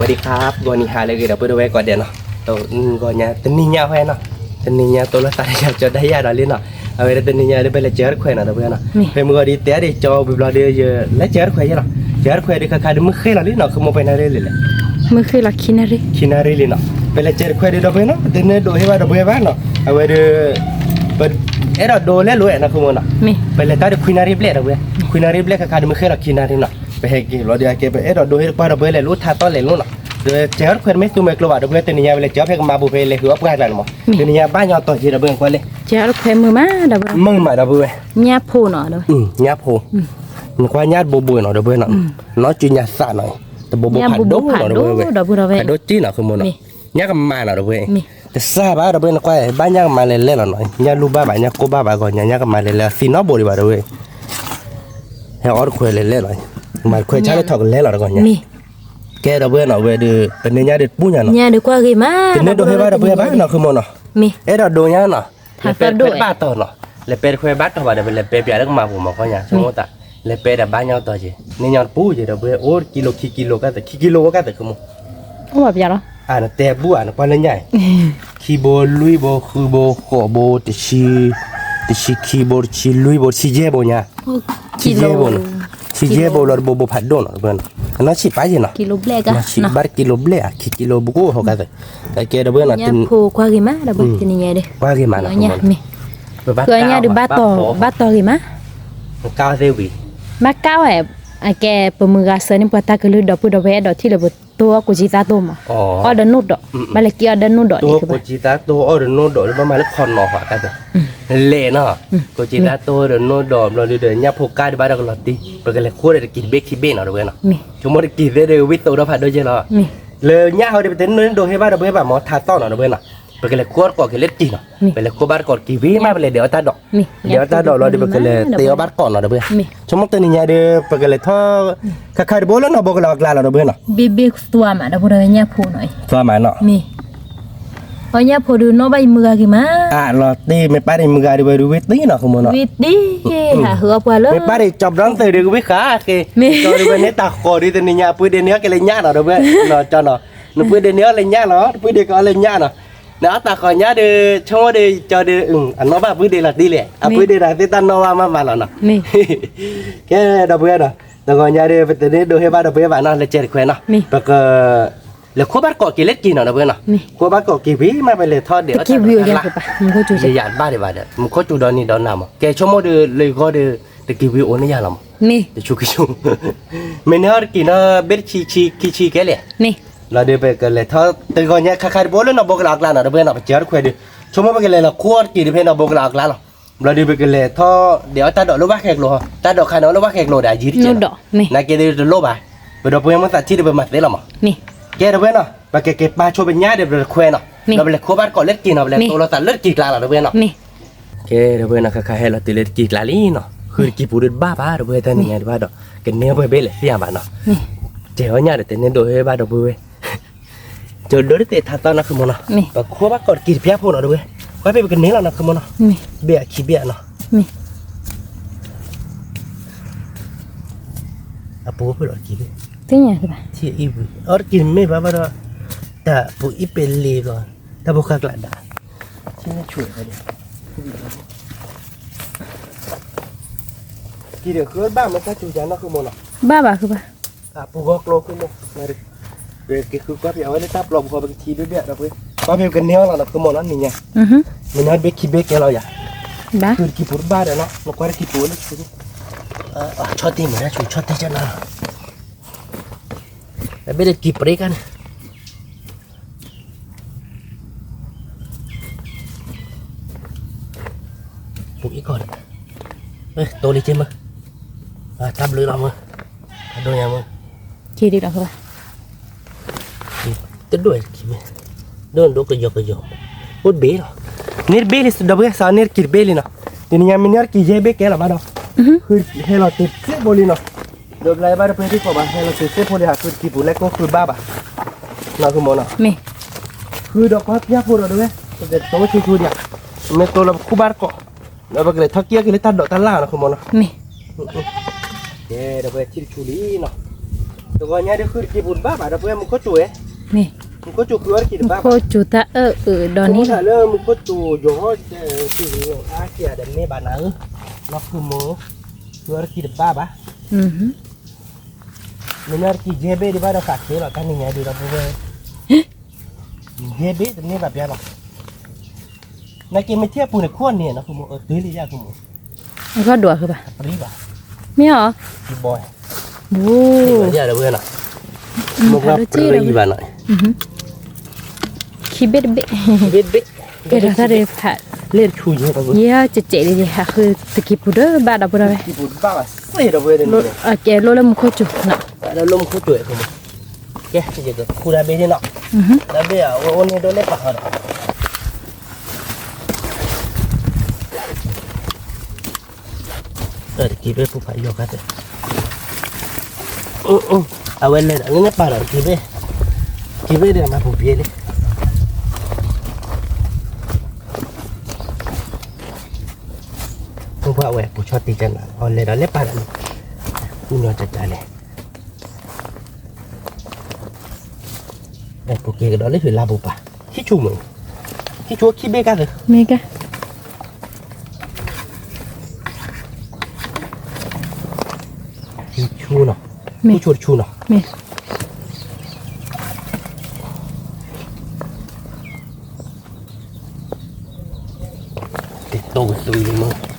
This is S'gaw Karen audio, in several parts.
สวัสดีครับ ဂီၤနံၤဟါလၢအဂ့ၤ ဒီပုၢ်ဒီဝဲၢ်ကိးဂၤဒဲးနီၤ, ဂီၤညါ တနံၤညါဝဲနီၤ, တနံၤညါ တိၢ်လိာ်သးဒီးယၤ ကၠီဒၣ်ယၤဒီးလံနီၤ, အဝဲဒၣ်တနံၤညါဒီး ပလဲၤစၢၤအီၣ်တခွဲးနီၤ ဒီပုၢ်ဝဲၢ်နီၤ, ဖဲမုၢ်ဂီၤဒ်တဲအီၤဒီး ကၠီဝံၤဘျီဒီး ယလဲၤစၢၤအီၣ်တခွဲးယဲလီၤ, စၢၤအီၣ်တခွဲးဒီး ခါခါဒီး မုၢ်ဃ့ၢ်လီၤလံနီၤ, ဃုမိၢ်ပှဲၤနၣ်ရံၣ်လံလဲၣ်, မုၢ်ဃ့ၢ်လီၤ ခံနၣ်ရံၣ်, ခံနၣ်ရံၣ်လံနီၤ, ပလဲၤစၢၤတခွဲးဒီး ဒီပုၢ်ဝဲၢ်နီၤ, ပတန့ၢ်ဒိးဟ့ၣ်ဘၣ်ဒီပုၢ်ဝဲၢ်ဘၣ်နီၤ, အဝဲဒီး ပအဲၣ်ဒိးဒိးလဲၤလိာ်ဝဲနီၤ ဃုမိၢ်နီၤ, ပလဲၤတၢ်ဒီး ခွံနၣ်ရံၣ်ဘျဲၣ် ဒီပုၢ်ဝဲၢ်, ခွံနၣ်ရံၣ်ဘျဲၣ် ခါခါဒီး မုၢ်ဃ့ၢ်လီၤ ခံနၣ်ရံၣ်နီၤ, ပဟဲက့ၤဘျီဒီး အကဲ ပအဲၣ်ဒိးဒိးဟ့ၣ်တခွဲးဒီပုၢ်ဝဲၢ် လဲၤလိာ်ထးသီလဲၤလိာ်နီၤ, ဒီးစၢၤအီၣ်တခွဲးတမ့ၢ်သူမ့ၢ်ကျိဘၣ် ဒီပုၢ်ဝဲၢ်, တနံၤညါဝဲလဲၤစၢၤအီၣ်ဖဲကမါပူၤ ဖဲလဲၤဃုအီၣ်ပှၢ်ကျါန့ၣ်မး, တနံၤညါဘၣ်ညီတီၤက့ၤ ဒီပုၢ်ဝဲၢ် ကွၢ်လံ, စၢၤအီၣ်တခွဲးမုာ်မး ဒီပုၢ်ဝဲၢ်, မုာ်မး ဒီပုၢ်ဝဲၢ်, ညၣ်ဖိနီၤ ညၣ်ဖိ, နကွၢ်ညၣ်တဘိဘိနီၤ ဒီပုၢ်ဝဲၢ်နီၤ, နီၢ်စုညါသးနီၤ, တဘိဘိဖးဒိၣ်နီၤ ဒီပုၢ်ဝဲၢ်, ဖးဒိၣ်က့နီၤ ဃုမိၢ်နီၤ, ညၣ်ကမါနီၤ ဒီပုၢ်ဝဲၢ်, တစၢ်ဘၣ် ဒီပုၢ်ဝဲၢ်, နကွၢ် ဘၣ်ညၣ်ကမါလဲၤလဲၣ်လီၤနီၤ, ညၣ်လူၢ်ဘၣ်ဘၣ် ညၣ်ကိၢ်ဘၣ်ဘၣ် ဂီၤညါ ညၣ်ကမါလဲၤလဲၣ် သံနီတဘိဒံးဘၣ် ဒီပုၢ်ဝဲၢ်, ဟဲအီၣ်တခွဲးလဲၤလဲၣ်လီၤ, မၤတခွဲးဆါလၢထီၣ်ကလဲၤလီၤ တဂီၤညါ, မ့ၢ်, ကဲ ဒီပုၢ်ဝဲၢ်နီၤ, အဝဲဒီး တနံၤညါဒီးတပူၤညါနီၤ, ညါဒီးကွၢ်ဂ့ၤမး တန့ၢ်ဒိးဟ့ၣ်ဘၣ် ဒီပုၢ်ဝဲၢ်ဘၣ်နီၤ ဃုမိၢ်နီၤ, အဲၣ်ဒိးဒိးညါနီၤ, လဲၤပဲတခွဲးဘၣ်တီၤနီၤ, လဲၤပဲတခွဲးဘၣ်တီၤဘၣ်ဒီး ပလဲၤပဲပၠးလၢကမါပူၤမး ခီညါ ဆိကမိၣ်သး, လဲၤပဲဒီးဘၣ်ညီတီၤက့ၤ န့ၢ်ညီတပူၤက့ၤ ဒီပုၢ်ဝဲၢ်, အိၣ်တကံလိ ခံကံလိ ကသ့ၣ် ခံကံလိ အိၣ်ကသ့ၣ် ဃုမိၢ်, အိၣ်ဘၣ်ပၠးလီၤ, အနတဲဘူၣ်ဧါ နကွၢ်လၢညၣ်အံၤ, ခံဘိ လွံၢ်ဘိ ဃုဘိ ဃိးဘိ တဆံ, တဆံခံဘိ တဆံလွံၢ်ဘိ တဆံယဲၢ်ဘိညါ, တဆံယဲၢ်ဘိ, တဆံယဲၢ်ဘိလီၤ တဘိဘိဖးဒိၣ်နီၤ ဒီပုၢ်ဝဲၢ်နီၤ, အနီၢ်ဆံးပၢ်ယဲနီၤ, ဘၣ်တကံလိဘျဲၣ်ဧါ ခံကံလိ ဘူးကအိၣ်ဟီၣ်ကသ့ၣ်, အကဲ ဒီပုၢ်ဝဲၢ်နီၤ, ညၣ်ဖိကွၢ်ဂ့ၤမး ဒီပုၢ်ဝဲၢ်, တနံၤညါဒီး ကွၢ်ဂ့ၤမးနီၤ မ့ၢ်, ကညၣ်ဒီး ဘၣ်တီၤဂ့ၤမး, ကါသ့ဝံၤ, ဘၣ်ကါဝဲ, အကဲ ပမုၢ်ဂၤစၢၤန့ၣ် ပှၤတၢ်ကလုၢ် ဒီပုၢ်ဒီဝဲၢ် အဲၣ်ဒိးထံၣ်လၢပတိၢ်အီၣ်ကိးကံသးတိၢ်မး, အီၣ်ဒီးနိၣ်ဒီး, ဘၣ်လဲၤက့ၤအီၣ်ဒီးနိၣ်ဒီး, တိၢ်အီၣ်ကိးကံသးတိၢ် အီၣ်ဒီးနိၣ်ဒီးလၢဘၣ်မၤလၢခီနီၤ ဟီၣ်ကသ့ၣ်, လဲၣ်နီၤ, ကိးကံသးတိၢ်ဒီးနိၣ်ဒီး ဘျီဒုဒီး ညၣ်ဖိကါဒံးဘၣ်ဒီးကလီၤတံၢ် ပကလဲၤဃိဒီးတကံၢ်တဘ့ၣ်ခံဘ့ၣ်နီၤ ဒီပုၢ်ဝဲၢ်နီၤ, ဆိကမိၣ်တကံၢ်သ့ဒီး ဝံသိးဒီးဖးဒိၣ်ကဲလီၤ, လၢညၣ်ဟီဒီး ပတန့ၢ်ဒိးဟ့ၣ်ဘၣ် ဒီပုၢ်ဝဲၢ်ဘၣ်မး ထးသီၣ်နီၤ ဒီပုၢ်ဝဲၢ်နီၤ, ပကလဲၤဃိတကိးက့ၤလၢတကံၢ်နီၤ, ပလဲၤဃိဘၣ်တကိးတကံၢ်ဝံၤမး ပလဲၤဒဲးအီၣ်တၢ်ဒိး, ဒဲးအီၣ်တၢ်ဒိးလီၤဒီး ပကလဲၤတဲအီၣ်ဘၣ်တကိးနီၤ ဒီပုၢ်ဝဲၢ်, ဆိကမိၣ်တနံၤညါဒီး ပကလဲၤထီၣ် ခါခါတဘိလၢနီၢ်ဘိကလးအကျါလီၤ ဒီပုၢ်ဝဲၢ်နီၤ, ဘ့ၣ်ဘ့ၣ်သွါမး ဒီပုၢ်ဝဲၢ် ညၣ်ဖိနီၤ, သွါမးနီၤ, မ့ၢ် အီၣ်ညၣ်ဖိဒီး နီၢ်ဘၣ်ယမုၢ်ဂၤဂ့ၤမး, အလီၤတ့ၢ် မ့ၢ်ပၢ်ဒီးမုၢ်ဂၤဒီး ဝဲဒုးဝံသံနီၤ ဃုမိၢ်နီၤ, ဝံသံ, ဟးဟုအပှၤလၢ မ့ၢ်ပၢ်ဒီး ကၠီဘျီသၢၣ်ဒီး ကဝံဃာ်က့ၤ, ကၠီဒီး ဝဲန့ၣ်တၢ်ဃီၤဒီး တနံၤညါ အပုၢ်ဒ့န့ၣ် အီၣ်ကလဲၤညၣ်နီၤ ဒီပုၢ်ဝဲၢ်, ကၠီနီၤ, နပုၢ်ဒ့န့ၣ် အီၣ်လဲၤညၣ်နီၤ, နပုၢ်ဒ့ကအီၣ်လဲၤညၣ်နီၤ, နအီၣ်တၢ်ဃီၤညါဒီး ဆိကမိၣ်ဒီး ကၠီဒီး အနီၢ်ဘၣ်ပုၢ်ဒ့လီၤတံၢ်လဲၣ်, အပုၢ်ဒ့ဒီးသ့ၣ်တၢ်နီၢ်ဘၣ်မးမးလီၤနီၤ, ကဲ ဒီပုၢ်ဝဲၢ်နီၤ, တဂီၤညါဒီး ပတန့ၢ်ဒိးဟ့ၣ်ဘၣ် ဒီပုၢ်ဝဲၢ်ဘၣ်နီၤ, လဲၤစဲးတခွဲးနီၤ, ပက လဲၤခိးဘၣ်တကိးက့ၤလၢတက့ၢ်နီၤ ဒီပုၢ်ဝဲၢ်နီၤ, ခိးဘၣ်တကိးက့ၤဝံၤမး ပလဲၤထီၣ်ဒဲးအီၣ်တၢ်ဒိး, ယယၤတဘၣ်ဒံးဘၣ်ဒီး မူခိၣ်စူၤဒီနံၤဒီနၤမး, ကဲဆိကမိၣ်ဒီး လၢဂီၢ်ဒီး တက့ၢ်ဝံၤအိၣ်န့ၢ်ယၤလီၤမး, တဆူခံဆူ မ့ၢ်န့ၢ်အီၣ်တက့ၢ်နီၤ ဘ့ၣ်တဆံ ဆံခံဆံကဲလဲၣ်, လီၤဒီး ပကလဲၤထီၣ် တဂီၤညါခါခါတဘိလၢနီၢ်ဘိကလးအကျါနီၤ ဒီပုၢ်ဝဲၢ်နီၤ, ပစဲးအီၣ်တခွဲးဒီး ဆိကမိၣ်ပကလဲၤလီၤခိးအီၣ်တက့ၢ်ဒီး ဖဲနီၢ်ဘိကလးအကျါလီၤ, ဘျီဒီး ပကလဲၤထီၣ်ဒဲးအီၣ်တၢ်ဒိးလၢဝၣ်ဃဲကျိၤ, တၢ်ဒိးခါန့ၣ် အိၣ်လၢဝၣ်ဃဲကျိၤဒီး အယံၤတက့ၢ်နီၤ, နာ်က့ဒီးတလိၣ်ဘၣ်, ပဒီပုၢ်ဝဲၢ်မ့ၢ်သးထံၣ်ဒီး ပမၤသ့လီၤမး, ကဲ ဒီပုၢ်ဝဲၢ်နီၤ, ပကက့ၤပာ်ဆိပညၣ်ဒီး ပတခွဲးနီၤ, ဒီးပလဲၤခိးဘၣ်တကိးလၢတက့ၢ်နီၤ, ပလဲၤတိၢ်လိာ်သးလၢတက့ၢ်ကျါလီၤ ဒီပုၢ်ဝဲၢ်နီၤ, ကဲ ဒီပုၢ်ဝဲၢ်နီၤ, ခါခါဟဲလီၤတုၤလၢတက့ၢ်ကျါလံနီၤ, ဃုတက့ၢ်ပူၤဒီးတဘၣ်ဘၣ် ဒီပုၢ်ဝဲၢ်, တနံၤညါတဘၣ်ဒီး ကန့ၢ်အီၣ်ပှဲၤဘ့ၣ်လဲၣ်သ့ၣ်ညါဘၣ်နီၤ, စဲးအီၣ်ညၣ်ဒီး တန့ၢ်ဒိးဟ့ၣ်ဘၣ် ဒီပုၢ်ဝဲၢ်, ကၠီဒိးတသ့ၣ်ထးသီနီၤ ဃုမိၢ်နီၤ, ပခိးဘၣ်တကိးတက့ၢ်တပျၢ်ဖိနီၤ ဒီပုၢ်ဝဲၢ်, ကွၢ်ဖဲပကန့ၢ်လီၤနီၤ ဃုမိၢ်နီၤ, ဘ့ၣ်အခံဘ့ၣ်နီၤ, အပူၤဖဲလီၤတက့ၢ်, ထံၣ်အံၤဝံၤ အီၣ်တက့ၢ်မ့ၢ်ဘၣ်ဘၣ်ဒီး တၢ်ပူၤအံၤပဲလ့ဘျီ, တၢ်ဖိဃၢ်ကျးဒၣ်, ထံၣ်န့ၢ်ဆူၣ်, က့ၤဒီးဃုဘၣ်မ့ၢ်တၢ်စူၤယၤနီၤ ဃုမိၢ်နီၤ, ဘၣ်ဘၣ်ဃုဘၣ်, အပူၤဂီၢ်ကျိ ဃုမိၢ်, က့ၤဃုကွၢ်ဖဲအဝဲလၢတၢ်ပျီပူၤဃီ ပကထံၣ်ဘ့ၣ်ဘ့ၣ်ဒီး ပကကွၢ်ဖဲပကန့ၢ်အီၤလီၤနီၤ ဃုမိၢ်နီၤ နံၤညါ, မ့ၢ်နီၤတဘ့ၣ်ခံဘ့ၣ်ကဲလီၤယၤ, ဃုတက့ၢ်ပူၤတဘၣ်ဒီးနီၤ နကွၢ်တက့ၢ်ပူၤလၢဆူ ဆီၣ်တံၢ်မ့ၢ်တၢ်ဆူ ဆီၣ်တံၢ်ကနၤ, အဘ့ၣ်လၢက့ၤပရ့ကါန့ၣ် ပူၤအံၤကီၢ်ဒီး, တိၢ်လံက့မ့ၢ်, တၢ်ဘျုးလီၤမ့ၢ်, အဒိၣ်ညါမ့ၢ်, က့ၤဒံးလီၤဃဘၣ်, တဒိၣ်က့ၤမ့ၢ်, ဒိၣ်ဒိၣ်ကယီကယီ, အိၣ်တဘ့ၣ်လီၤ, န့ၢ်တဘ့ၣ်လံ ဒီပုၢ်ဝဲၢ်စး န့ၢ်တက့ၢ်တဘ့ၣ်လံနီၤ, တနံၤညါမ့ၢ်န့ၢ်တက့ၢ်ယဲၢ်ဘ့ၣ်ကဲလီၤဘၣ်ဒီး, ဟဲလီၤတုၤသ့ၣ်ဖိလံနီၤ, ဒီးဘျါဘၣ်တပှဲၤထံကီၢ်ဘၣ် ဟဲလီၤတုၤသ့ၣ်ဖိလံ ဟးဃုတက့ၢ်ပူၤလဲၣ်ကိၢ်ဃုဘၣ်ဘၣ်, နီၤ ဃုမိၢ်နီၤ, မ့ၢ် ဃုဒီးကွၢ်ပျၢ်ဖိဒီး ဒီပုၢ်ဝဲၢ် ပကတိၢ်ဆူဆူဒံး, မ့ၢ်တိၢ်လီၤပခူၣ်ဘၣ်တကိး, ဒီးပကလဲၤထီၣ်က့ၤအီၣ်က့ၤလၢတၢ်ဒိးတၢ်လၣ်နီၤ ဃုမိၢ်နီၤ, မ့ၢ်, ကဲ ဒီပုၢ်ဝဲၢ် ထံၣ်တဆူလံနီၤ, တဂီၤညါဒ်ဃုတက့ၤပူၤတဘၣ်ဘၣ် ဒီပုၢ်ဝဲၢ် မူခိၣ်စူၤဝဲ, မ့ၢ်, မူခိၣ်စူၤဃုအီၣ်တက့ၤတဘၣ်ဘၣ်, မူခိၣ်စူၤတၢ်အၢၣ်အုးဒီးန့ၣ် လၢမူခိၣ်စူၤယီၤ တဂၤလၢမူခိၣ်စူၤယီၤအါက့ၤဒီးန့ၢ်ဘၣ်နၤဧၢ, နီၢ်ဖုမိၢ်, ဃုအီၣ်တက့ၤတဘၣ်ဘၣ်, မ့ၢ်နီၢ်တက့ၤယဲၢ်ဘ့ၣ်ဒံးဘၣ်ဒီးဃးဃ့လီၤ တၢ်နံၤညါဒ်ဒီပုၢ်ဝဲၢ် ယဲၢ်ဘ့ၣ်တန့ၢ်ဘၣ်ပျါလီၤ, နက့ၤမ့ၢ်ထံၣ်အပူၤန့ၣ် ခိၣ်န့ၣ်နီၢ်ဖုမိၢ် အၢတုၤလံယၤဖုမိၢ်, အဂီၢ်ဒိးဃုဘၣ်, မ့ၢ်အီၤ, ဘိဘိနီၤ, မ့ၢ်ပှၤပရံဘၣ်နီၤ, ခံဘ့ၣ်တဘ့ၣ်, ဘ့ၣ်တဘ့ၣ်, ကဲဒီးတၢ်ဒ်ဖး, လၢတဆူယဲၢ်, ယဲၢ်ကဲးကဲးလံ ဟးဃုတက့ၤပူၤတဘၣ်ဒီပုၢ်ဝဲၢ်, အကဲလိၣ်လၢမူခိၣ်စူၤနီၤ, ကဲ ယကခူၣ်တၢ်ဘ့ၣ်န့ၣ်နီၤ, တၢ်ဘ့ၣ်အဝဲအိၣ်န့ၣ်ဒိးလဲၤပာ်ဃီဒီး, တက့ၤဘ့ၣ်ပူၤဖးယီၤခါသ့, အဝဲလဲၤဒီးလဲၤပာ်ဒီးတက့ၤဘ့ၣ်, တက့ၤဘ့ၣ်ဒီးမၤပူၤဖျဲးလံ မ့ၢ်ပှၤဝဲပူၤဆီတံၢ်ကနၤ အီၤလဲၤဒီးလဲၤပာ်ဒီးန့ၣ်, ကူညီတၢ်တၢ်လဲၣ်, ပူၤက့ၤကဒီးလၢဟံၣ်လါပူၤပၢ်, ဟံၣ်ဆူၣ်မုၢ်, ဟံၣ်ဆူၣ်ခံဘ့ၣ်ကါသ့, မ့ၢ်ကါ ဟံၣ်ဆူၣ်နီၤ, မ့ၢ်, ဟံၣ်ဆူၣ်တဆူၣ်နီၤ, မ့ၢ် ကတိၤကသွံလံမ့ၢ်,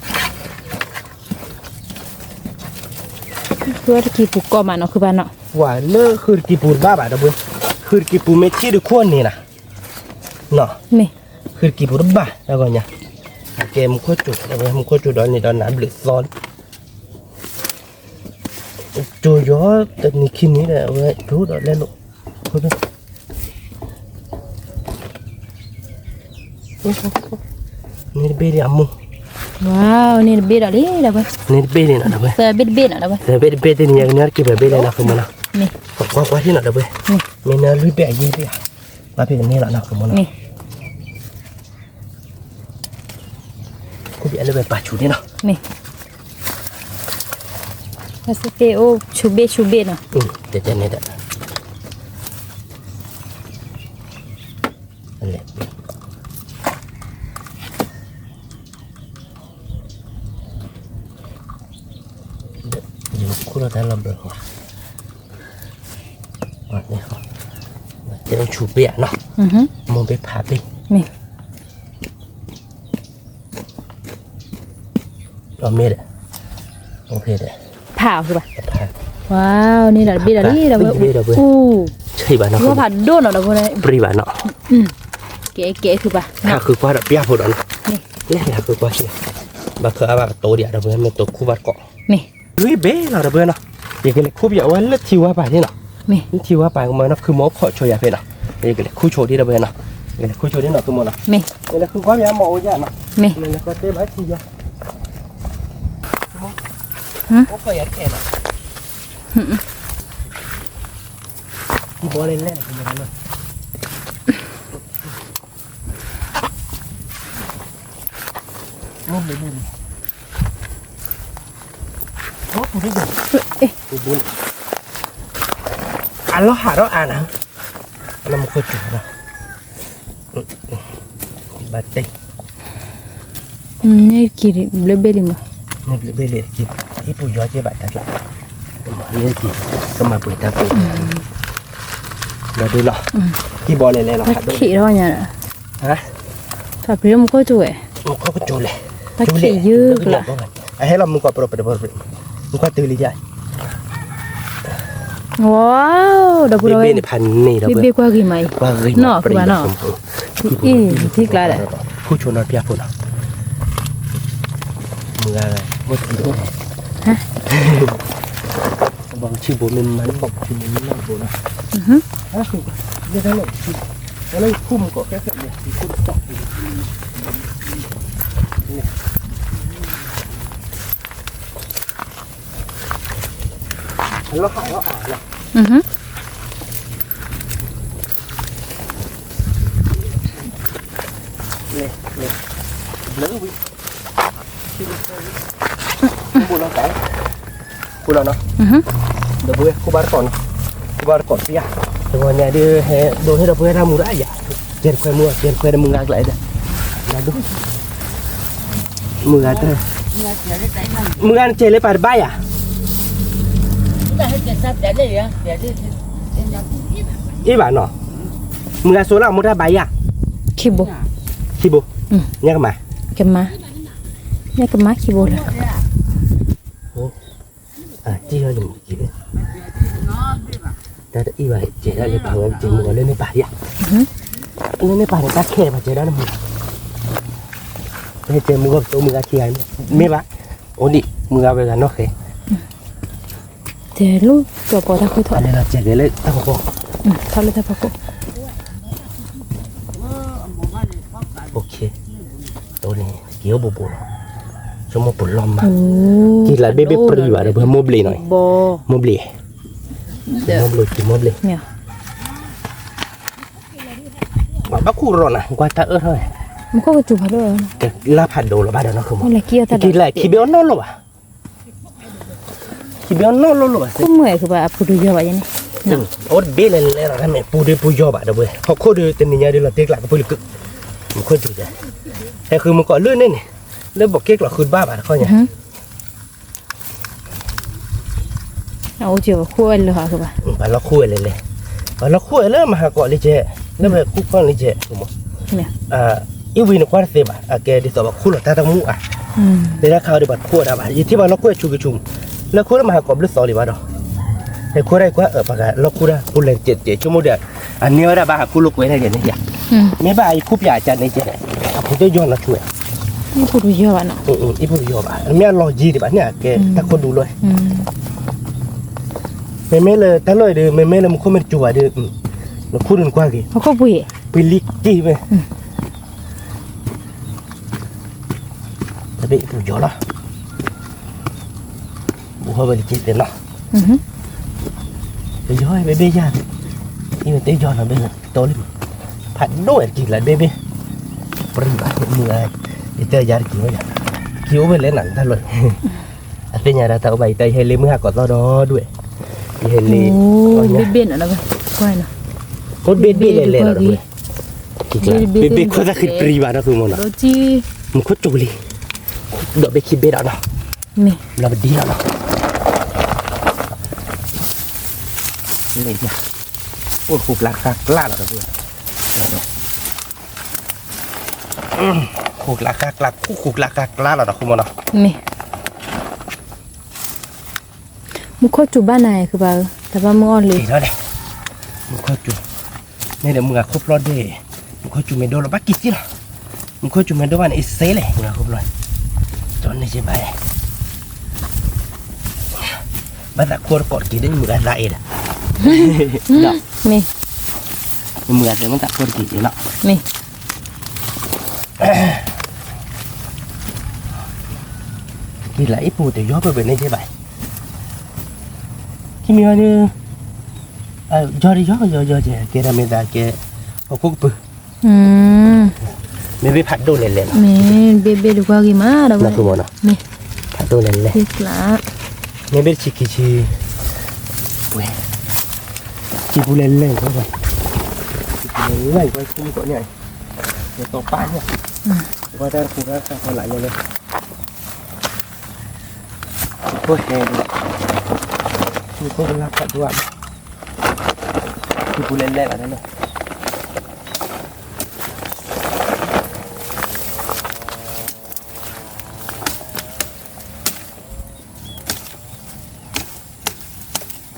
ဃုအီၣ်တက့ၤပူၤကီးမးနီၤ ဃုဘၣ်နီၤ, ဝဲလၢဃုတက့ၤပူၤတဘၣ်ဘၣ်ဒီပုၢ်ဝဲၢ်, ဃုတက့ၤပူၤမ့ၢ်ထံၣ်ဒုးခိၣ်န့ၣ်နီၤ, မ့ၢ်, ဃုတက့ၤပူၤတဘၣ်တဂီၤညါ, ကဲမူခိၣ်စူၤဒီပုၢ်ဝဲၢ် မူခိၣ်စူၤဒီးန့ၣ်ဒီးနၤဘျုးသီလံ ကၠိယီၤတနံၤခံနံၤဒီး အဝဲကၠိဒီးလဲလိာ်, န့ၢ်တဘ့ၣ်လံအမိၢ်, ဝါ, န့ၢ်တဘ့ၣ်ဒီးလံဒီပုၢ်ဝဲၢ်, န့ၢ်တဘ့ၣ်လံနီၤဒီပုၢ်ဝဲၢ်, သၢဘ့ၣ်တဘ့ၣ်နီၤဒီပုၢ်ဝဲၢ်, သၢဘ့ၣ်တဘ့ၣ်တနံၤညါကန့ၢ်တက့ၤပှဲၤဘ့ၣ်လဲၣ်နီၤ ဃုမၢ်နီၤ, မ့ၢ်, ကွၢ်ကွၢ်ထံၣ်နီၤဒီပုၢ်ဝဲၢ်, မ့ၢ်နၤလွံၢ်ဘ့ၣ်အယဲၢ်ဘ့ၣ်ဧါ, ဘၣ်ဖဲကန့ၢ်လီၤနီၤ ဃုမၢ်နီၤ, မ့ၢ် ခိၣ်ဘ့ၣ်အလၢဝဲပာ်ဆူၣ်န့ၣ်နီၤ, မ့ၢ်, ပစ့ၢ်ကီးအိၣ်ဆူၣ်ဘ့ၣ်ဆူၣ်ဘ့ၣ်နီၤ, တဲတဲန့ၣ်ဒီး, အလဲၣ်, ယခိၣ်လီၤတၢ်လီၤဘၢဃီ, တဲဆူၣ်ဘ့ၣ်ဧါနီၤ, မိၢ်ဘ့ၣ်ဖးဘ့ၣ်, မ့ၢ် အမ့ၢ်ဒီး, ဖးအီၤဘၣ်, ဝါ, န့ၣ်ဒီးတဘ့ၣ်ဒီးလံဒီပုၢ်ဝဲၢ်, ဆံးဘၣ်နီၤ, ဖးဒိၣ်နီၤဒီပုၢ်ဝဲၢ်, ပြံဘၣ်နီၤ, ကဲကဲဃုဘၣ်, ဟးဃုကွၢ်ဒီးပျၢ်ဖိဒီးနီၤ, လဲၤဟးဃုကွၢ်ဆံး, ဘၣ်ဃုအါဘၣ်ကတိၤဒံးဒီပုၢ်ဝဲၢ် မ့ၢ်တိၤခူၣ်ဘၣ်တကိး, မ့ၢ် လွံၢ်ဘ့ၣ်လီၤဒီပုၢ်ဝဲၢ်နီၤ, ယကလဲၤခူၣ်ပယီၤအဝဲလၢထံဝါပၤန့ၣ်နီၤ, လၢထံဝါပၤကမၤနီၤ ခုမီၤအိၣ်ခိးဆိယၤဖဲနီၤ, ယကလဲၤခူၣ်ဆိဒံးဒီပုၢ်ဝဲၢ်နီၤ, ယကလဲၤခူၣ်ဆိဒံးနီၤ ခုမီၤနီၤ, ယလဲၤဃုကွၢ်ပယီၤမီၤအိၣ်ယၤနီၤ, လဲၤဃုတဲဘၣ်ထံယီၤ, အိၣ်ခိးယၤတကဲနီၤ, ထံဘီလဲၣ်လဲၣ်နီၤ, အလီၤဟးထီၣ်အါနီၤ, အလီၤမူခိၣ်စူၤနီၤ, ဘၣ်တဲ, န့ၣ်က့ၤဘျၢဘ့ၣ်လံမး, န့ၣ်ဘျၢဘ့ၣ်လံ, ဟံၣ်ပူၤယီၤက့ၤဘၣ်တၢ်ကျါ, န့ၣ်က့ၤ, ကမၤပှဲၤတၢ်ပှဲၤ, ဒီးဒုးလီၤ, ဟံၣ်ဘီလဲၣ်လဲၣ်လီၤ, တၢ်ခံးထီၣ်ညါဒီး, တၢ်ပျံၤမူခိၣ်စူၤဝဲ, မူခိၣ်စူၤလဲၣ်, တၢ်ခံးယုၢ်ကလး, အဟဲလီၤမူကီၢ်ပရၢပတဘီတဘီ, မူကီၢ်တုၤလံယၤ ဝါ, ဒီပုၢ်ဝဲၢ်, ဘ့ၣ်ဘ့ၣ်န့ၣ်ဖးန့ၢ်ဒီး, ဘ့ၣ်ဘ့ၣ်ကွၢ်ဂ့ၤမးအံၤ, ကွၢ်ဂ့ၤမးနီၤ, အ့ၣ်, ထံကျါဒီး, ခူၣ်ဆိနီၤပျၢ်ဖိနီၤ, မုၢ်ဂၤ, မုၢ်ဂၤ, ဘီဆံဘိမ့ၢ်မၤန့ၣ် ဘီဆံဘိမ့ၢ်မၤဘိနီၤ, လၢခူၣ်မုၢ်ကီၢ်ခဲခဲန့ၣ်, အလီၤဟးလီၤအါလီၤ, ဘိလီၤ, ဘိလီၤနီၤ, ဒီပုၢ်ဝဲၢ် ခူၣ်ဘၣ်တကိးနီၤ, ဘၣ်တကိးတပျၢ်, တဂီၤညါဒုး ဟဲဒိးဟ့ၣ်ဒီးပှဲၤတၢ်မူဒၣ်ယၤ, ကဲတခွဲမုၢ်, ကဲတခွဲဒီးမုၢ်ဂၤကျါဒၣ်, ဒၣ်ဒိၣ်, မုၢ်ဂၤတၢ်, မုၢ်ဂၤနကဲလၢပာ်တဘၣ်ယၤ, အ့ၣ်ဘၣ်နီၤ, မုၢ်ဂၤစိလၢအမိၢ်တၢ်ဘၣ်ယၤ, ခံဘိ, ခံဘိ, ညါကမၤ, ကမၤ, ညါကမၤခံဘိလၢ အတံၢ်ဟီယမူက့ၤ, တၢ်တအံၣ်ဘၣ် ကဲဒၣ်လၢပာ်ဝဲကဲမုၢ်ဂီၤလၢန့ၣ်ပာ်ယၤ, လၢန့ၣ်ပာ်န့ၣ်တၢ်ခဲဘၣ်ကဲဒၣ်န့ၣ်မုၢ်, လၢကဲမုၢ်ဂီၤပတိမုၢ်ဂၤခံဂၤ, မ့ၢ်ဘၣ်, အိၣ်ဒံးမုၢ်ဂၤဝဲဂၤနီၢ်ဃဲ, တဲလိၣ်ကပီၤတၢ်ဃုထီၣ်, ကဲလၢတၢ်ဖီခိၣ်, ထီၣ်လၢတၢ်ဖီခိၣ် က့ၤအိၣ်ဘူးဘူးလီၤ, ဆိကမိၣ်ပလီၢ်မး, က့ၤလၢဘ့ၣ်ဘ့ၣ်ပြံဘၣ်ဒီး ပမိၢ်ဘျ့းနီၤ, မိၢ်ဘျ့း, မိၢ်ဘျ့း က့ၤမိၢ်ဘျ့း, ဘၣ်ခူၣ်ရီၣ်နၤ ကွၢ်တၢ်အၢၣ်ထီၣ်, ကလၢ်ဖးဒိၣ်လီၤဘၣ်ဒီးနီၤ, က့ၤလၢခံဘ့ၣ်အီၣ်နီၢ်လီၤဘၣ် ခံဘ့ၣ်အီၣ်နီၢ်လီၤလီၤဘၣ်, အိၣ်တဘ့ၣ်လဲၤလဲၤလီၤ တၢ်မ့ၢ်ပူၤဒုးပူၤယီၤဘၣ်ဒီးဝဲ ဟီၣ်ခိၣ်ဒုးတနံၤညါဒုးလီၤတ့ကျးကပူၤလၢကုၢ်, မူခိၣ်စူၤ, ဟဲဃုမူကီးလၢန့ၣ်န့ၣ်, လၢဘီးက့ၣ်ကျီးဃုတဘၣ်ဘၣ်တခီညါ အိၣ်ကၢပှၤခိၣ်ဝဲလၢဟီၣ်ကဘၣ်, ပှၤလီၤခိၣ်ဝဲလဲၤလဲၤ, ပှၤလီၤခိၣ်ဝဲလၢမဟါကီးလံကဲ, လၢပှၤခိၣ်ခီၣ်လံကဲ, အ့ၣ်ဝံၤနကွၢ်တသ့ဘၣ် အကဲဒ်သိးပှၤခိၣ်လီၤတၢ်တမူအါ, လၢတၢ်ခါအံၤဒုးပှၤခိၣ်ဝဲဒၣ်ဘၣ် ယထံၣ်ပှၤလီၤခိၣ်ဝဲဆူကဆူ, လၢခိၣ်လၢမဟါကီးဘျုးသီလံဘၣ်ဒီး, ဟဲခိၣ်ဒၣ်ကွၢ်အၢ ပှၤလီၤခိၣ်ဒၣ် ခိၣ်လဲၤကဲးကဲးဆိကမိၣ်ဒီး, အန့ၢ်ဝဲဒၣ်ဘၣ်ဟးခိၣ်လိာ်ကွဲဒၣ်ယဲန့ၣ်ယါ, မ့ၢ်ဘၣ်အံၤခိၣ်ပၠးကန့ၣ်ကဲ, အဖိတယီၢ်နီၤဆူဝဲ, အ့ၣ်ဖိတယီၢ်ဘၣ်, အ့ၣ်ဖိတယီၢ်ဘၣ် မ့ၢ်အလီၤယံၤဒံးဘၣ်န့ၣ် အကဲတၢ်ခိၣ်ဒူလီၤ, မ့မ့ၢ်လၢတၢ်လီၢ်အံၤဒုး မ့မ့ၢ်လၢမူခိၣ်မ့ၢ်တစူၤဘၣ်ဒီး, နခိၣ်ဒုးနကွၢ်က့ၤ, ပှ့ၤလံက့ၤဝဲ, တဘ့ၣ်အ့ၣ်ဖိယီၢ်လီၤ, ဘူးဟီၣ်ဝဲလံက့ၤတဲနီၤ, ပယီၢ်ဝဲဘ့ၣ်ဘ့ၣ်ယါ, အ့ၣ်ဝဲတယီၢ်နီၤဘ့ၣ်, တီလံ, ဖးဒိၣ်ဝဲတက့ၤလၢဘ့ၣ်ဘ့ၣ်, ပြံဘၣ်မုၢ်ဂၤ, ယတဲယါတက့ၤဝဲယါ, က့ၤအိၣ်ဝဲလဲၣ်နၤတၢ်လီၢ်, အသ့ၣ်ညါဒၣ်တၢ်အိၣ်ဘၣ်ယတဲ ယဟဲလ့မုၢ်ဟါကီးသီဒီဒူၣ်ဝဲ, ယဟဲလ့, ဘ့ၣ်ဘ့ၣ်နီၤ, အိၣ်ဘ့ၣ်ဘ့ၣ်လဲၤလဲၤလီၤဒီး, ဘ့ၣ်ဘ့ၣ်ခိၣ်သၣ်ဃံပြံဘၣ်နီၤ ဃုမီၤနီၤ, မူခိၣ်စူၤလံ, ဒီးဘ့ၣ်ခံဘ့ၣ်ဒီးနီၤ, လီၤပဒံလီၤနီၤ, အိၣ်ဃူကျါကျါကျါလီၤဒီး, ဃူကျါကျါကျါ ဃူဃူကျါကျါကျါလီၤဒီး ဃုမီၤနီၤ, မ့ၢ် မူခိၣ်စူၤဘၣ်နၤ ဃုဘၣ်ဧၢ တၢ်ဘၣ်မုၢ်အီၣ်လံ, မူခိၣ်စူၤ, မ့ၢ်ဒီးမုၢ်ဂၤခိၣ်ဖျီၣ်ဒ့ၣ်, မူခိၣ်စူၤမ့ၢ်ဒိၣ်လီၤဘၣ်ကံၢ်ကံၢ်လီၤ, မူခိၣ်စူၤမ့ၢ်ဒိၣ်ဘၣ်န့ၣ် အ့ၣ်စ့လဲၣ် မုၢ်ဂၤခိၣ်ဖျီၣ်, ကၠီန့ၣ်က့ဘၣ်, ဘၣ်သးခိၣ်တကိးတက့ၤဒီး မုၢ်ဂၤသးအ့ၣ်ဒီး, မ့ၢ်, မုၢ်ဂၤသးမ့ၢ်သးခိၣ်တက့ၤက့ၤလီၤ, မ့ၢ် က့ၤလၢအ့ၣ်ပူၤတယီၢ်ပဘၣ်န့ၣ်က့ဘၣ်, ခံမံၤဟီဒုး, ယီၢ်တယီၢ်ယီၢ်ယီၢ်ကဲ ကဲဒၣ်မ့ၢ်သးကဲ, ဟီၣ်ခိၣ်ကပၢၤ, မ့ၢ်ဘ့ၣ်ဖးဒိၣ်လဲၤလဲၤလီၤ, မ့ၢ်ဘ့ၣ်ဘ့ၣ်တကွၢ်ဂ့ၤမးဒီးဝဲ, ဖးဒိၣ်လဲၤလဲၤ, မ့ၢ်ဘ့ၣ်တဆံခံဆံ, ဝဲ, ခံပူၤလဲၤလဲၤကွၢ်, လဲၤလဲၤကွၢ် ခိၣ်မုၢ်ကီးန့ၣ်, ယတီပာ်ညါ, ကွၢ်တၢ်တပူၤတၢ်တၢ်ဖီလာ်ညါလၢ ခိၣ်ဟဲ, ခိၣ်ကလၢ်ဖးဒိၣ်, ခံပူၤလဲၤလဲၤလီၤန့ၣ်,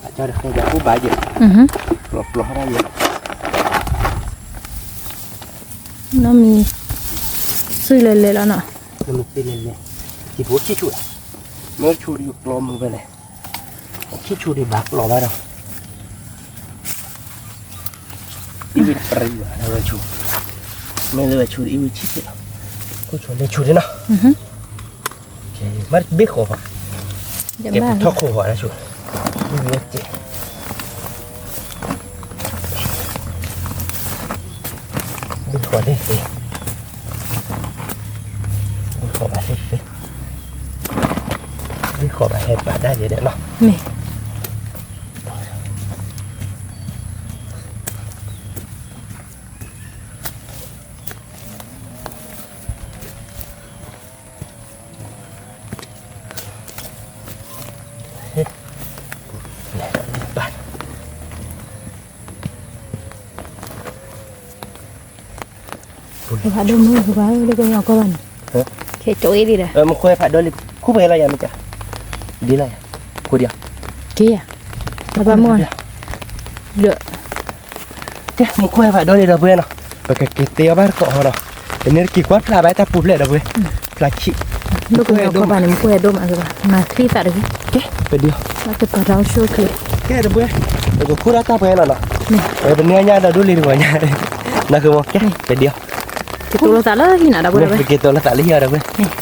အကၢ်တဃဲဒီးအိၣ်ဘၣ်ယဲ, ပျီပျီဒၣ်ယဲ, နီၢ်မံၤ, စုလဲၤလဲၤလီၤနီၤ, နမံၤလဲၤလဲၤ, ခံပူၤခံဆူၣ်, မ့ၢ်ဆူၣ်ဒီးကျီမုၢ်ဖဲလဲၣ်, ခံဆူၣ်ဒံးဘၣ်ကျီဘၣ်ဒီး, အ့ၣ်ဝံပြံဘၣ်ဒီးဝဲဆူၣ်, မ့ၢ်လၢဝဲဆူၣ်ဒံးအ့ၣ်ဝံဆံးဆံးလီၤ, ခိၣ်ဆူၣ်လဲၤဆူၣ်ဒံးနီၤ, မ့ၢ်ဘ့ၣ်ဃီၤဘၣ်, ကဲပထီၣ်ခိၣ်ဃီၤဒၣ်ဆူၣ်, အ့ၣ်ဝံကဲ ဘ့ၣ်ဃီၤဒၣ်, ဘ့ၣ်ဃီၤဘၣ်သ့သ့, ဘ့ၣ်ဃီၤဘၣ်ဟဲပာ်ဒၣ်ယဲဒၣ်နီၤ, မ့ၢ်, ဖးဒိၣ်မုၢ်ဖးလၢကညီကီၢ်ဘၣ်န့ၣ်, ခဲကၠိအ့ဒံးဒီး, မူခိၣ်ဟဲဖးဒိၣ်လံ, ခူၣ်ပှဲၤလီၤယၤမ့ၢ်က, ဒ်လီၤယၤ, ဃိဒံး, က့ယၤ, ပဘၣ်မုၢ်ဒီး, ကဲ မူခိၣ်ဟဲဖးဒိၣ်လံဒီပုၢ်ဝဲၢ်နီၤ, ပကက့ၤတ့အီၤဘၣ်တကိးဟီနီၤ, ပန့ၣ်တက့ၤကွၢ်ဖျါဘၣ်တၢ်ပူၤဖျဲးဒီပုၢ်ဝဲၢ်, ဖျါခံ, လၢကညီကီၢ်ဘၣ်န့ၣ် မူခိၣ်ဟဲဒိၣ်မးကဘၣ်, မၤချံသးတဂ့ၤ, ကဲ ပဒံးအီၤ, ကဲဒီပုၢ်ဝဲၢ်, ပကခူၣ်ဒၣ်တၢ်ပှဲၤလီၤနီၤ, ပန့ၢ်ညၣ်ဒီးဒိၣ်လံတဂီၤညါ, နကမ့ၢ် ကဲ ပဒံးအီၤ က့ၤတိလိာ်သးလၢဟံၣ်နီၤဒီပုၢ်ဝဲၢ်, ပက့ၤတိလိာ်သးလၢဟံၣ်အီၤဒီပုၢ်ဝဲၢ်,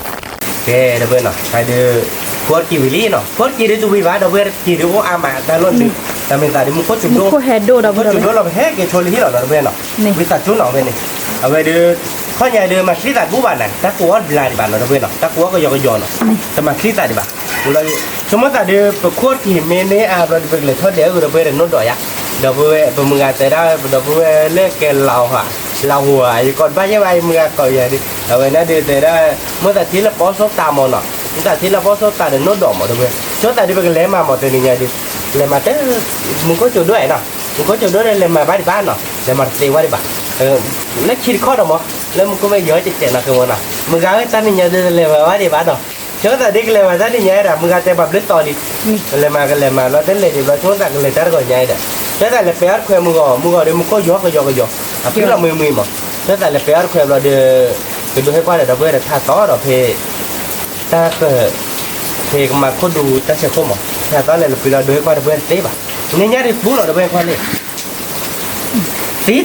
ကဲဒီပုၢ်ဝဲၢ်နီၤ, ဖဲဒုး, ခိၣ်တက့ၤဝံၤလံနီၤ, ခိၣ်တက့ၤဒုးတဝံၤဘၣ်ဒီပုၢ်ဝဲၢ်, တက့ၤဒုးအိၣ်အါမးတၢ်လီၢ်ဒုး, တၢ်မ့ၢ်သးဒုး မူခိၣ်စူၤဒိၣ်, မူခိၣ်စူၤဒိၣ်လီၤ ပဟဲက့ၤဆိလၢဟံၣ်လီၤနီၤဒီပုၢ်ဝဲၢ်နီၤ, ဝံသးစူၤနီၤဝဲန့ၣ်, အဝဲဒုး, ခီၣ်ညါဒုး မၤချံသးတဘူၣ်ဘၣ်နၤ, တၢ်ကိးအီၣ်တဘျါဒံးဘၣ်နီၤဒီပုၢ်ဝဲၢ်နီၤ, တၢ်ကိးအီၣ်ကယီကယီနီၤ, တမၤချံသးဒံးဘၣ်, ဆိကမိၣ်သးဒုး ပခိၣ်တက့ၤမ့ၢ်န့ၢ်အါဘျီဒုး ပကလဲၤထီၣ်ဒဲးအုၣ်ဒီပုၢ်ဝဲၢ်ဒီး နိၣ်ဒီးယါ, ဒီပုၢ်ဝဲၢ် ပမုၢ်ဂၤတဲဒၣ် ဒီပုၢ်ဝဲၢ်လၢကဲလီၤဟး, လီၤဟူဧါ, ယကိးတဘၣ်ယဲၢ်ဘၣ် ယမုၢ်ဂၤကိးယၤဒုး, အဝဲန့ၣ်ဒုးတဲဒၣ်, မ့ၢ်သးထံလၢပီၣ်စိတးမၢ်နီၤ, မ့ၢ်သးထံလၢပီၣ်စိတးဒီးနိၣ်ဒီးမၢ်ဒီပုၢ်ဝဲၢ်, ဆိကမိၣ်သးဒုး ပကလဲၤမၤမၢ်တနံၤညါဒုး, လဲၤမၤတ, မူခိၣ်စူၤဒိၣ်နီၤ, မူခိၣ်စူၤဒိၣ်ဒီး လဲၤမၤဘၣ်ဒံးဘၣ်နီၤ, လဲၤမၤတသ့ဝဲဒံးဘၣ်, လၢခံတခီဒီးမၢ်, လၢမူခိၣ်ဝဲယီၤကဲးနီၤ ကမၢ်နီၤ, မုၢ်ဂၤဧၢ တၢ်နံၤညါဒုး လဲၤမၤဘၣ်ဒံးဘၣ်နီၤ, ဆိကမိၣ်သးဒုး ကလဲၤမၤတၢ်နံၤညါဒၣ် မုၢ်ဂၤတဲပှၤဘျုးတီၤလံ, လဲၤမၤကလဲၤမၤလီၤ တလဲၤဒံးဘျီ ဆိကမိၣ်သးကလဲၤတၢ်တဂီၤညါဒၣ်, ဆိကမိၣ်သးလဲၤပဲာ်အီၣ်တခွဲမုၢ်ဂီၤ, မုၢ်ဂီၤဒီး မူခိၣ်ယီၤကယီၤကယီၤ, အဖုလီၤမှံမှံမၢ်, ဆိကမိၣ်သးလဲၤပဲာ်အီၣ်တခွဲဘျီဒီး, ကဒိးဟဲကွၢ်ဒီး ဒီပုၢ်ဝဲၢ်ဒီး ထါသီဒီးဖဲ တၢ်က, ဖဲကမၤခိၣ်ဒူတၢ်ဆဲးခိၣ်မၢ်, ထါသီလဲၤလီၤပျံၤလီၤ ဒိးဟဲကွၢ်ဒီပုၢ်ဝဲၢ်တသ့ဘၣ်, န့ၢ်ညၣ်ဒုးတပူၤလီၤ ဒီပုၢ်ဝဲၢ်ကွၢ်လံ,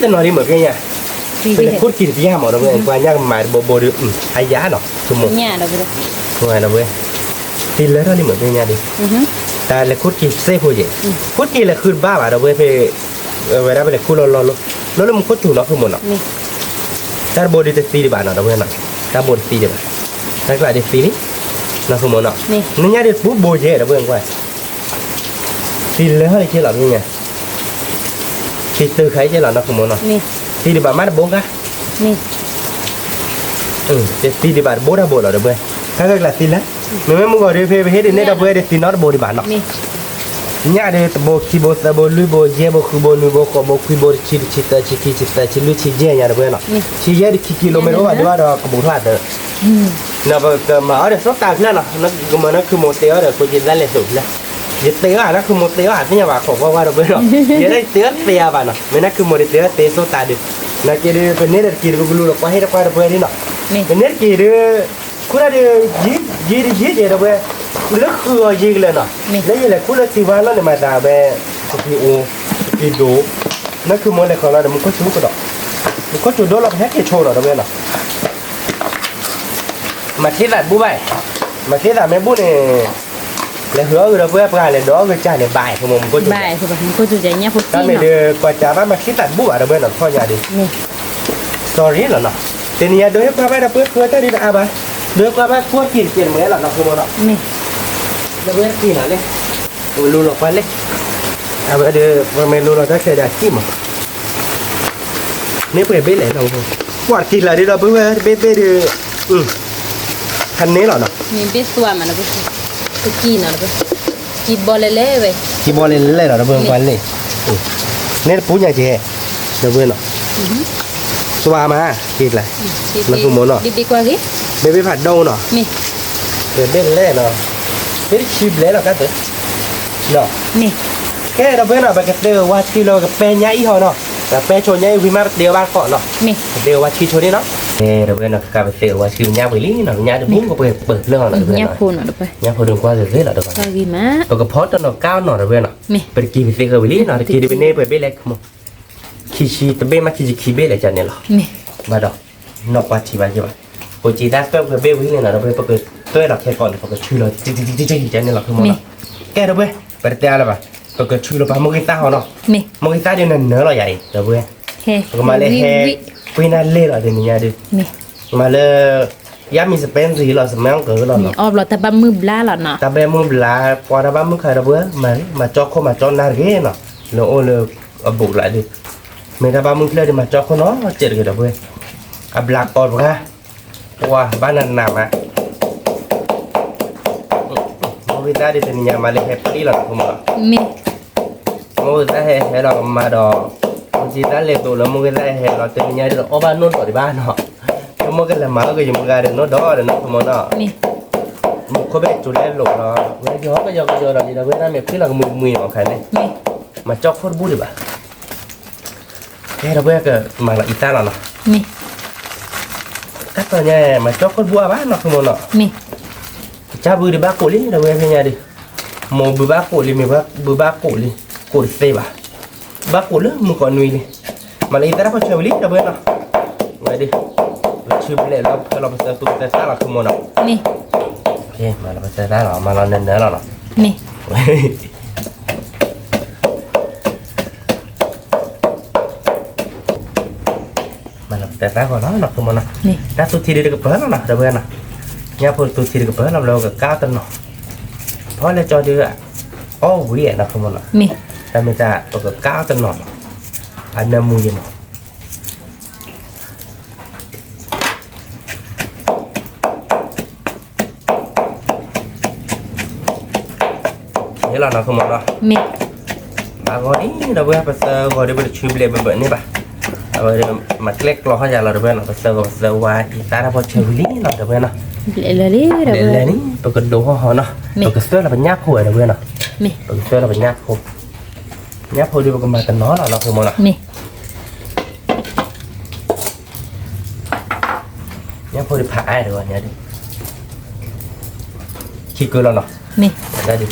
သံတနီၤဒံးမၢ်ဖဲညါ, ပလဲၤခိၣ်တက့ၤတပျၢ်မၢ် ဒီပုၢ်ဝဲၢ် ကွၢ်ညၣ်ကမၤတဘိဘိဒီး, အယၤနီၤ ဆိကမိၣ်, ဒီပုၢ်ဝဲၢ်, သံလၢထီၣ်လံမၢ်ဖဲညါဒုး, တၢ်လဲၤခိၣ်တက့ၤစ့ၢ်ဖိယဲၢ်, ခိၣ်တက့ၤလဲၤဃုတဘၣ်ဘၣ် ဒီပုၢ်ဝဲၢ်ဖဲ, ဝဲဒၣ်ပလဲၤခိၣ်လီၤလီၤလီၤ, လီၤလၢမူခိၣ်စူၤနီၤ ဆိကမိၣ်နီၤ, တၢ်တဘိဒုးတသံဒံးဘၣ်နီၤ ဒီပုၢ်ဝဲၢ်နီၤ, တၢ်ဘိတသံဒံးဘၣ်, တၢ်ကျးဒုးသံလံ, နီၤ ဆိကမိၣ်နီၤ, န့ၢ်ညၣ်ဒုးတပူၤဘိယဲၢ် ဒီပုၢ်ဝဲၢ်ကွၢ် သံလၢထီၣ်လံက့လီၤ ဖဲညါ, သံတုၤခါအံၤက့လီၤ နီၤ ဆိကမိၣ်နီၤ, သံဒံးဘၣ်မးတဘိခါ, သံဒံးဘၣ်တဘိတၢ်ဘိလီၤ ဒီပုၢ်ဝဲၢ်, တၢ်ကျးသံလၢ, မ့မ့ၢ်မုၢ်ဂီၤဒုးဖဲပဟ့ၣ်ဒုးန့ၢ် ဒီပုၢ်ဝဲၢ်ဒုးသံနီတဘိဒံးဘၣ်နီၤ, ညၣ်ဒုးတဘိခံဘိသၢဘိလွံၢ်ဘိယဲၢ်ဘိဃုဘိနွံဘိဃိးဘိခွံဘိတဆံတဆံသၢဆံခံဆံသၢဆံလွံၢ်ဆံယဲၢ်ညါ ဒီပုၢ်ဝဲၢ်နီၤ, ဆံယဲၢ်ဒုးခံကံလိမ့ၢ်တအိၣ်ဘၣ်ဒုးဘၣ်ဒီးကဘူးထီၣ်အသၢ နီၤ ပကမၤအီၣ်ဒီးစီၤတၤဖျၢၣ်နီၤ, ကမၤနၢ်ခုမိၢ်တ့အီၣ်ဒီး ကိးက့သးလဲၤသိးဖျၢၣ်, ယတ့အီၣ်နၢ်ခုမိၢ်တ့အီၣ် သ့ၣ်ညါဘၣ် ခိးကွၢ်ကွၢ် ဒီပုၢ်ဝဲၢ်နီၤ, ယဲဒၣ်ယတ့အီၣ်တသ့အါဘၣ်နီၤ, မ့ၢ်နၢ်ခုမိၢ်တ့အီၣ်တ့စီၤတၤဒုး, နာ်က့ဒုး ပန့ၢ်ဒီးတက့ၤဒုး ပကလူၤလီၤကွၢ်ဟ့ၣ်တကွၢ် ဒီပုၢ်ဝဲၢ်ဒ်နီၤ, ပန့ၢ်တက့ၤဒုး, ခိၣ်တၢ်ဒုး, ယံာ်ဒုးယံာ်က့ ဒီပုၢ်ဝဲၢ်, လၢဃုအီၤယံာ်ကလၢာ်နီၤ, လၢယလဲၤခူၣ်လၢထံဝါလီၤန့ၣ် မၤသးဝဲ, တက့ၤအိၣ်, တက့ၤဒိး, နၢ်ခုမိၢ်လဲၤခီလီၤဒီး မူခိၣ်စူၤကဒီး, မူခိၣ်စူၤဒိၣ်လီၤ ပဟဲက့ၤဆိနီၤ ဒီပုၢ်ဝဲၢ်နီၤ မၤသံသးတဘူၣ်ဘၣ်, မၤသံသးမ့ၢ်ဘူၣ်န့ၣ်, လဲၤဃုအီၣ်ဂ့ၤဒီပုၢ်ဝဲၢ် ပှၤလဲၤဒိးအီၣ်ဂ့ၤကၢ်န့ၣ် ဘၣ်မူခိၣ်စူၤ, တၢ်မ့ၢ်ဒုး ပှၤကးဘၣ်မၤသံသးတဘူၣ်ဘၣ် ဒီပုၢ်ဝဲၢ်နီၤ တခီညါဒုး, sorry လီၤနီၤ, တနံၤညါဒိးဟ့ၣ်ကွၢ်ဘၣ်ဒီပုၢ်ဝဲၢ် ဃုတၢ်ဒုးတအါဘၣ်, ဒိးဟ့ၣ်ကွၢ်ဘၣ်ခိၣ်က့ၤတက့ၤတမုာ်လီၤနီၤ ခိၣ်ဘိနီၤ, ဒီပုၢ်ဝဲၢ်က့ၤနီၤလဲၣ်, ပကလူၤလီၤကွၢ်လဲၣ်, အဝဲဒုး ပမ့ၢ်လူၤလီၤတၢ်ခဲဒီးအကံၢ်မး န့ၢ်ပှဲၤဘ့ၣ်လဲၣ်နီၤ, ပှၤတကံၢ်လၢဒုးဒီပုၢ်ဝဲၢ် တဘ့ၣ်ဘ့ၣ်ဒုး, ဖးန့ၢ်လီၤနီၤ, မ့ၢ်ဘ့ၣ်သွါမးနီၤ, ကံၢ်နီၤ, ကံၢ်ဘီလဲၤလဲၤဝဲ, ကံၢ်ဘီလဲၤလဲၤလီၤ ဒီပုၢ်ဝဲၢ်ကွၢ်လဲၣ်, န့ၢ်တပူၤညါက့ၤ, ဒီပုၢ်ဝဲၢ်နီၤ, သွါမး, က့ၤကျါ, နသူမီၤနီၤ, ဘ့ၣ်ဘ့ၣ်ဖးဒိၣ်နီၤ, ဘ့ၣ်ဘ့ၣ်လဲၤနီၤ, ဘ့ၣ်တဆံဘျဲၣ်လီၤကါသၢ ကဲ ဒီပုၢ်ဝဲၢ်နီၤ ပကတ့ဝဲဆံလၢ ပကပဲညါအံၤဟီနီၤ, ပပဲဆိညါအံၤဝံၤမး ပတ့ဝဲဘၣ်တကိးနီၤ, ပတ့ဝဲဆံဆိန့ၣ်နီၤ, ကဲ ဒီပုၢ်ဝဲၢ်နီၤ ကကးပသ့ဝဲဆံညါဝံၤလံနီၤ, ညါတပူၤကပှဲၤပၢၢ်ဖျၢၣ်နီၤ ဒီပုၢ်ဝဲၢ်နီၤ, ညါဖိဒုးကွၢ်ဂ့ၤဂ့ၤလီၤ ဒီပုၢ်ဝဲၢ်နီၤ, ပကဖီတနီၤကါနီၤ ဒီပုၢ်ဝဲၢ်နီၤ, ပတကံၢ်ပသ့ဃဲဝံၤလံနီၤ, တကံၢ်ဒုးပန့ၢ်ပှဲၤဘ့ၣ်လဲၣ် ခံဆံတဘ့ၣ်မး ခံဆံခံဘ့ၣ်လဲၣ်ကန့ၣ်လီၤ, ဘၣ်ဒီး နီၢ်ကွၢ်ထံဘၣ်က့ၤဘၣ်, ပကံၢ်တၢ်ပှဲၤပှဲၤဘ့ၣ်ဝံၤန့ၣ်နီၤ ဒီပုၢ်ဝဲၢ် ပကတွဲလီၤခဲကိာ်န့ၣ် ပကဆူၣ်လီၤ ကန့ၣ်လီၤ ခဲမီၤနီၤ, ကဲ ဒီပုၢ်ဝဲၢ် ပတတဲအါလၢၤဘၣ်, ပကဆူၣ်လီၤပာ်မုၢ်ဂံၢ်သၣ်ဟီနီၤ, မုၢ်ဂံၢ်သၣ်ဒုးနနၢၤလီၤယၤအံၤ ဒီပုၢ်ဝဲၢ်, ပကမၤလၢဟဲ ကွ့နၢ်လဲၢ်လီၤ တနံၤညါဒုး, မၤလၢ ယါမံၤစပဲစံၤလီၤ စမဲအီၣ်ကၢၤလီၤနီၤ, အီၣ်ဘျီတၢ်ဘၣ်မုၢ်ဘျါလီၤနီၤ, တၢ်ဘၣ်မုၢ်ဘျါ ပှၤတၢ်ဘၣ်မုၢ်ခါ ဒီပုၢ်ဝဲၢ် မၤလံ မၤကၠီခိၣ်မၤကၠီနၢ်တဂ့ၤနီၤ, လၢအိၣ်လၢ အဘူးကလးဒုး, မ့ၢ်တၢ်ဘၣ်မုၢ်ဖျၢၣ်ဒုး မၤကၠီခိၣ်နီၤ စဲးတဂ့ၤ ဒီပုၢ်ဝဲၢ်, အဘျးကီတပှၢ်, ပှၤဘၣ်နးနးမး, မုၢ်ဂံၢ်သၣ်ဒုး တနံၤညါမၤလၢဟဲပျံၤလီၤ ဒီပုၢ်ဝဲၢ်, မုၢ်ဂံၢ်သၣ်ဟဲဟဲလီၤကမၤဒီး, မုၢ်ဂံၢ်သၣ်လဲၤသိးလၢမုၢ်ဂံၢ်သၣ်ဟဲဟဲလီၤ တနံၤညါဒုး အီၣ်ဘၣ်နီၢ်ဒီးဒံးဘၣ်နီၤ မိၢ်ကလဲၤမၤအီၣ်က့ၤယမုၢ်ဂၤဒီးနီၢ်ဒီးဒီးနီၢ်ခိမိၢ်နီၢ်, မ့ၢ်ခိၣ်ဘ့ၣ်ကၠိလဲလိာ်လီၤ, ဝဲယီၤကယီၤကယီၤဒီး ဒ်ဒီးဝဲဒၣ်မ့ၢ်ဖှံလီၤကမှံကမှံမးခါန့ၣ်, မၤကၠီခိၣ်တဘူၣ်ဒံးဘၣ်, ကဲဒီးဝဲကမၤလီၤအံသၣ်လီၤနီၤ, တၢ်တီၤညါ မၤကၠီခိၣ်တဘူၣ်အါဘၣ်နီၢ်ခိမိၢ်နီၢ်, ကစၢ်ဘုဒံးဘၣ်ကိးလံဒီးဝဲဖဲညါဒီး, မိၢ်ဘုဘၣ်ကိးလံ မ့ၢ်ဘုဘၣ်ကိးလံ, ကိးတသ့ဘၣ်, ဘၣ်ကိးလၢမုၢ်ကီးနွံလံ, မၤလီၤအံသၣ်တၢ်ဖီၣ်ဆၢဝံၤလံဒီးဝဲနီၤ, ဝဲဒီး, ပဆူဘျဲးလီၤဖဲလီၤပသၢသူပသၢသၣ်လီၤခိမိၢ်နီၤ, မၤလီၤပသၢသၣ်လီၤ မၤလီၤနၢၤနၢၤလီၤနီၤ, မၤလီၤပသၢသၣ်ဂီၤလီၤနီၢ်ခိမိၢ်နီၤ, တၢ်သူထံဒုးတကပၤလီၤနီၤဒီးဝဲနီၤ, ညၣ်ဖိသူထံတကပၤလီၤ ဘျီကကါတနီၤ, ဖီလဲၤကၠီဒုး, အီၣ်ဝံၤနီၢ်ခိမိၢ်နီၤ, တၢ်မ့ၢ်တၢ်ပကကါတနီၤမး, အနၢမူယဲမး ယဲလီၤနီၢ်ခိမိၢ်နီၤ, ဘၣ်ဂီၤဒ်ဒီးဝဲပသၢဂီၤဒီးပတဆူဘျဲးဘၣ်ဘၣ်န့ၣ်ဘၣ်, အဝဲမၤကျဲကျီဟီၣ်ယၤလီၤဒီးဝဲနီၤ, ပသၢဂီၤပသၢဝါအံသၣ်တၢ်ဖီၣ်ဆၢဝံၤလံနီၤဒီးဝဲနီၤ, ဘျဲးလၢာ်လံ ပကဒိးဟီၣ်ဟီၣ်နီၤ, ပကသၢလီၤပညၣ်ဖိဝဲဒီးဝဲနီၤ, ပကသၢလီၤပညၣ်ဖိ, ညၣ်ဖိဒီးပကမၤတနီၤလီၤနီၢ်ခိမိၢ်နီၤ ညၣ်ဖိဒုးဖးအါတဂီၢ်ညါဒီး, ခံကၢလီၤနီၤ, ဒ်,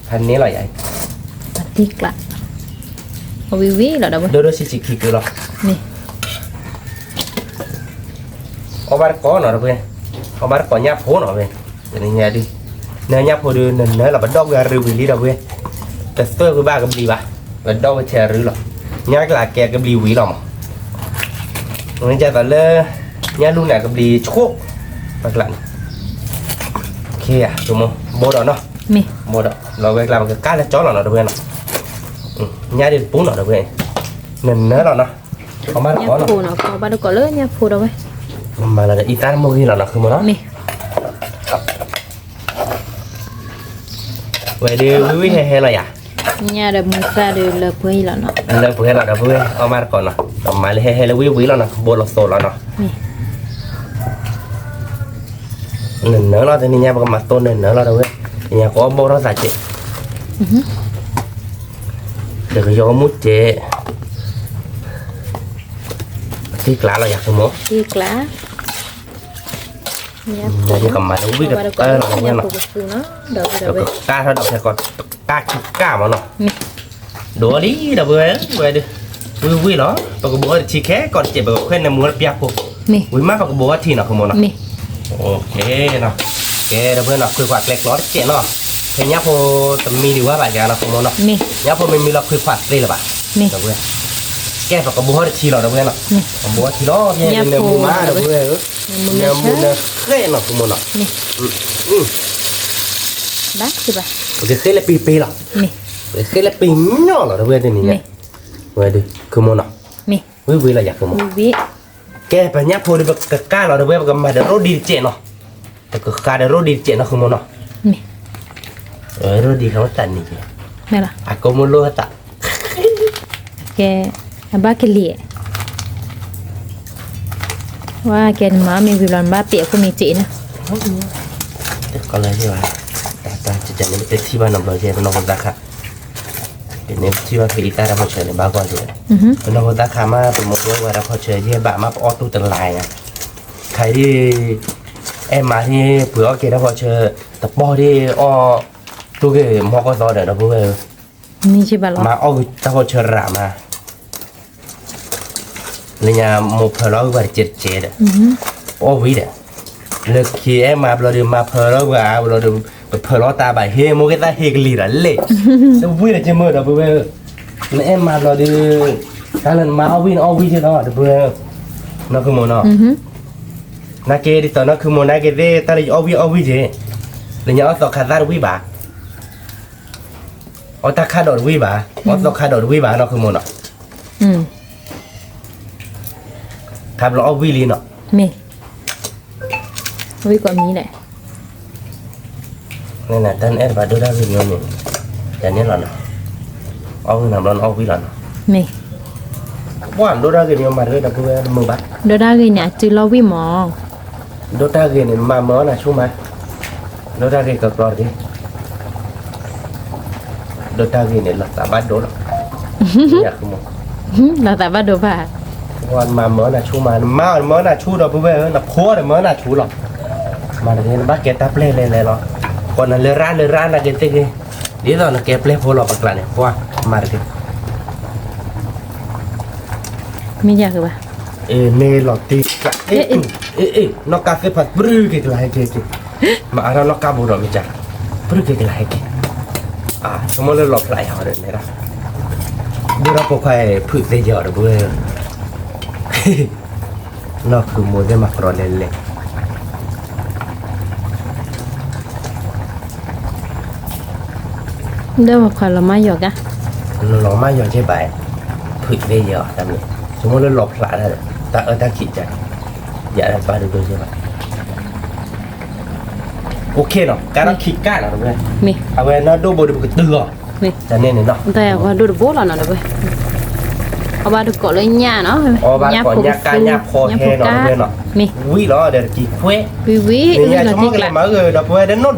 ဖးန့ၢ်လီၤယၤ, အဝံၤဝံၤလီၤဒီးဝဲ, ဒိၣ်ဒိၣ်ဆံးဆံးခံကၢလီၤ, အီၣ်ဘၣ်တကိးနီၤတဝဲ, အီၣ်ဘၣ်တကိးညၣ်ဖိနီၤဝဲ, တနံၤညါဒုး, နညၣ်ဖိဒုး နနၢလီၤ ပဒီၣ်ဝဲအရူဝံၤလံဒီးဝဲ, တသွဲၣ်ဝဲဘၣ်ကဘျံးဘၣ်, ပဒီၣ်ဝဲဆဲးအရူလီၤ, ညၣ်ကျးကဲကဘျံးဝံၤလီၤမး ဝဲဒ်သိးလၢ ညၣ်လူၢ်န့ၣ် ကဘျံးဆှိၣ်, ပကျးန့ၣ်, ဘိဒီးနီၤ, ဘိဒီး လီၤဝဲကျါ ပကကါလၢကၠီလီၤနီၤ တဝဲနီၤ, ညၣ်ဒ်တပူၤနီၤ တဝဲ, နနၢလီၤနီၤ, အီၣ်ဘၣ်တကိးနီၤ, အီၣ်ဘၣ်တကိးလၢညၣ်ဖိဒီးဝဲ, မၤလီၤဒီးအံသၣ်တမိၢ်ဂ့ၤလီၤနီၤ ခိမိၢ်နီၤ, ဝဲဒုးဝံၤဝံၤဟဲဟဲလီၤယၤ, ညၣ်ဒီးမုၢ်သၣ်ဒုးလၢပှဲၤလီၤနီၤ, လၢပှဲၤလီၤဒီးပဝဲ အီၣ်ဘၣ်တကိးနီၤ, မၤလၢဟဲဟဲလၢဝံၤဝံၤလီၤနီၤ ဘိလီၤသိးလီၤနီၤ, နနၢလီၤ တနံၤညါ ပကမၤသိနနၢလီၤ တဝဲ, တနံၤညါကအီၣ်ဘိထီၣ်သးကဲး, တကယီကမူၣ်ကဲး, တံၢ်ကျါလီၤယၤ ခိမိၢ်, တံၢ်ကျါ, ညါဒ်ကမၤလၢဝံၤကတၢၢ်လီၤ တဝဲနီၤ, ဒီးကကါထီၣ်ဒီးဖဲကီး တကါခံကါမးနီၤ, ဒိးလံဒီးပဝဲ, ဝဲဒုး, ဝံၤဝံၤလီၤ ပကဘိးထီၣ်တထံခဲ ကီးတစဲး ပကခွဲးနၢမူထီၣ်ပျၢ်ဖိ, ဝံၤမးပကဘိးထီၣ်ထံနီၤ ခိမိၢ်နီၤ, ကဲ, ကဲ တဝဲနီၤ ခွ့ခွးကျဲကျီတစဲးနီၤ, ဖဲညၣ်ဖိတမံဒံးဝဲဘၣ်ကနီၤ ခိမိၢ်နီၤ, ညၣ်ဖိမ့မံလီၤခွ့ခွးသ့လၢၤဘၣ်, တဝဲ, ကဲ ပကဘိးထီၣ်တထံလီၤ တဝဲနီၤ, ပကဘိးထီၣ်ထံလီၤ ဖဲနၢမူမး တဝဲ, နၢမူနၢဃဲးနီၤ ခိမိၢ်နီၤ, ပကဃ့လၢပံပ့လီၤ, ပကဃ့လၢပံညီလီၤ တဝဲတနံၤညါ, ဝဲဒုး ခိမိၢ်နီၤ, ဝံၤဝံၤလီၤယၤ ခိမိၢ်, ကဲ ပညၣ်ဖိဒီး ပကကါလီၤ တဝဲ ပကမၤဒီးရိဒံတစဲးနီၤ, ပကဃးဒီးရိဒံတစဲးနီၤ ခိမိၢ်နီၤ, ရိဒံဃီတၢ်နံၤက့ၤ, အကိးမုၢ်လိဟတး, ကဲ, အဘၣ်ကလံၤ, ဝဲကဲနမၤမ့ၢ်ဝံၤဘျီ နဘၣ်ပ့းအခိၣ်မ့ၢ်စ့းနီၤ, တကီလၢၤဘၣ်, တၢ်တၢ်န့ၣ် ပတထံၣ်ဘၣ်နီတဘျီ ယဲပနီၢ်ခိသးခါ, ပန့ၣ်ပထံၣ်ဘၣ်ဖဲအံသၣ်တၢ်ဖီၣ်ဆၢန့ၣ် ဘၣ်ကွၢ်က့ၤ, ပနီၢ်ခိသးခါမး ပမိၢ်ဝဲဝဲတၢ်ဖီၣ်ဆၢ ယဲဘၣ်မး ပအီၣ်တူၢ်တလါညါ, ခါအံၤဒ် အဲၣ်မးဒ် ပှ့ၤအီၣ်က့ၤတၢ်ဖီၣ်ဆၢ တပီၢ်ဒ်အီၣ်တူၢ်က့ၤမီၢ်ကီၢ်သီဒီး ဒီပုၢ်ဝဲၢ်ဧၢ, မၤအီၣ်က့ၤတၢ်ဖီၣ်ဆၢရၤမး လၢညါမိၢ်ဖၢလီၤဝဲပှၤတစဲးတစဲးဒီး, ပအီၣ်ဝံၤဒီး, လၢခံအဲၣ်မၤဘျီဒီး မၤဖၢလီၤဝဲအါဘျီဒီး, ပဖၢလီၤတၢ်ဘၣ်ဟ့ၣ် မိၢ်က့ၤသးဟ့ၣ်ကလံၤဒီးလဲၣ်, တဝံၤဒီးက့ၤမုာ်ဒီပုၢ်ဝဲၢ်ဧၢ, နအဲၣ်မၤဘျီဒီး, တၢ်လၢနမၤအီၣ်ဝံၤနအီၣ်ဝံၤက့ၤလီၤ တပုၢ်ဝဲၢ်ဧၢ, နီၢ်ခုမိၢ်နီၤ, နာ်က့ဒ်သိးနီၢ်ခုမိၢ်နာ်က့သ့ၣ် တၢ်လၢယအီၣ်ဝံၤအီၣ်ဝံၤက့ၤ, လၢညါအီၣ်သီခါသၣ်တဝံၤဘၣ် အီၣ်တၢ်ခါဒီးတဝံၤဘၣ်, အီၣ်သီခါဒီးတဝံၤဘၣ် နီၢ်ခုမိၢ်နီၤ, ခါဘျီအီၣ်ဝံၤလံနီၤ, မ့ၢ်, ဝံၤကိးမံၤလဲၣ်, တၢ်နအဲၣ်တဘၣ်ဒိၣ်တၢ်ဂ့ၤမ့ၢ်န့ၣ်, ယၤန့ၣ်လီၤနီၤ, အီၣ်ဝံၤနီၤဘျီနအီၣ်ဝံၤလီၤနီၤ, မ့ၢ်, ပှၢ်ဒိၣ်တၢ်ဂ့ၤမ့ၢ်မၤတဂ့ၤဒီပုၢ်ဝဲၢ်တမုာ်ဘၣ်. ဒိၣ်တၢ်ဂ့ၤန့ၣ် အစုလီၤဝံၣ်မး. ဒိၣ်တၢ်ဂ့ၤန့ၣ် မၤမၢအီၣ်နၤဆူၣ်မး, ဒိၣ်တၢ်ဂ့ၤကကျီတက့ၢ်. ဒိၣ်တၢ်ဂ့ၤန့ၣ် လီၤသးဘၣ်ဒိလီၤ. လီၤသးဘၣ်ဒိဘၣ်. မၤမၢအီၣ်နၤဆူၣ်မး, နမါအီၤမၢအီၣ်နၤဆူၣ်ဒီပုၢ်ဝဲၢ်ဧၢ, နဖိဒီးမၢအီၣ်နၤဆူၣ်လီၤ. မၤတဂ့ၤ နဘၣ်ကဲတၢ်ပျဲၢ်လဲၤလဲၤလီၤ. ဃိးနလၢရၣ်လၢရၣ်နက့ၤသ့ၣ်ဂ့ၤ, ဒ်သိးနကဲပျဲၢ်ဖိလီၤပကျးန့ၣ် ပှၢ်မၤတဂ့ၤ. မ့ၢ်ယၤကဘၣ်. မ့ၢ်လီၤတံၢ်ကျး, အ့ၣ်, နီၢ်ကါသ့ၣ်ဖးပြူၢ်က့ၤကလၤဟဲက့ၤက့ၤ, မၤအါထီၣ်နီၢ်ကါဘိဒီးမ့ၢ်က, ပြူၢ်က့ၤကလၤဟဲက့ၤ, ဆိကမိၣ်လၢလီၤဖျးယၤဒီးနဲဒၣ်, ဒိၣ်ထီၣ်ဖိခွါအံၤ ဖုးသ့ယီၤဒီပုၢ်ဝဲၢ်, နီၢ်ခုမိၢ်သ့ၣ်မၤကြီလဲၤလဲၤ ဒီးပခွါလီၤမၢ်ယီၤကါ, လီၤမၢ်ယီၤက့ဘၣ်, ဖုးသ့ယီၤတၢ်မ့ၢ်, ဆိကမိၣ်လၢလီၤဖျးတၢ်ဒီး တၢ်အၢတၢ်ခံးကါ, ယၤတၢ်ဘၣ်ဒိဒိယဲဘၣ်, အိၣ်ခ့နီၤ ကါထီၣ်ခံးကါနီၤတဝဲ, အဝဲနီၢ်ဒိၣ်ဘိဒီးပကတုၤအီၤ, တၢ်န့ၣ်န့ၣ်နီၤ, တၢ်ယၤပှၤဒိၣ်တဘိလီၤနီၤတဝဲ, အီၣ်ဘၣ်တကိးလၢညၣ်နီၤ, အီၣ်ဘၣ်တကိးညၣ်ကါညၣ်ဖီဟဲနီၤတဝဲနီၤ, ဝံၤလီၤဒီးတကံၤခွဲ, ဝံၤဝံၤ, ဆိကမိၣ်ကလဲၤမၤဂ့ၤဒီပုၢ်ဝဲၢ်ဒီးနီၢ်ဒီးဝဲဒၣ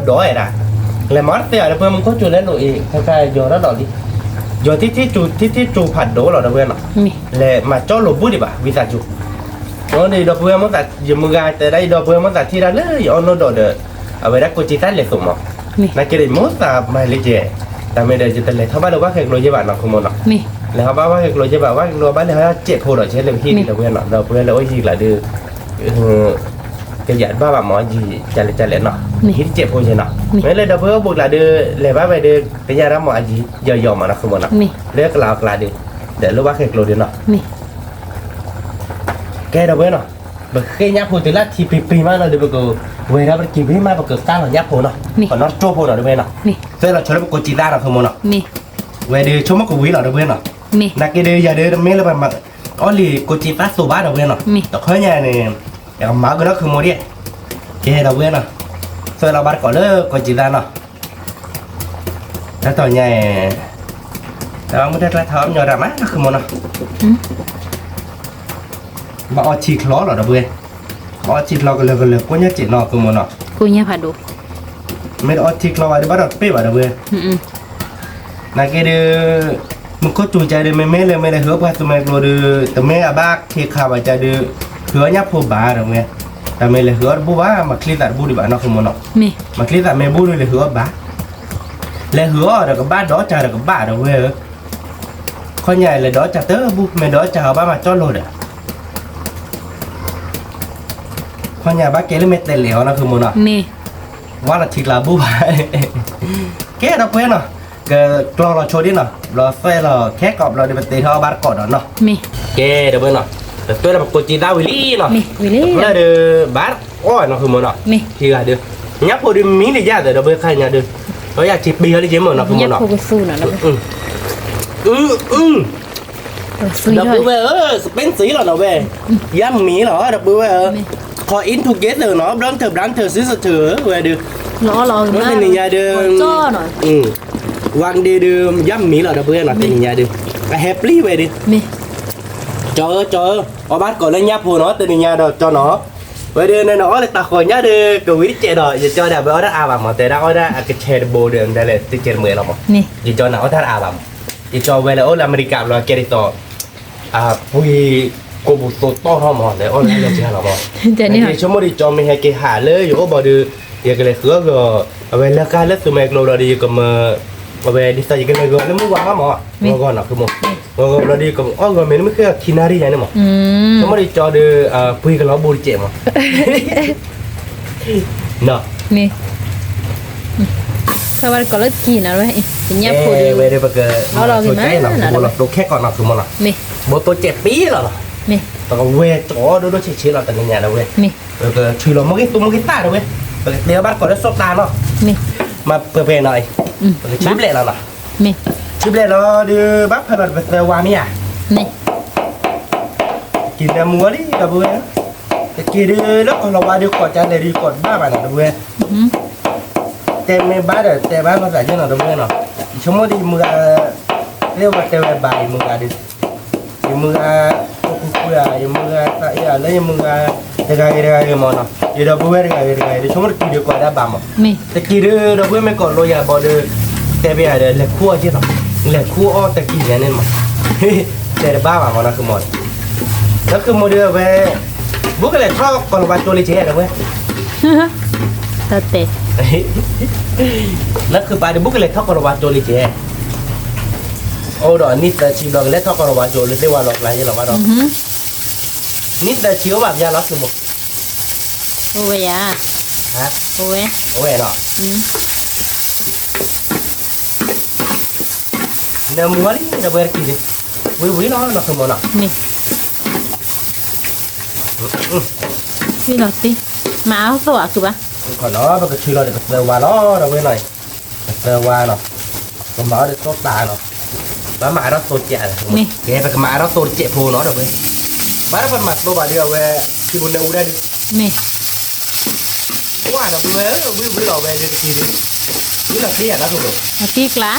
်, လဲၤမၤတသ့အီၤဒီပုၢ်ဝဲၢ်မူခိၣ်စူၤလဲၤလိာ်အံၤ ခဲခါယီၤထီၣ်ဒီးလံ, ယီၤထံထံစူၤထံထံစူၤဖးဒိၣ်လီၤတဝဲနီၤ, လဲၤမၤကၠီလိာ်ဘိဒံးဘၣ် ဝံသးစူၤ, ဒီးဒီပုၢ်ဝဲၢ်မိၢ်သး ယမုၢ်ဂၤတဲဒၣ်အံၤဒီပုၢ်ဝဲၢ်မိၢ်သးထံၣ်ဒၣ်လၢယအီၣ်နီၢ်ဒီးဒီး, အဝဲဒၣ်ကိးကံသၣ်လဲၤသိးမး, နာ်က့ဒီးယမိၢ်သးမၤလၢကဲ, တၢ်မ့ၢ်ဒီးယတလဲၤထီၣ်ဘၣ်လၢဝၣ်ခဲကျိၤယဲဘၣ်နီၤ ခိမိၢ်နီၤ, လဲၤထီၣ်ဘၣ်ဝၣ်ခဲကျိၤယဲဘၣ် ဝၣ်ခဲကျိၤဘၣ်လဲၤဟဲစဲးဖိဒီး ကဲလၢပဟံၣ်ဒီပုၢ်ဝဲၢ်နီၤ ဒီပုၢ်ဝဲၢ်လၢအိၣ်ယံၤကျါဒီး ကယၤတဘၣ်ဘၣ်မး ယံၤကလဲၣ်ကလဲၣ်နီၤ, ဟံၣ်တစဲးဖိကဲနီၤ, မ့ၢ်လၢဒီပုၢ်ဝဲၢ်အိၣ်ဘူးကျါဒီး လဲၤဘၣ်ဝဲဒီး ကယၤဒၣ်မးအယံၤယီၤယီၤမးနီၤ ခိမိၢ်နီၤ, လၢကျးအကျါဒီး, ဒီးလၢဝၣ်ခဲကျိၤဒီးနီၤ, ကဲဒီပုၢ်ဝဲၢ်နီၤ, ပဃ့ညၣ်ဖိတုၤလၢထံပံၤပံၤမးနီၤဒီး ပကဝဲၤဒီးပတကံၤပံၤမး ပကကၢ်လီၤညၣ်ဖိနီၤ, ပနီၢ်ကၠီဖိနီၤ ဒီပုၢ်ဝဲၢ်နီၤ, သွဲလီၤဆီလၢပကိးကံသၣ်နီၤ ခိမိၢ်နီၤ, ဝဲဒီးဆိကမိၣ်ကဝံၤလီၤ ဒီပုၢ်ဝဲၢ်နီၤ, နာ်က့ဒီးယၤဒီးတမ့ၢ်လၢပမၤ အီၣ်လံၤကိးကံသၣ်သိးဘၣ် ဒီပုၢ်ဝဲၢ်နီၤ, တခီညါန့ၣ် ယကမၤကဒီး ခိမိၢ်ဒံး, ကဲ ဒီပုၢ်ဝဲၢ်နီၤ, သွဲလီၤဘၣ်တကိးလၢကိးကံသၣ်နီၤ, တၢ်တီၤညါအံၤ, တၢ်မုၢ်တၢ်ကျါထီၣ်အီၣ်မညီတၢ်မး ခိမိၢ်နီၤ, ဘၣ်အီထံချီလီၤ ဒီပုၢ်ဝဲၢ်, ဘၣ်အီထံချီကလၢာ်ကလၢာ် ကိးညါစဲးနီၤ ခိမိၢ်နီၤ, ကိးညါဖးဒိၣ်, မ့ၢ်တအီထံချီဘၣ်ဒီး ဘၣ်ဒီးတပ့ၢ်ဘၣ် ဒီပုၢ်ဝဲၢ်, နာ်က့ဒီး မူခိၣ်စူၤကဒီး မ့မ့ၢ်လၢမ့ၢ်လဲၤဟုးအီၣ်ပှၤသူမှဲကျိဒီး တမ့ၢ်အဘၣ်ခ့ခါဘၣ်ကဒီး ဟုးအီၣ်ညၣ်ဖိဘၣ် ဒီပုၢ်ဝဲၢ်, တၢ်မ့ၢ်လဲၤဟုးအီၣ်တဘူၣ်ဘၣ် မၤချ့သးတဘူၣ်ဒံးဘၣ်နီၤ ခိမိၢ်နီၤ, မၤချ့သးမ့ၢ်ဘူၣ်ဒီးလဲၤဟုးအီၣ်ဘၣ်, လဲၤဟုးအီၣ်ဒီးကဘၣ်ဒီးစၢ်ဒီးကဘၣ် ဒီပုၢ်ဝဲၢ်ဧၢ, ခီညါလဲၤဒီးစၢ်တဘူၣ် မ့ၢ်ဒီးစၢ်အီၤဘၣ်မၤကၠီလိာ်ဒီး ခီညါဘၣ်ကဲလၢမ့ၢ်တဲလဲၤအီၤနီၤ ခိမိၢ်နီၤ, ဝါလီၤထံကျါဘူၣ်ဘၣ်, ကဲ ဒီပုၢ်ဝဲၢ်နီၤ, ကကျီလီၤဆိဒ်နီၤ ဘျီသွဲလီၤခဲကိးဘျီဒီး ပတ့ထီၣ်အီၣ်ဘၣ်တကိးဒီးနီၤ, ကဲ ဒီပုၢ်ဝဲၢ်နီၤ, ပသွဲလီၤပကိးကံသၣ်ဝံၤလံနီၤ, လၢဒီးဘၣ်အီၣ်နီၤ ခိမိၢ်နီၤ, ထံဂၤဒီး ညၣ်ဖိဒီးမံလံယၤသး ဒီပုၢ်ဝဲၢ် ခါညါဒီး အီၣ်ယၤထံပံၤဟီလံက့မ့ၢ်နီၤ ခိမိၢ်နီၤ, ဒီပုၢ်ဝဲၢ်ဧၢ, စပ့ၣ်စံလီၤနီၤဝဲ, ယါမံလီၤ ဒီပုၢ်ဝဲၢ်ဧၢ, ခီ into together နီၤ brother brother sister ဝဲဒီး, တနံၤညါဒီး, ဝါကဒ့ဒီး ယါမံလီၤ ဒီပုၢ်ဝဲၢ်နီၤ တနံၤညါဒီး, အဟဲပျံၤဝဲဒီး, ကၠီဧၢ ကၠီဧၢ, အီၣ်ဘၣ်တကိးလၢညၣ်ဖိနီၤ တနံၤညါဒီးကၠီနီၤ, ဝဲဒီးနနအီၣ်လၢတၢ်ဃီၤညါဒီး ကဝံၤတစဲးဒီး ယကၠီဒီး အဝဲအီၣ်တၢ်အါဘၣ်မး တဲဒၣ်အီၣ်ဒၣ်အကဆဲးတဘိဒီး ဒ်လဲၣ် တကဲးတမှဲးလီၤမး, ယကၠီနၤအီၣ်တၢ်တအါဘၣ်မး, ယကၠီဝဲလၢအိၣ်လၢအမဲရကၤဘျီ ကဲဒ်သိး အပှ့ၤကိးပူၤသိးတီၢ်ထီၣ်မး လဲၤအီၣ်လၢလဲၤကလီၤမး, ယဆိကမိၣ်ဒီးကၠီမ့ၢ်ဟဲက့ၤဟးလၢယအိၣ်ဘၣ်ဒီး, ယကလဲၤဃုအီၣ်ဂီၤ, အဝဲလၢကါလၢသူမှဲကျိဘျီဒီး ယကမၤ, အဝဲဒ်သိးယကလဲၤဂီၤလၢမုၢ်ဝါဟီမး, ဂီၤဂီၤနီၤ ခိမိၢ်, ဂီၤဂီၤဘျီဒီး ယကအီၣ်ဂီၤမ့ၢ်နမ့ၢ်ဃ့ခံနၣ်ရံၣ်ယါန့ၣ်မး, ဆိကမိၣ်ဒီးကၠီဒီး, ပှ့ၤကလီၤဘိတစဲးမး နီၤ, မ့ၢ်, ဖဲဝဲတကိးလၢကံနီၤဝဲ, ညၣ်ဖိဒီး, ဝဲဒီးပက, လီၤဂ့ၤမး, ပကဘိလီၤသိခဲကိးနီၤ ခိမိၢ်နီၤ, ဘိသိစဲးပံလီၤနီၤ, ပကဝဲၤကၠီဒိၣ်ဒိၣ်ဆံးဆံးလီၤ တနံၤညါဒီးဝဲ, ပကဆူလီၤမိၢ်ဂ့ၤသူၣ်မိၢ်ဂ့ၤသၣ်ဒီးဝဲ, ပကတဲဘၣ်တကိးလၢစီၣ်တၢ်နီၤ, မၤပှဲၤပှဲၤနီၤ, ပကဆူဘျဲၣ်လီၤနီၤ, ဆူဘျဲၣ်လီၤဒီး ဘၣ်ဖဲလီၤပသၢဝါမ့ၢ်ဧါ က့ၤနမူဝဲလံ ဒီပုၢ်ဝဲၢ်, တက့ၤဒုးလၢကီၢ်လီၤဝါဒုးကိးကၠါလဲၣ်ဒုးကိးတဘၣ်ဘၣ်နီၤ ဒီပုၢ်ဝဲၢ်, တဲမ့ၢ်ဘၣ်ဒီးတဲဘၣ်လီၤသးယဲနီၤ ဒီပုၢ်ဝဲၢ်နီၤ, ယဆိကမိၣ်ဒ်ယမုၢ်ဂၤ, သ့ၣ်ဝဲတဲဝဲဘၣ်ယမုၢ်ဂၤဒုး, ယမုၢ်ဂၤ တကူကူဧါ, ယမုၢ်ဂၤသးအ့ၣ်ဧါ, လၢယမုၢ်ဂၤ တဂၤဂ့ၤတဂၤဂ့ၤမၢ်နီၤ, ယဒီပုၢ်ဝဲၢ်တဂၤဂ့ၤတဂၤဂ့ၤ တဆိကမိၣ်တကံၤဒီးကိးဒၣ်ဘၣ်မၢ်, တကံၤဒီး ဒီပုၢ်ဝဲၢ်မ့ၢ်ကိးလိယၤဘီဒီး တဲဘၣ်ယၤဒီး လဲၤခူၣ်အီၣ်က့ၢ်နီၤ, လဲၤခူၣ်အီၣ်တကံၤယၤန့ၣ်မၢ်, တဲတဘၣ်ဘၣ်မၢ်နီၤ ဃုမၢ်, ဒီးဃုမၢ်ဒီးအဝဲ ဘူးကလဲၤထီၣ်ကီၤလၤဝါကၠိလံကဲး ဒီပုၢ်ဝဲၢ် တၢ်တဲ လၢခုးပာ်ဒီး ဘူးကလဲၤထီၣ်ကီၤလၤဝါကၠိလံကဲး, အိၣ်ဒီးနံၣ်သၢဆံဘျီ ကလဲၤထီၣ်ကီၤလၤဝါကၠိလၢသ့ၣ်ဝါလီၤကျါယဲလီၤဘၣ်ဒီး, နံၣ်သၢဆံအိၣ်ဘၣ်ပယါလီၤ ဃုမၢ်, အိၣ်ဝဲယၤ, အိၣ်ဝဲ, အိၣ်ဝဲနီၤ, နမူဝဲလံ ဒီပုၢ်ဝဲၢ်တကံၤလံ, ဝံၤဝံၤလီၤနီၤ ဃုမၢ်နီၤ, ဝံၤလီၤတံၢ်, မၤအီၣ်သိၣ်အီၤဃုဘၣ်, ခီနီၤ ပကဆှၢလီၤဒီးပသၢဝါလီၤ ဒီပုၢ်ဝဲၢ်နီၤ, ပသၢဝါနီၤ, ပမၤအီၣ်ဒီးသိၣ်တၢ်နီၤ, ပမၤအီၣ်ဒီးသိၣ်ကဲး, ကဲ ပကမၤအီၣ်ဒီးသိၣ်ကဲးဖိနီၤ ဒီပုၢ်ဝဲၢ်, ဘၣ်ဒီးပမၤသိၣ်ဘၣ်ဒီးအဝဲ ခံပူၤနၢအူဒၣ်ဒီး, မ့ၢ် ဝါဒီပုၢ်ဝဲၢ်ဧၢ ဝံၤဝံၤလီၤဝဲဒီးတကံၤဒီး, ဝံၤလီၤတံၢ်ယၤနီၤ ဃုမၢ်, အတံၢ်ကျါ,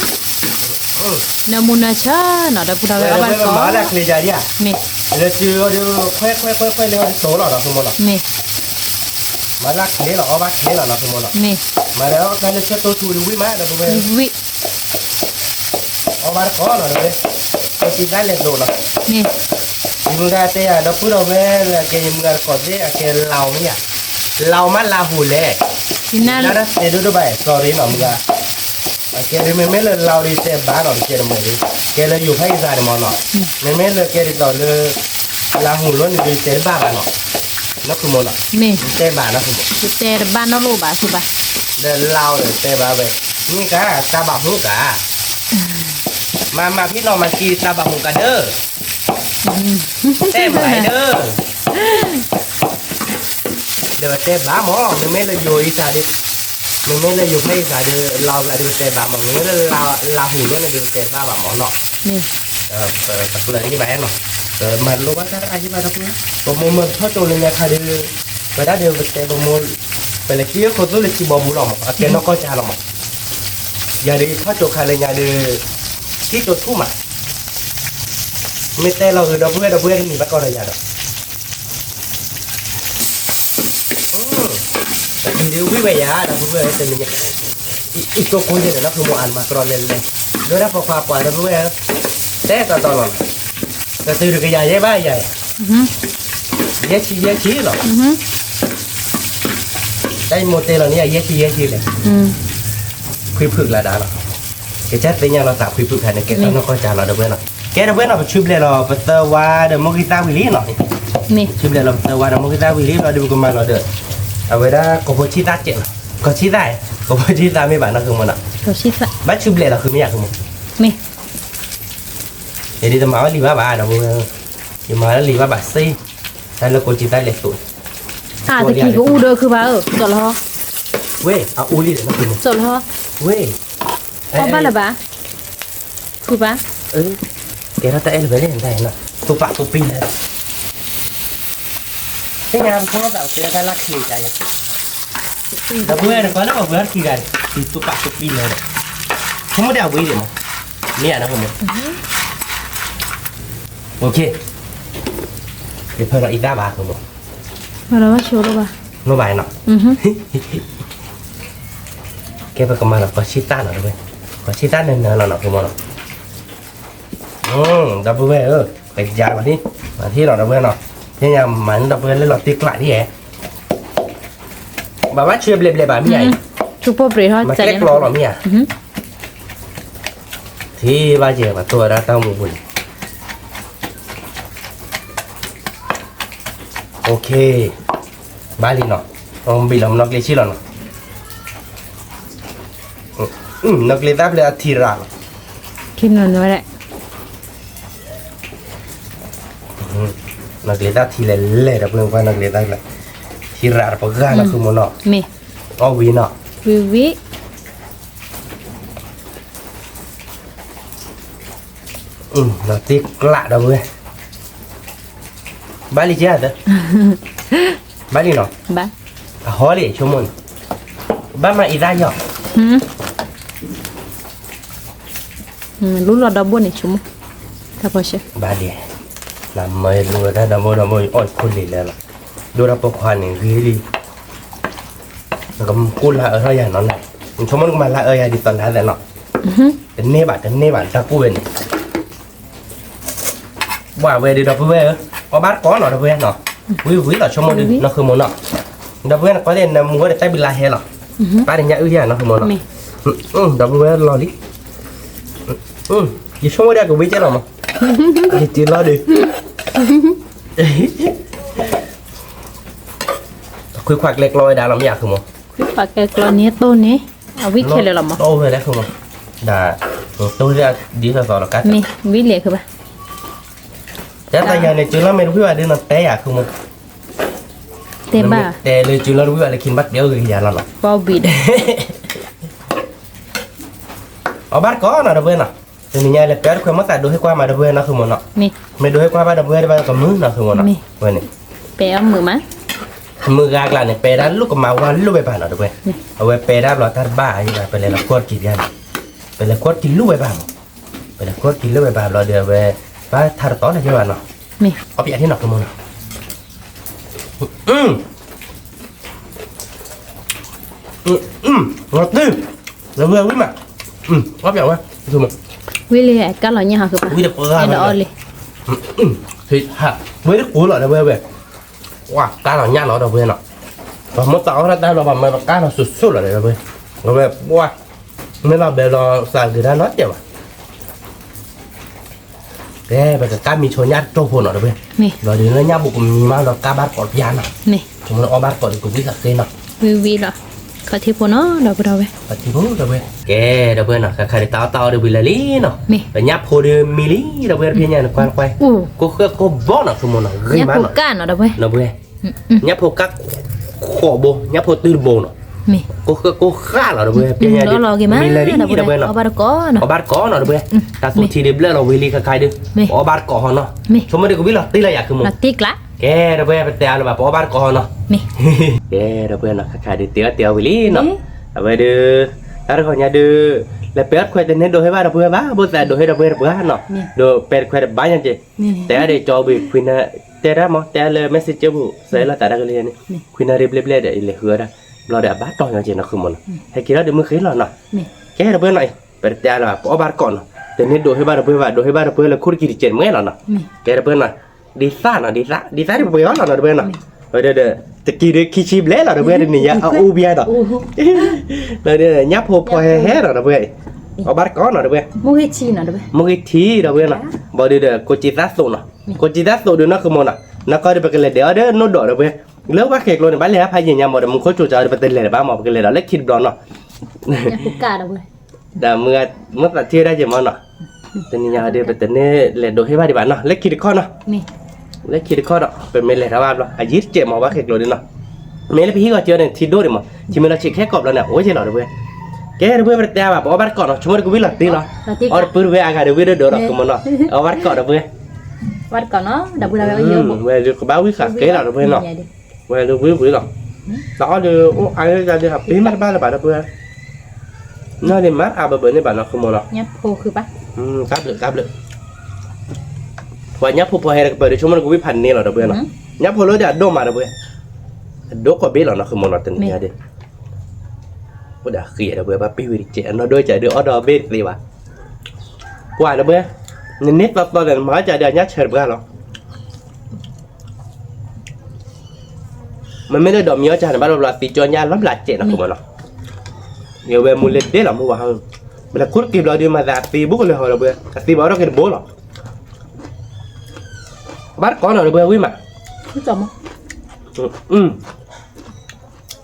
နၢမူနၢဆၢနီၤ ဒီပုၢ်ဝဲၢ် အီၣ်ဘၣ်တကီး, မၤလၢကျဲယၤဒံးဧါ, မ့ၢ် လၢစုအီၤဒီး ခွဲးခွဲးခွဲးခွဲးလၢအီၤဒ်သိးလီၤနီၤ ဃုမၢ်နီၤ, မ့ၢ် မၤလၢကျဲလီၤ အီၣ်ဘၣ်ကျဲလီၤနီၤ ဃုမၢ်နီၤ, မ့ၢ် မၤဒီးအီၣ်ကျဲလၢဆၢတိၢ်ထူဒီးဝံၤမး ဒီပုၢ်ဝဲၢ် ဝံၤ အီၣ်ဘၣ်တကီးနီၤ ဒီပုၢ်ဝဲၢ်, ပကံသၣ်လဲၤသိးနီၤ, မ့ၢ် ယမုၢ်ဂၤတဲယၤ ဒီပုၢ်ဒီပုၢ်ဝဲၢ် အကဲယမုၢ်ဂၤတကိးသ့ၣ် အကဲလါအီၤမ့ၢ်ယၤ, လါအီၤမးလါဟူလဲၣ်, နတၢ်တဲဒိၣ်ဒိၣ်ဘၣ် sorry နီၤ မုၢ်ဂၤ, အကဲဒ်မ့မ့ၢ်လၢလါအီၤဒီးတဲဘၣ်နီၤ တကဲတမံၤဒီး, ကဲလၢယိၤဖးယသးန့ၣ်မၢ်နီၤ, မ့မ့ၢ်လၢကဲဒ်သိးလၢ လါဟူလီၤန့ၣ်ဒီးတဲတဘၣ်ဘၣ်နီၤ, နီၢ်ဃုမၢ်နီၤ, မ့ၢ် တဲဘၣ်နီၢ်ဃုမၢ်, တဲတဘၣ်နီတလိၣ်ဘၣ်ဃုဘၣ်, ဒီးလါအီၤဒီးတဲဘၣ်ဝဲ, မ့ၢ်ကါ တၢ်ဘၣ်မူကါ မၤမၤဖံးနီၤ မၤကံတၢ်ဘၣ်မူကါဒၢ, တဲမၤဒၢ, ဒီးတဲဘၣ်မၢ် မ့မ့ၢ်လၢယိၤအံသးဒီး, မ့မ့ၢ်လၢယိၤဖဲအံသးဒီး လါအီၤဒီးပတဲဘၣ်မၢ် မ့မ့ၢ်လၢ လါဟူလီၤန့ၣ်ဒီးပတဲတဘၣ်ဘၣ်မၢ်နီၤ, ပကျၢၤဟံၣ်ဘၣ်နီၤ, ပမၤလိဘၣ်တၢ်အဟံၣ်ဘၣ်တၢ်ပှၤ, ပမိၢ်မၢပထီၣ်ကၠိလၢညါခါဒီး, ပဒၣ်ဒီးပတဲပမိၢ်, ပလဲၤက့ၤခိၣ်သူလၢထံဘီပူၤလီၤမၢ် အကဲနီၢ်ကီၢ်ကၢ်လီၤမၢ်, ယၤဒီးယထီၣ်ကၠိခါလၢညါဒီး, ထံၣ်ကၠိထူၣ်မး မ့ၢ်တဲလီၤဂ့ၤဒီပုၢ်ဝဲၢ် ဒီပုၢ်ဝဲၢ်ကနံၤဘၣ်ကီးဒီးယၤဒီး, တကံၤဒုးဝံၣ်ဝဲယၤ ဒီပုၢ်ဝဲၢ်တမံၤ, အံၤကၠိကိးယဲၢ်ဒီးနီၢ်ဃုမၢ် အါမၤကရီလဲၤလဲၤ, ဒီးဒၣ်ပိာ်ခွါပှၤဒီပုၢ်ဝဲၢ်, တဲတီတီလီၤ, တတုၤတကယၤယဲၢ်ဘၣ်ယၤ, ယဲၢ်ဆံယဲၢ်ဆံလီၤ, တၢ်ယမိၢ်တဲလီၤန့ၣ် ယဲၢ်ဆံယဲၢ်ဆံလဲၣ်, ဖုဖုကျါဒၣ်လီၤ, ကစၢ်သ့ၣ်ညါလီၤသးဖုဖုခါန့ၣ် ကဲတၢ်နီၢ်ကီၢ်ကၢ်လီၤ ဒီပုၢ်ဝဲၢ်နီၤ, ကဲဒီပုၢ်ဝဲၢ်နီၤ ပဆူဘျဲၣ်လီၤ ပသၢဝါဒီးမိၢ်ဂံၢ်သၣ်ဝံၤလံနီၤ, ဆူဘျဲၣ်လီၤ ပသၢဝါဒီးမိၢ်ဂံၢ်သၣ်ဝံၤလံ ဘျီဒီးပကမၤလီၤဒီး, အဝဲဒၣ်ကိးဖိဆံၣ်သၣ်စဲးနီၤ, ကိးဆံၣ်သၣ်, ကိးဖိဆံၣ်သၣ်မ့ၢ်ဘၣ်နီၢ်ဃုမၢ်နီၤ, ဘၣ်ဆူဘျဲၣ်လီၤဃုမ့ၢ်ယၤဃုမၢ်, ယဒ်တမၤဝဲလံၤဘၣ်ဘၣ် ဒီပုၢ်ဝဲၢ်, ယမၤလၢလံၤဘၣ်ဘၣ်စ့, တၢ်လၢကိးဆံၣ်သၣ်လဲၤသိး, တကံၤကအူဒီးခုဘၣ်ဧၢ ကၠီၣ်လီၤ, ဝဲ အအူလံဒီးနီၢ်ဃုမၢ်, ကၠီၣ်လီၤ, ဝဲ, အီၣ်ဘၣ်လၢၤဘၣ် ခုဘၣ်, ကဲထီၣ်တၢ်အဲၣ်လၢၤဘၣ်န့ၣ် တၢ်အဲၣ်နီၤ သူၣ်ပာ်သူၣ်ပံၤလဲၣ်, သ့ၣ်ညါပဖိသၣ်တဲတၢ်လၢခံကါယၤ, ဒီပုၢ်ဝဲၢ်န့ၣ် ကွၢ်လၢပှၤဝဲၢ်ခံဂၤန့ၣ် သူၣ်ပာ်သူၣ်ပံၤလဲၣ်, ဆိကမိၣ်ဒၣ်ဝံၤဒံးမး, မ့ၢ်ဧါနီၢ်ဃုမၢ်, ယဖၢလီၤအံသၣ်ဘၣ်ဃုမၢ်, နီၢ်ဘၣ်နီၤ ကဲပကမၤလီၤကိးဆံၣ်သၣ်နီၤ ဒီပုၢ်ဝဲၢ်, ကိးဆံၣ်သၣ်နၢၤနၢၤလီၤနီၢ်ဃုမၢ်နီၤ, ဒီပုၢ်ဝဲၢ်ဧၢ, ပယါလီၤဒံး, မၤထံၣ်လီၤဒီပုၢ်ဝဲၢ်နီၤ, သ့ၣ်ညါမၤန့ၢ်ဒီပုၢ်ဝဲၢ်လၢလီၤတံၢ်ကျးဒ်ဧါ, ဘၣ်ဘၣ်ဆှၢဘျဲးဘျဲးဘၣ်မ့ၢ်ဧါအံၤ, မၤကျဲကျီလီၤမ့ၢ်ဧါ, ထံၣ်ဘၣ်ကဲ ပှၤတိၢ်ဝဲဒၣ်တၢ်အိၣ်မူပူၤန့ၣ်, ဘၣ်လံနီၤ, ဘံၣ်လီၤနီၢ်ကျ့ဆံၣ်လီၤနီၤ, နီၢ်ကျ့သၣ်ဖျၢၣ်အထံရၣ်လီၤ, နီၢ်ကျ့သၣ်ထံလဲၤလဲၤဒီးပှၤနီၢ်ကျ့သၣ်ဖျၢၣ်, ထံရၣ်ဒီးပဂၤနီၢ်ဃုမၢ်နီၤ, အီၣ်ဝံၤနီၤ, ဝံၤဝံၤ နီၢ်တ့ကျးဒီပုၢ်ဝဲၢ်, ဘၣ်လံကဲသၢ, ဘၣ်လံနီၤ, အဟီလံဆိကမိၣ်န့ၣ်, ဘၣ်မၤအံသၣ်ယီၤ, လူလီၤဒီဘိန့ၣ်ဆိကမိၣ်, တၢ်ဖီၣ်ရှဲ, ဘၣ်လံ, နမ့ၢ်လူၤဝဲဒၣ်ဒီမိၢ်ဒီမိၢ် ယအီၣ်ခိၣ်လံၤလဲၣ်လီၤ, ဒိၣ်ဒီးပိာ်ခွါန့ၣ်ဂ့ၤလံ, နကကိၢ်လါအၢထီၣ်ယၤနီၤ, နဆိကမိၣ်နကမၤလါအၢယၤဒ်သိးနၤသ့ၣ်နီၤ, တန့ၢ်ဘၣ် တန့ၢ်ဘၣ် တၢ်ကိၢ်ဝဲန့ၣ် ဘၣ်ဝဲဒီး ဒီပုၢ်ဝဲၢ်ဧၢ, အီၣ်ဘၣ်တကိးနီၤ ဒီပုၢ်ဝဲၢ်နီၤ, ဝံၤဝံၤလီၤ ဆိကမိၣ်ဒုး နီၢ်ဃုမိၢ်နီၤ, ဒီပုၢ်ဝဲၢ်နကွၢ်သ့ၣ် နမူဝဲဒီးတၢ်ဘံလါဟဲလီၤ, ပၢ်တညၣ်အုၣ်ယၤနီၢ်ဃုမိၢ်နီၤ, ဒီပုၢ်ဝဲၢ်လီၤလံ, ယဆိကမိၣ်ဒၣ်ကဝံၤကဲလီၤမး, ယတုၤလီၤဒုး ခွံခွါကျဲကျီဝဲဒၣ်လီၤ မ့ၢ်ယၤဃုမိၢ်, ခွံခွါကျဲကျီန့ၣ်တိၢ်န့ၣ်, အဝံခဲလၢာ်လီၤမး, တိၢ်ဝဲလၢဃုမိၢ်, ဒ်တိၢ်ဒ်သိးသိးလီၤကါ, မ့ၢ်ဝံၤလဲၣ်ဃုဘၣ်, တၢ်တယၤန့ၣ် စုလီၤမ့ၢ်တဝံၣ်ဘၣ်ဒုးနီၤ တဲယၤဃုမိၢ်, တဲဘၣ်, တဲလၢစုလီၤတဝံၣ်ဘၣ်လၢခံဘၣ်တဲအီၣ်ဂ့ၤယၤလီၤနီၤ, ပီဘံၣ်ဒီး အီၣ်ဘၣ်တကိးနီၤ ဒီပုၢ်ဝဲၢ်နီၤ, တနံၤညါလဲၤပျဲတခွဲးမီၢ်သးဒိးဟ့ၣ်ကွၢ်မး ဒီပုၢ်ဝဲၢ်နီၢ်ဃုမိၢ်နီၤ, မ့ၢ်ဒိးဟ့ၣ်ကွၢ်ဘၣ်ဒီပုၢ်ဝဲၢ်တဘၣ်ကမုာ်နီၢ်ဃုမိၢ်နီၤ, ဝဲန့ၣ်, ပဲအီၣ်မုာ်မး, မုာ်ဂၤကျါန့ၣ် ပဲဒၣ်လိၣ်ကမၤဝါလိၣ်ဝဲဘၣ်နီၤ ဒီပုၢ်ဝဲၢ်, အဝဲပဲဒၣ်ဘျီတၢ်တဘၣ်အံၤဘၣ် ပလဲၤလီၤကွီၢ်တကံၤပျါန့ၣ်, ပလဲၤကွီၢ်တကံၤလိၣ်ဝဲဘၣ်မး, ပလဲၤကွီၢ်တကံၤလိၣ်ဝဲဘၣ်ဘျီဒီး အဝဲဘၣ်ထါတတီၤလၢၤဘၣ်နီၤ, အီၣ်ပယၣ်ထံနီၤဃုမိၢ်နီၤ လီၤတံၢ်, လၢဝံၤဝံၤမး, အီၣ်ပျးဝဲ, ဝံၤလံ ကါလီၤညၣ်ဟီဃုပၢ်, ဝံၤတပှၢ်ဝဲ, ဝဲတကိးလီၤဒီးဝဲဝဲ, ကွၢ်ကါလီၤညၣ်လီၤဒီးဝဲနီၤ, ပှၤမ့ၢ်သးအီၣ်တၢ်တၢ်လီၤ ပှၤမၢပကါလီၤစိၤစိၤလီၤဒီးဝဲ, ဝဲပှၢ်, မ့ၢ်လီၤဘဲလီၤသးဂ့ၤတၢ်နီတစဲးဘၣ် ကဲ ပကကါမံၤဆိညၣ်တတိၢ်ဖိနီၤ ဒီပုၢ်ဝဲၢ်, ဘျီဒုးလၢညၣ်ဖိကမံၤမးဒီးကါဘၣ်တကိးပျါနီၤ, ဆိကမိၣ်လၢအီၣ်ဘၣ်တကိးဒုးကဝံသးဃ့နီၤ, ဝံၤဝံၤလီၤ, ခီၣ်ထံးဖိနီၤ ဒီပုၢ်ဝဲၢ်, ခီၣ်ထံးဖိ ဒီပုၢ်ဝဲၢ်နီၤ, ခဲခါဒုးတၢ်အီၣ်တၢ်အီဒုးဝံၤလၢာ်လံနီၤ, ပညၣ်ဖိဒုးမံၤလံ ဒီပုၢ်ဝဲၢ်တဖျဲညါန့ၣ် ကွၢ်ကွၢ်, ကိၢ်ဃၢၣ်ကိၢ်ဘီနီၤ ဆိကမိၣ်နီၤ ဂ့ၤမးနီၤ, ဒီပုၢ်ဝဲၢ်, ညၣ်ဖိကါ ဃိးဘိ ညၣ်ဖိတုၤတဘိနီၤ, ကိၢ်ဃၢၣ်ကိၢ်ဃၣ်လီၤ ဒီပုၢ်ဝဲၢ်, ပညၣ်ဒုး မံၤလၢာ်လံ ဒီပုၢ်ဝဲၢ်, အီၣ်ဘၣ်တကိးနီၤ ဒီပုၢ်ဝဲၢ်, တၢ်သူၣ်ထံဒုးဘျၢၣ်လီၤဝံၤလံ ခဲခါဒုး, ပအီၣ်ဘၣ်တကိးဟီနီၤ, ဆိကမိၣ်ဒုးကဝံလီၤတံၢ်လၢယၤ ဃုမိၢ်, ကဲ ဒီပုၢ်ဝဲၢ် ပတဲအါလၢၤဘၣ် ပအီၣ်ဘၣ်တကိးဟီနီၤ, ကဲ ဒီပုၢ်ဝဲၢ်နီၤ ခဲခါဒုး တဲအီၣ်တဲအီဝံၤလံနီၤ, အဝဲဒုး တၢ်တခီညါဒုး လဲၤပဲအီၣ်တခွဲးတန့ၢ်ဒိးဟ့ၣ်ဘၣ် ဒီပုၢ်ဝဲၢ်ဘၣ် ဘၣ်သးဒိးဟ့ၣ်ဒီပုၢ်ဝဲၢ်တပှၢ်နီၤ, ဒိးပဲတခွဲးတဘၣ်ညါက့ၤ, တဲအါဒုးကၠီဘ့ၣ်ခွံနၢ်, တဲတၢ်မ့ၢ် တဲအါလၢ messenger ပူၤ စဲလီၤသးတၢ်ကလံၤန့ၣ်, ခွံနၢ်ရ့ဘျဲၣ်ဘျဲၣ်ဒီး ယလဲၤဃုအီၣ်ဒၣ်, ဘျီဒီးအဘၣ်တီၢ်ညါက့ၤနီၤ ဃုမိၢ်နီၤ, ဟဲက့ၤထီၣ်ဒုးမုၢ်ဃ့လီၤနီၤ, ကဲ ဒီပုၢ်ဝဲၢ်နီၤအံၤ ပတဲအါလၢၤဘၣ် ပအီၣ်ဘၣ်တကိးနီၤ, တန့ၢ်ဒိးဟ့ၣ်ဘၣ်ဒီပုၢ်ဝဲၢ်ဘၣ် ဒိးဟ့ၣ်ဘၣ်ဒီပုၢ်ဝဲၢ်လၢခိၣ်တကံၤတစဲးတမှဲလီၤနီၤ, ကဲ ဒီပုၢ်ဝဲၢ်နီၤ, ဒ်သၣ်နီၤ ဒ်သၣ် ဒ်သၣ်ဒုးပှဲၤအီၤလီၤနီၤ ဒီပုၢ်ဝဲၢ်နီၤ, ဝဲဒီး တကံၤဒုးခံဆံဘျဲၣ်လီၤ ဒီပုၢ်ဝဲၢ် တနံၤညါအအူဘျါဒီး, ဒီးညၣ်ဖိဖီဟဲဟဲလီၤ ဒီပုၢ်ဝဲၢ်, အီၣ်ဘၣ်တကိးနီၤ ဒီပုၢ်ဝဲၢ်, မုၢ်ဂ့ၤထံ ဒီပုၢ်ဝဲၢ်နီၤ, ဘၣ်ဒီး ကိးကံသၣ်သိးနီၤ, ကိးကံသၣ်သိးဒုးနီၤ ဃုမိၢ်နီၤ, နီၢ်ကီၢ်ဒီး ပကလဲၤဒဲးအီၤဒီး နိၣ်ဒီး ဒီပုၢ်ဝဲၢ်, လၢဝၣ်ဃဲးကျိန့ၣ် ဘၣ်လဲၤဟးဖးယံာ်ညါမးဒီး မူခိၣ်ကၠိကၠီဒီး ပတလဲၤလၢၤဘၣ်မး ပကလဲၤဒီးလၢခံတဘျီနီၤ ဒီးမုၢ်သးထံၣ်ဝဲဒၣ်က့ၤမးနီၤ, တနံၤညါဒီး ပတန့ၢ်လဲၤဒိးဟ့ၣ်ဘၣ်ဒံးဘၣ်နီၤ လၢခံတခီနီၤ, လၢခံတခီဒီး ပမ့ၢ်လဲၤထီၣ်ဘၣ်ဘျီ အယံၤတစဲးမး ဝၣ်ဃဲးကျိဒုးနီၤ, မ့ၢ်လၢပဟံၣ်ဂီၤကၠီန့ၣ် ထံဒိၣ်ဒံးမး ထံမ့ၢ်လီၤဆံးခဲကိးဘျီန့ၣ် အိၣ်က့ၤလီၤ ဒီပုၢ်ဝဲၢ်, ကဲ ဒီပုၢ်ဝဲၢ် ပတတဲဘၣ် ပအီၣ်ဘၣ်တကိးနီၤ ဆိကမိၣ်ဒီးကဝံလီၤတံၢ်လီၤ, အီၣ်တပုၢ်တဝဲၢ်အဂၤဒီးဝံဒီးဒီး ဒီးကမီၤနီၤ, အီၣ်ဘၣ်တကိး ဒီပုၢ်ဝဲၢ်, ဝဲကဘၣ်ဝံဃးဃဲလီၤ ဒီပုၢ်ဝဲၢ်နီၤ ဝဲဒုးဝံဝံလီၤ, တၢ်အီၣ်ဒုး အိၣ်အါလၢယၤဒုး ဟးပ့ၤမးတဘၣ်လၢၤဘၣ် ဒီပုၢ်ဝဲၢ်, နီၢ်ဒုးမၤအါဘၢဘၢန့ၣ်ဘၣ်နီၤ ဃုမိၢ်နီၤ, တၢ်ဘျုး တၢ်ဘျုး, ပှၤညၣ်ဖိဖီဟဲတကပၤဒီး ဆိကမိၣ်ဒီးကဝံဖးန့ၢ်လီၤ ဒီပုၢ်ဝဲၢ်နီၤ, ညၣ်ဖိလၢဒၣ်အဒိၣ်မး ဒီပုၢ်ဝဲၢ်, အဒိၣ်ကီးဘ့ၣ်လီၤနီၤ ဃုမိၢ်နီၤ တနံၤညါဒုး, အိၣ်ဒီးဃံ ဒီပုၢ်ဝဲၢ် ဘၣ်ပံဝံၤတကဲး အနီၢ်ဒိၣ်ကဲးဒုး အီၣ်ဒီးဘ့ၣ်တသ့ဘၣ်, ကွၢ် ဒီပုၢ်ဝဲၢ်, နန့ၢ်သီသီဒီး နမၤအီၣ်ကဲးဒုး အညၣ်ဆၢတပှၢ်လီၤ မ့မ့ၢ်လၢဒီးမံၤအီၣ်ကၢ်န့ၣ် ဘၣ်တဘျီသံကၠီညၣ်လီၤဘျးစဲးနီၤ ဃုမိၢ်နီၤ, ယဝဲမူလၢဒဲးလီၤ မူဝဲဟီ, ပလဲၤခိၣ်တက့ၤဘျီဒုး မၤသးအသံဘူးကလၢာ်ဟီ ဒီပုၢ်ဝဲၢ်, အသံဘၣ်အီၣ်ထီၣ်က့ၤတဘိလီၤ, ဘၣ်တကိးနီၤ ဒီပုၢ်ဝဲၢ် ဝံၣ်မး,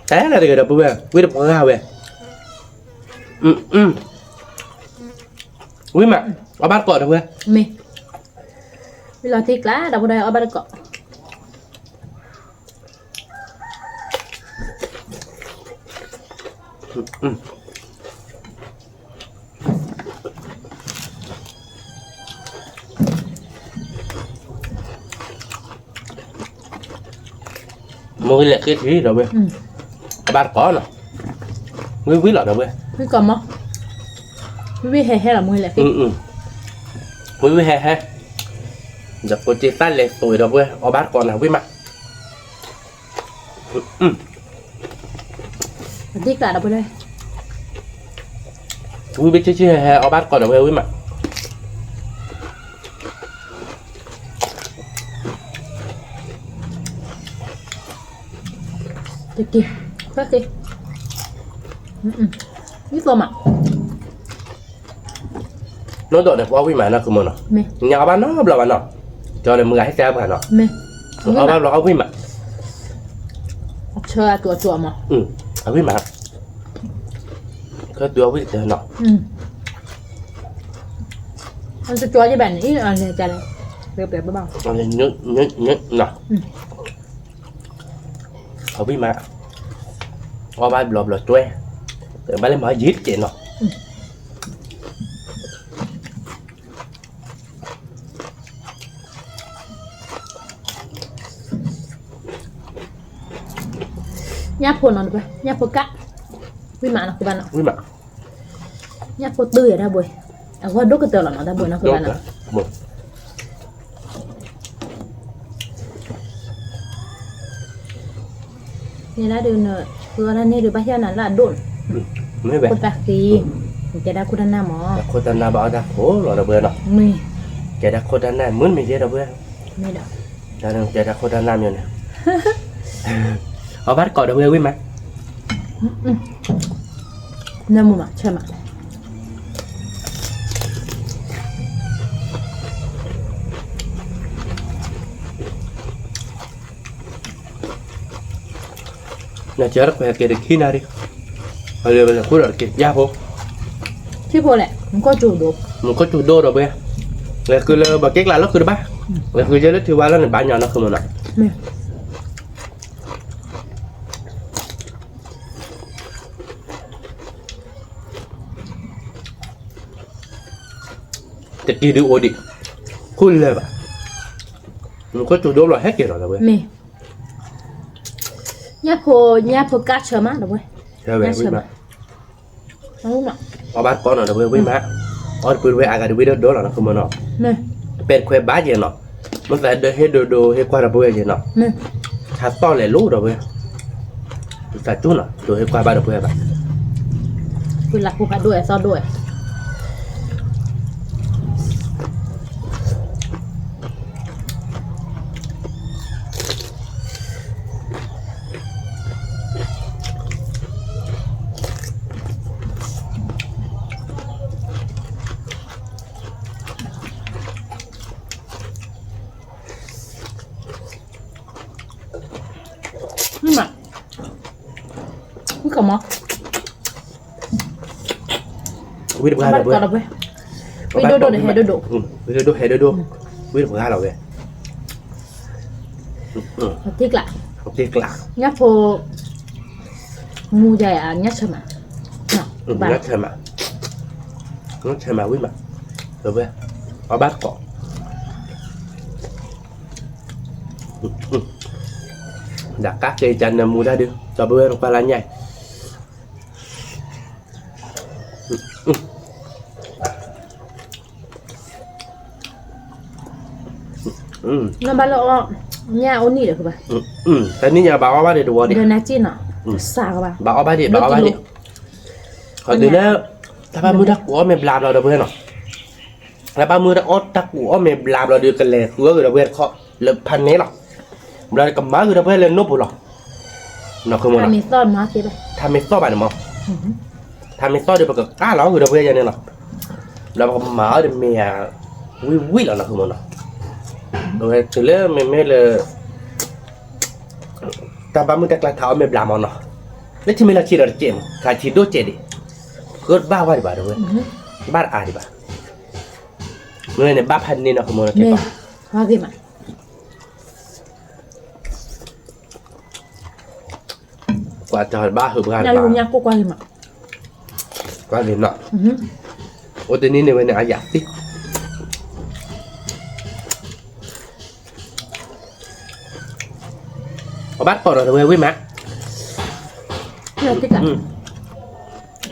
တဲနၤတဂ့ၤ ဒီပုၢ်ဝဲၢ် ဝံၣ်တပှၢ်ဝဲ, ဝံၣ်မး, အီၣ်ဘၣ်တကိး ဒီပုၢ်ဝဲၢ်, မ့ၢ်, ဝံၣ်လီၤထံကျါ ဒီပုၢ်ဝဲၢ် အီၣ်ဘၣ်တကိး မိၢ်ဂ့ၤလဲၤဃ့ထံ ဒီပုၢ်ဝဲၢ်, အဘၣ်တကိးနီၤ, ဝံၣ်ဝံၣ်လီၤ ဒီပုၢ်ဝဲၢ်, ဝံၣ်ကိးမး, ဝံၣ်ဝံၣ်ဟဲဟဲလီၤ မိၢ်ဂ့ၤလဲၤဃ့, ဝံၣ်ဝံၣ်ဟဲဟဲ, ဒီးကိးက့ၤသးလဲၤသိးဒီပုၢ်ဝဲၢ် အီၣ်ဘၣ်တကိးနၤဝံၣ်မး, ဝံၣ်ဘ့ၣ်ဆ့ဆ့ဟဲဟဲအီၣ်ဘၣ်တကိးဒီပုၢ်ဝဲၢ်ဝံၣ်မး. တက့ၢ်, ခွဲက့ၤ, ယသီမး, နီၢ်ဒီးန့ၣ် ပအီၣ်ဝံၣ်မးနီၢ်ခီမီနီၤ, ညါအီၣ်ဘၣ်နီတဘျီဘၣ်နီၤ, ကၠီန့ၣ်မုၢ်ဂၤဟဲတဲပှၤနီၤ, အီၣ်ဘၣ်ဘျီအီၣ်ဝံၣ်မး, အီၣ်ဝံၣ်မး, ခဲတုၤအီၣ်ဝံၣ်ကတၢၢ်နီၤ, ကၠီယဘၣ်န့ၣ်, အီၣ်ဝံၣ်မး, အီၣ်ဘၣ်ဘျီဘျီကွဲ, ဘၣ်လၢမၤယံၤတကဲးနီၤ. ညၣ်ဖိနီၤတပှဲၤ, ညၣ်ဖိကၣ်, ဝံၣ်မးနီၤ, ကဘၣ်နီၤ, ညၣ်ဖိတုၤယၤတၢ်ဘှဲ, အဝဲဒိၣ်ကတၢၢ်လီၤနီၤ, တၢ်ဘှဲနီၤ, ကဘၣ်နီၤ. န့ၣ်လၢဒုးန, ဃုအီၣ်တၢ်န့ၣ်ဒုး ဘၣ်ဟ့ၣ်နၤလၢအဒိၣ်န့ၣ်, မ့ၢ်ဘဲ, ခိၣ်တၢ်ဃံ, ကဲဒၣ်ခိၣ်တၢ်နၢ်မး, တၢ်ခိၣ်တၢ်နၢ်ဘၣ်အီၣ်တၢ်ခိၣ်လီၤ ဒီပုၢ်ဝဲၢ်နီၤ, မ့ၢ်, ကဲဒၣ်ခိၣ်တၢ်နၢ် မုၢ်မ့ၢ်ယဲ ဒီပုၢ်ဝဲၢ်, မ့ၢ်ဒီး, တၢ်ကဲဒၣ်ခိၣ်တၢ်နၢ်မ့ၢ်န့ၣ်, အီၣ်ဘၣ်တကိးဒီပုၢ်ဝဲၢ်ဝံၣ်မး, နၢမူမး ဆၢမး. နစၢတခွဲးက့ၤတခံနၤရံၣ်, အလၢပလဲၤဃုဒီးတက့ၢ် ယါဖိ, ထံဖိလဲၣ်, မူခိၣ်စူၤဒိၣ်, မူခိၣ်စူၤဒိၣ်ဒီးဘှဲ, လဲၤဃုလၢဘီက့ကလးလီၢ်ဃုတဘၣ်, လဲၤဃုယဲလၢထံဝါလီၢ်န့ၣ် ဘၣ်ညီနီၢ်ခီမီနီၤ. တက့ၢ်ဒုးအိၣ်ဒံး, ခိၣ်လၢဘၣ်, မူခိၣ်စူၤဒိၣ်လီၤဟဲက့ၤလီၤဒီးဘှဲ, မ့ၢ်, ညၣ်ဖိ, ညၣ်ဖိကၣ်ဆၢမးဒီးဘှဲ, ဆၢဝဲဝံၣ်မး, အီၣ်ဘၣ်တကိးနီၤဒီးဘှဲဝံၣ်မး, အီၣ်တပုၢ်တဝဲအဂၤဒုးဝံၣ်ဒိၣ်ဒိၣ်လီၤနီၢ်ခီမီနီၤ, ပဲတခွဲးဘၣ်ယဲနီၤ, မ့ၢ်သးဒၢဟ့ၣ်ဒိၣ်ဒိၣ်ဟ့ၣ်ကွၢ်ဒီးဘှဲယဲနီၤ, ဟးသီၣ်လဲၤလိၤဒီးဘှဲ, သးကၠူနီၤ ဒိးဟ့ၣ်ကွၢ်ဘၣ်ဒီးဘှဲဘၣ်, ပှၤလၢ်ဖိဖးဒိၣ်အဲၣ်သီၣ်ဒိၣ်အဲၣ် မ့ၢ်မး, မ့ၢ်ကမီၤ, ဝံၣ်တပှၢ်ဒီးဘှဲ, ဝံၣ်ဒိၣ်ဒိၣ်ဒီးဟဲဒိၣ်ဒိၣ်, ဝံၣ်ဒိၣ်ဒိၣ်ဟဲဒိၣ်ဒိၣ်, ဝံၣ်တပှၢ်လီၤဝဲ, တ့ကျး, တ့ကျး, ညၣ်ဖိ, မူယၤညၣ်ဆၢမး, ညၣ်ဆၢမး, ညၣ်ဆၢမးဝံၣ်မး, ဒီးဘှဲ, အီၣ်ဘၣ်တကိး ဒီးကးက့ၤကနၢမူတၢ်ဒုး ဒီပုၢ်ဝဲၢ်နကွၢ်လၢညါအံၤ, နဘၣ်လၢအီၣ်, ညၣ်အိၣ်နံၣ်ဒီးဘၣ်, တနံၣ်ညါဘၣ်အီၣ်ဘၣ်ဒံးတဝီဒံး, ဒီးနၤစ့ၣ်နီၤ, စးကဘၣ်, ဘၣ်အီၣ်ဘၣ်ဒံး, ဘၣ်အီၣ်ဘၣ်ဒံး, ဒီးတုၤလၢ တၢ်ဘၣ်မုၢ်တၢ်ကူးအီၣ်မ့ၢ်ဘျါဘျီဒီပုၢ်ဝဲၢ်နီၤ, တၢ်ဘၣ်မုၢ်တၢ်အီၣ်တၢ်ကူးအီၣ်မ့ၢ်ဘျါဘျီဒီး ကလဲၤဃုအီၣ်ဂ့ၤဒီပုၢ်ဝဲၢ်တခီ လၢဖးန့ၣ်လီၤ, ဘျီကမၤဂ့ၤဒီပုၢ်ဝဲၢ်လၢနိၣ်ပူၤလီၤ, နီၢ်ခီမီနီၤ, ထါမ့ၢ်သီၣ်ဘၣ်န့ၣ်မး, ထါမ့ၢ်သီၣ်ဒီး ပကကးလီၤဂ့ၤဒီပုၢ်ဝဲၢ်ယဲန့ၣ်လီၤ, ဘျီပကမၤအီၣ်ဒီးမ့ၢ်ဧါ, ဝံၣ်ဝံၣ်လီၤနီၢ်ခီမီနီၤ, အဝဲတုၤလၢမ့မ့ၢ်လၢ တၢ်ဘၣ်မုၢ်တၢ်ကျါထးအီၣ်မ့ၢ်ဘျါမးနီၤ, လၢထံမ့ၢ်လီၤဆံးဒီးတကဲးမး, ခါထံဒိၣ်ကဲးဒံး, ဃုတဘၣ်ဝဲဒံးဘၣ်ဒီပုၢ်ဝဲၢ်, ဘၣ်တအါဒံးဘၣ်, မ့ၢ်န့ၣ်ဘၣ်ဖးန့ၢ်နီၢ်ခီမီနီၤ, ကွၢ်တဘၣ်ဟုးပှၢ်တဘၣ်, အိၣ်တနံၤန့ၣ်ဝဲန့ၣ် အယၤသံ အဘၣ်တကိးဒီးတဝဲဝံၣ်မး,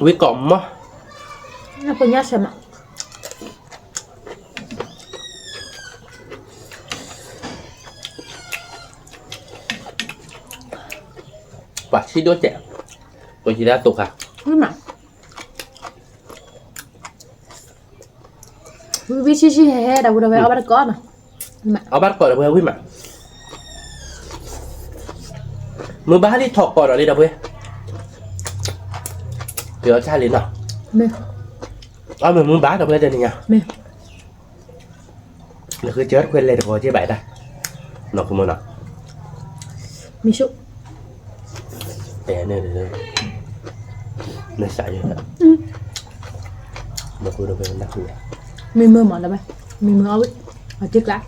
ဝံၣ်ကိးမး, ညၣ်ဆၢမး, ပှၤဆံးဒိၣ်စဲး, ပှၤဆံးဒၣ်သိးခါ, ဝံၣ်မး, ဝံၣ်ဝံၣ်ဆံးဆံးဟဲဟဲဒီး ပူၤဒီးဝဲအီၣ်ဘၣ်တကိးနီၤ, အီၣ်ဘၣ်တကိးဒီးပှဲၤဝံၣ်မး, မုၢ်ဘၣ်လံထီၣ်ကိးဒီးလံဒီးပှဲၤ, ပယီၤဆၣ်လံနီၤ, အီၣ်မ့ၢ်မုၢ်ဘၣ်ဒီးပှဲၤတနံၤညါ နဃုစၢတခွဲလဲၤတကီးက့ဘၣ်တၢ်, နီၢ်ခိမ့ၢ်နီၤ, မံၤဆူၣ်, တဲန့ၣ်, နစးယဲ, နဃုဒီးဖဲနဃု, မံမုၢ်မးလၢၤဘၣ်, မံမုၢ်အီၣ်ဝံၣ်, အတ့ကျး,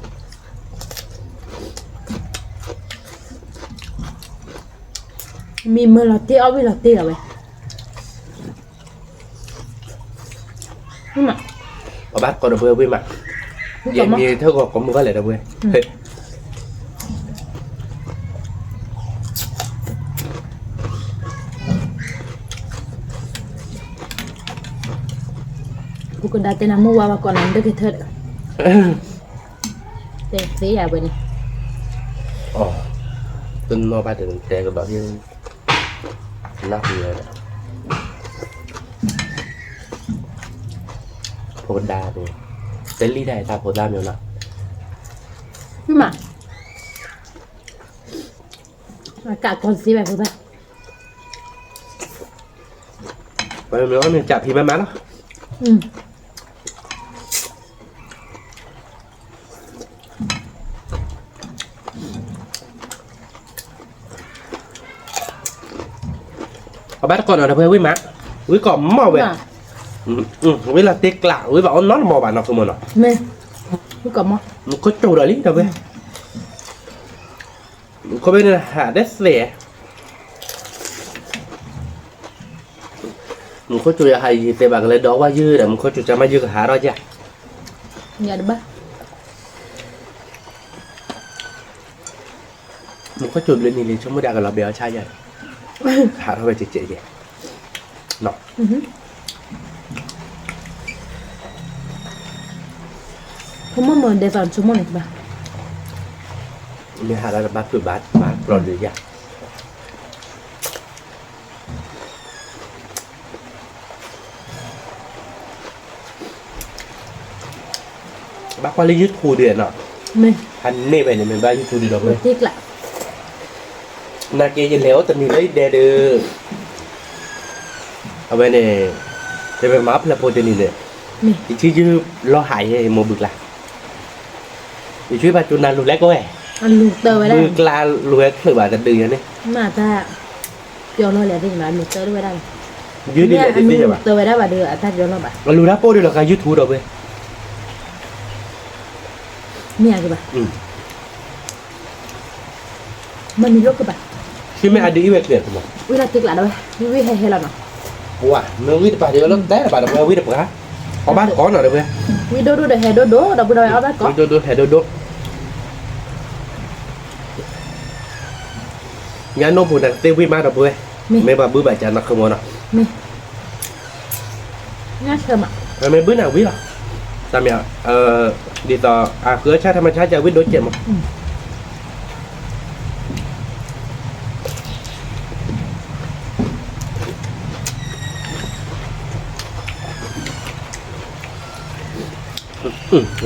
မံမုၢ်လီၤတ့အီၣ်ဝံၣ်လီၤတ့လီၤဝဲ အီၣ်ဘၣ်တကိးဒီးပှဲၤဝံၣ်မး, ယမံၤထၢၣ်ဂီၤကိးမုၢ်ဂီၢ်လဲၣ်ဒီးပှဲၤ, ပကဒါတဲနၤမုၢ်ဝါဝါကိးနၤဒၢက့ၤထၢၣ်ဒီး, တဲသ့ယၤဝဲန့ၣ်, တနီၤဘၣ်တတဲကဒီး, နၢ်ဟူဝဲဒၣ်, ဖိဒါန့ၣ်, တလံၣ်တၢ်အတၢ်ဖိဒါမ့ၢ်နီၤ, မ့ၢ်မး, အကးကီၢ်သ့ဘၣ်ဖိဒါ, ပမ့ၢ်အီၣ်မ့ၢ်ကးဖံးမးမးလီၤ. အဘၣ်တကိးနီၤဒီးပှဲၤဝံၣ်မး, ဝံၣ်ကိးမီၢ်ဝဲ, ဝံၣ်လီၤတ့ကျး ဝံၣ်ဘၣ်အီၣ်နီတမီၢ်ဘၣ်နီၢ်ခိမ့ၢ်နီၤ, မ့ၢ်, ဝံၣ်ကိးမီၢ်, မူခိၣ်စူၤဒီးလံဒီးပှဲၤ, ခိၣ်ဘ့ၣ်န့ၣ်ဟးဒဲးသဲး, မူခိၣ်စူၤယဟးယံၤသဲးဘၣ်ကလဲၤဒီးဝါယုၢ်ဒီး မူခိၣ်စူၤကမၤယုၢ်ကဟးထီၣ်ကၢ်, ယၤတဘၣ် မူခိၣ်စူၤဘျုးနံၤလံ ဆိကမိၣ်ဒၣ်ကလီၤဘဲအီၣ်ဆၣ်ယၤ, ဟးထီၣ်ဝဲကဲးကဲးယဲ, နီၤ, ဖိမုၣ်မ့ၢ်ဒဲးသိးဆိကမိၣ်န့ၣ်တဘၣ်, မ့ၢ်ဟးလၢတဘၣ်ဖုးဘၣ် ဘၣ်ကျီၢ်ဒုးယၤ ဘၣ်ကွၢ်လၢ YouTube ဒံးနီၤ, ဟးန့ၢ်ဝဲန့ၣ် မ့ၢ်ဘၣ် YouTube ဒံးဒီးဝဲ, နာ်က့ ယလဲၤအိၣ်တနံၤလၢယဒဲဒုး, အဝဲန့ၣ်, တမ့ၢ်မၤဖျဲးဖိတနံၤန့ၣ်, ယထံၣ်ယုၢ်လီၤဟးယဲ ယမိၢ်ဘုကျါ, ယထံၣ်ဘၣ်ကၠိနၤလူၤလဲၣ်ကီးဝဲ, ဘုကျါလူၤဝဲချုးဘၣ်တဒုးယဲန့ၣ်, မ့ၢ်တၢ်ပျီလီၤလဲၣ်သ့ၣ်န့ၣ်ဘၣ် လူၤတၢ်ဝဲဒၣ်န့ၣ်, ယုၢ်ဒ်လဲၣ်သ့ၣ်ဘၣ်, တၢ်ဝဲဒၣ်ဘၣ်ဒီး အတၢ်ပျီလီၤဘၣ်, အလူၤတၢ်ပိၢ်ဒုးလီၤကါ YouTube ဒီးဝဲ, မ့ၢ်အကဘၣ်, မ့ၢ်မံၤလိာ်ကဘၣ်, မ့ၢ်အဒုးအံၤဝဲကျဲၤတမး, ဝံၣ်လီၤတ့ကျးဒီးဝဲ, ဝံၣ်ဝံၣ်ဟဲဟဲလီၤနီၤ, ပှၤ မ့ၢ်ဝံၣ်တပၤဒုးလီၤတဲတပၤဒီး ပှၤဝံၣ်တပှၤ, အီၣ်ဘၣ်တကိးနီၤဒီးဝဲ, ဝံၣ်ဒိၣ်ဒိၣ်ဒီးဟဲဒိၣ်ဒိၣ်ဒီး ပှၤဒီးဝဲအီၣ်ဘၣ်တကိး, ဝံၣ်ဒိၣ်ဒိၣ်ဟဲဒိၣ်ဒိၣ် ညါနိၣ်ပူၤန့ၣ်ကသ့ဝံၣ်မးဒီးပဝဲ, မ့ၢ်ဘၣ်ဘုဘၣ်ကၢနီၢ်ခိမ့ၢ်နီၤ, မ့ၢ်ဘုန့ၣ်ဝံၣ်လီၤ, တၢ်မ့ၢ်, ဒ်သိး, အဃုအဆၣ်ထီၣ်မၤဆါ ကဝံၣ်ဒိၣ်ကဲးမး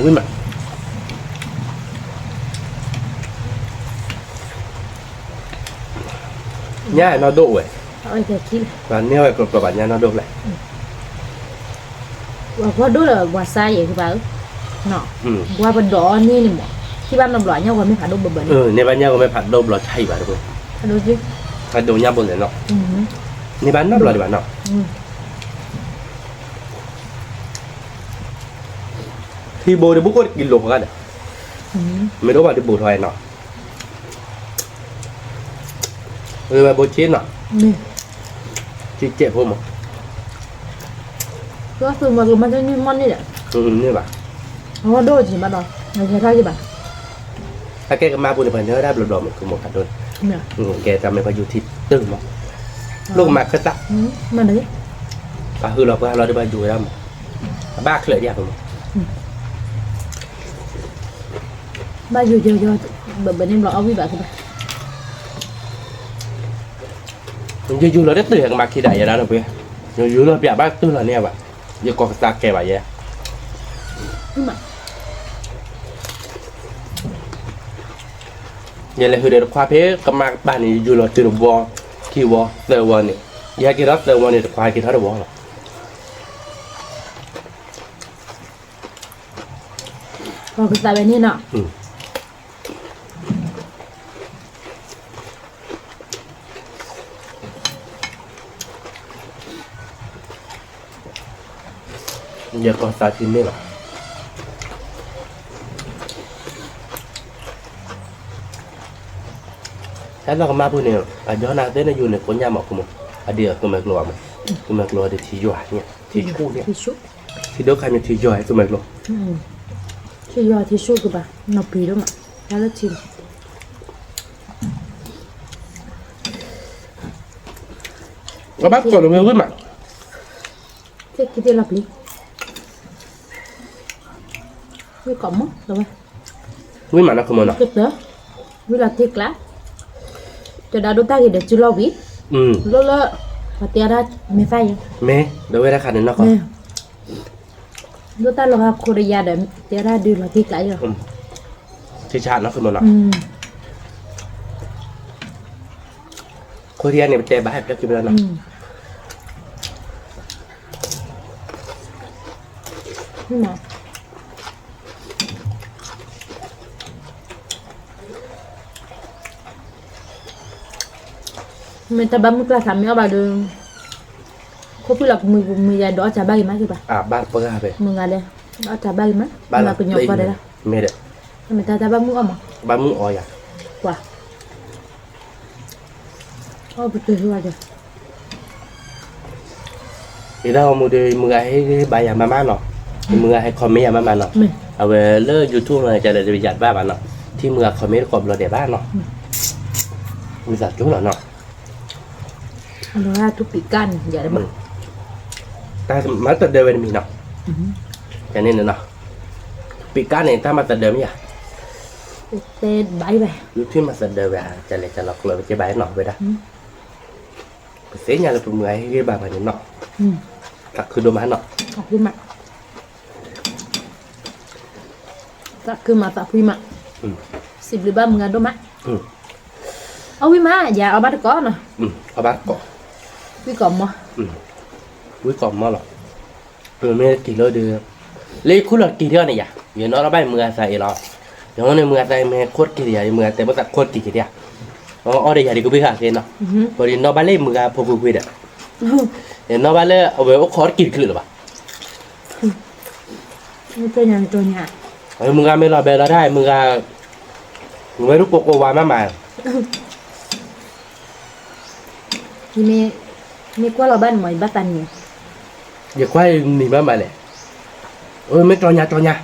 ဝံၣ်မး, ညါနီၢ်ဒိၣ်ဝဲ, ပှၤန့ၢ်ဝဲကျိကျိဘၣ်ညါနီၢ်ဒိၣ်ဖျဲၣ်, ပှၤဒိၣ်ဒီးပှၤစါယဲၢ်ကဘၣ်, ပှၤပဒိးအီၤန့ၣ်န့ၣ်မး, ထံၣ်ဘၣ်နီတဘျီညါဂီၤမ့ၢ်ဖးဒိၣ်ဘၣ်ဘၣ်န့ၣ်, န့ၢ်ဘၣ်ညါဂီၤမ့ၢ်ဖးဒိၣ်ဘျီဆါအံၤဘၣ်တပှဲၤ, ဖးဒိၣ်ညါဘိလဲၣ်နီၤ, န့ၢ်ဘၣ်နီတဘျီဒံးဘၣ်နီၤ ထံဘိတဘိၣ်ကိၣ်တကံလိာ်ဃီဂၤဒီး, မ့ၢ်တအိၣ်ဘၣ်တဘိၣ်ထီၣ်နီၤ, ဝဲဘိၣ်ဆ့နီၤ, ဆ့ကဲးဖိမး, န့ၢ်ဘၣ်, အဝဲဒိၣ်ကဘၣ်ဒီး, နကဲထီၣ်ကဘၣ်, အကဲကမၤပူၤန့ၣ် ပှၤနၢၤဝဲဒၣ်ဘျီဘျီမး ကမိၢ်ဖးဒိၣ်န့ၣ်, ကဲတၢ်မ့ၢ်ပှၤယူၤထံတၢ်မး, လိၣ်ကမၤခၢၣ်သၣ်, ပှၤဟုၣ်လီၤပှၤလီၤဒီးပှၤယူၤဝဲဒၣ်မး, အဘၣ်ချၢးဒံးအကမိၢ်, ဘၣ်ယူၤယီၤယီၤ, ဘၣ်ဘၣ်န့ၣ်ဘျီအီၣ်ဝံၣ်ဘၣ်ကဘၣ် ယယူၤလီၤတတုၤဟဲကမၤခံဒၣ်ယဲဒၣ်နီၤပှ့ၤ, ယယူၤလီၤပျးဘၣ်တုၤလီၤန့ၣ်ဘၣ်, ယကိးကသးကဲဘၣ်ယဲ, ယလဲၤဟုၣ်ဒီးတခွါဖဲကမၤကပၤန့ၣ် ယယူၤလီၤတုၤတဝီ, ခံဝီ, သၢဝီန့ၣ်, ယဟဲက့ၤထီၣ်သၢဝီန့ၣ် တခွါဟဲက့ၤထီၣ်တဝီလီၤ. ကိးကသးဝဲန့ၣ်နီၤ. ယကိးသးထံန့ၣ်လီၤ. ဟဲလီၤကမၣ်ဖုန့ၣ် အဒိနၤသ့ၣ်န့ၣ်ယူၤန့ၣ် ကိးညါမးကမၢ, အဒ်အကမဲာ်ကျိၤဘၣ်မး, ကမဲာ်ကျိၤဒ်ထံယွၤန့ၣ် ထံဆူၣ်န့ၣ်, ထံဒိၣ်ခါမ့ၢ်ထံယွၤကမဲာ်ကျိၤ, ထံယွၤထံဆူၣ်ကဘၣ် နီၢ်ပှံၤဒိၣ်မး, တၢ်လၢထံ အဘၣ်ကိးလီၤဝဲဝံၣ်မး, သ့ၣ်ခံသ့ၣ်လီၤပျံၤ, ဝံၣ်ကိးမးလီၤဝဲ, ဝံၣ်မးနီၢ်ခိမၢနီၤ, ဝံၣ်လီၤတ့ၢ်ကျး, တဲဒၣ်ဒိၣ်တၢ်ဂ့ၤဒီးစုလီၤဝံၤ, လၢလၢ, ပှၤတဲဒၣ်မဲာ်သၣ်ယဲ, မ့ၢ်ဒီးဝဲဒၣ်ခါန့ၣ်နီၢ်ခိ ဒိၣ်တၢ်လီၤဂာ်ခိၣ်ဒီးယၤဒီး တဲဒၣ်ဒုးလီၤတ့ၢ်ကျးယဲလီၤ, ထံဆါနီၢ်ခိမၢနီၤ, ခိၣ်ထံန့ၣ် ပတဲဘၣ်ဟဲဖျၢၣ်ခံဘျီနီၤ မ့ၢ်တၢ်ဘၣ်မုၢ်ကျါသးမ့ၢ်အီၣ်ဘၣ်ဒီး, ခိၣ်ဖှံၣ်လီၤကမုာ်ကမုာ်ယၤဒီးအီၣ်စၢ်ဘၣ်ဂ့ၤမးက့ၤဘၣ်, ဘၣ်ပှၢ်ဖဲ, မုာ်ဂၤလဲၣ်, အီၣ်စၢ်ဘၣ်ဂ့ၤမး, ဘၣ်လီၤကညီၤပှၢ်ဒဲးလီၤ, မ့ၢ်ဒီး, မ့ၢ်တၢ်တၢ်ဘၣ်မုၢ်အီၣ်မး, ဘၣ်မုၢ်အီၣ်ယၤ, ကွၢ် အီၣ်ပတုၤဝဲ, ယဒၣ်ဂီၤမူဒီး ယမုၢ်ဂၤဟ့ၣ်ဂံၢ်ဟ့ၣ်ဘါယၤမးမးနီၤ, ယမုၢ်ဂၤဟဲ comment ယၤမးမးနီၤ, အဝဲလၢ YouTube မး ကလဲၤယၤတဘၣ်ဘၣ်နီၤ, ထံမုၢ်ဂၤ comment တကိးဘျီဒဲးဘၣ်နီၤ, ဝံသးစူၤလီၤနီၤ, တၢ်မၤသဒၢဝဲတမံၤနီၤ, ကန့ၣ်နီၤ, ပံးကါန့ၣ် တၢ်မၤသဒၢမ့ၢ်ဧါ, တဲဘၣ်, YouTube မၤသဒၢဝဲ, ကလဲၤကလီၤကျၢၤဝဲက့ၤဘၣ်နီၤဝဲဒၣ် ပသ့ၣ်ညါလၢပမုၢ်ဂၤဟ့ၣ်ဂံၢ်ဘါပှၤန့ၣ်နီၤ, သးခုဒိၣ်မးနီၤ, သးခုမး, သးခုမး, စံးဘျုးဘၣ်မုၢ်ဂၤဒိၣ်မး, အီၣ်ဝံၣ်မး ယၤအီၣ်ဘၣ်တကိးနီၤ, အီၣ်ဘၣ်တကိး, ဝံၣ်ကိးမီၤ, ဝံၣ်ကိးမီၤလီၤ, ပမ့ၢ်က့ၤလၢဒီး, လၢယခူၣ်လီၤတက့ၤဒံးအီၤန့ၣ်ယၤ, ယနီၣ်ထီၣ်ဘၣ်ယမုၢ်ဂၤသးအံၤလီၤ, ယနီၣ်န့ၣ်မုၢ်ဂၤသးအံၤမ့ၢ်ခိၣ်တက့ၤဒံးယၤ, ယမုၢ်ဂၤတဲဘၣ်သးခိၣ်တက့ၤက့ၤဒံးဧါ, အီၣ်ဒီးယၤဒ်ကဘၣ်ဃးသ့နီၤ, ပှၤဒ်နီၣ်ဘၣ်လၢယမုၢ်ဂၤဖိကွ့ၢ်ကွ့ၢ်ဒီး, ယနီၣ်ဘၣ်လၢအဝဲအိၣ်ခိးတက့ၤတချုးလၢၤဘၣ် မုၢ်ဂၤမ့ၢ်လီၤဘဲလီၤဒၣ် မုၢ်ဂၤ, ဝဲဒၣ်ကိးကိးဝါမးမး, မ့ၢ်ကွၢ်လီၤဘၣ်န့ၣ်မး ယဘၣ်သးနံၤ, ယကွၢ်နံၤမးမးလဲၣ်, မ့ၢ်တီညါတီညါ,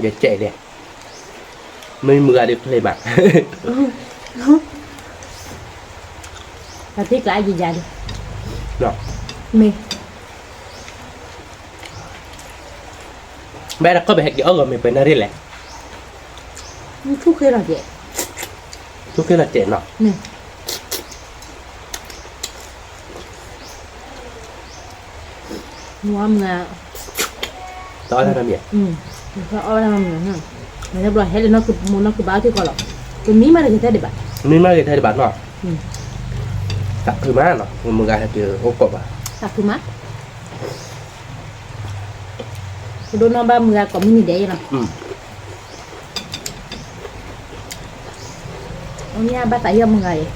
ယကဲးလဲၣ်, မ့ၢ်မုၢ်ဂၤဒ်ဖျဲးမး ပှၤသံကျါယယၤဒ်, မ့ၢ်, ဘၣ်တခီပဟဲက့ၤအီၣ်ဂီၤမ့ၢ်ပှဲၤနၣ်ရံၣ်လဲၣ်, ဆူၣ်ဃ့လီၤကဲး, ဆူၣ်ဃ့လီၤကဲးနီၤ, မုၢ်ဂၤ, တအီၣ်တၢ်နီတမံၤ, အီၣ်တၢ်နီတမံၤ, မ့ၢ်တဘျီဟဲလၢနီၢ်ကမိၢ်နီၢ်ကဘါထံကီၢ်လီၤ, ပမံမးတဂ့ၤထဲဒံးဘၣ်, မံမးတဂ့ၤထဲဒံးဘၣ်နီၤ, သးခုမးနီၤ မုၢ်ဂၤဟဲက့ၤအိၣ်ကိးဘၣ်, သးခုမး, ပဒိၣ်နီၢ်ဘၣ်မုၢ်ဂၤကိးမုၢ်နံၤဒဲးယဲလီၤ. အညါဘၣ်သးယီၢ်မုၢ်ဂၤအံၤ,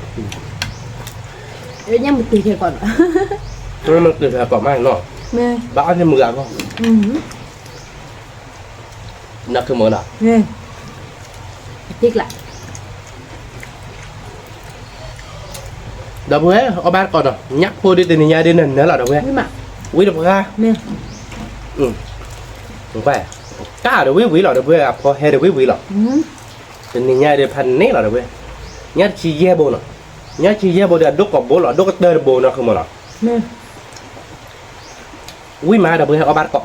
အညါမုၢ်တုၤထဲကိးနီၤ, မုၢ်တုၤထဲကိးမးနီၤ, ဘၣ်အီၣ်န့ၢ်မုၢ်ဂၤအဂီၢ်, နီၢ်ခုမီၤနီၤ, အတံကျး ဒီပုၢ်ဝဲၢ် အီၣ်ဘၣ်တကိးနီၤ ညၣ်ဖိဒ်တနံၤညါဒ်နနၢၤလီၤဒီပုၢ်ဝဲၢ်, ဝံၤတပှၤ, ကၢ်ဒီးဝံၤဝံၤလီၤဒီပုၢ်ဝဲၢ် အဖီဟဲဒီးဝံၤဝံၤလီၤ, တနံၤညါဒ်ဖးန့ၣ်လီၤဒီပုၢ်ဝဲၢ်, ညၣ်တဆံယဲၢ်ဘိနီၤ, ညၣ်တဆံယဲၢ်ဘိဒီးအဒိၣ်ကိးဘိလီၤ အဒိၣ်ကတၢၢ်တဘိနီၤ ခုမီၤနီၤ ဝံၣ်မးဒီပုၢ်ဝဲၢ် အီၣ်ဘၣ်တကိး,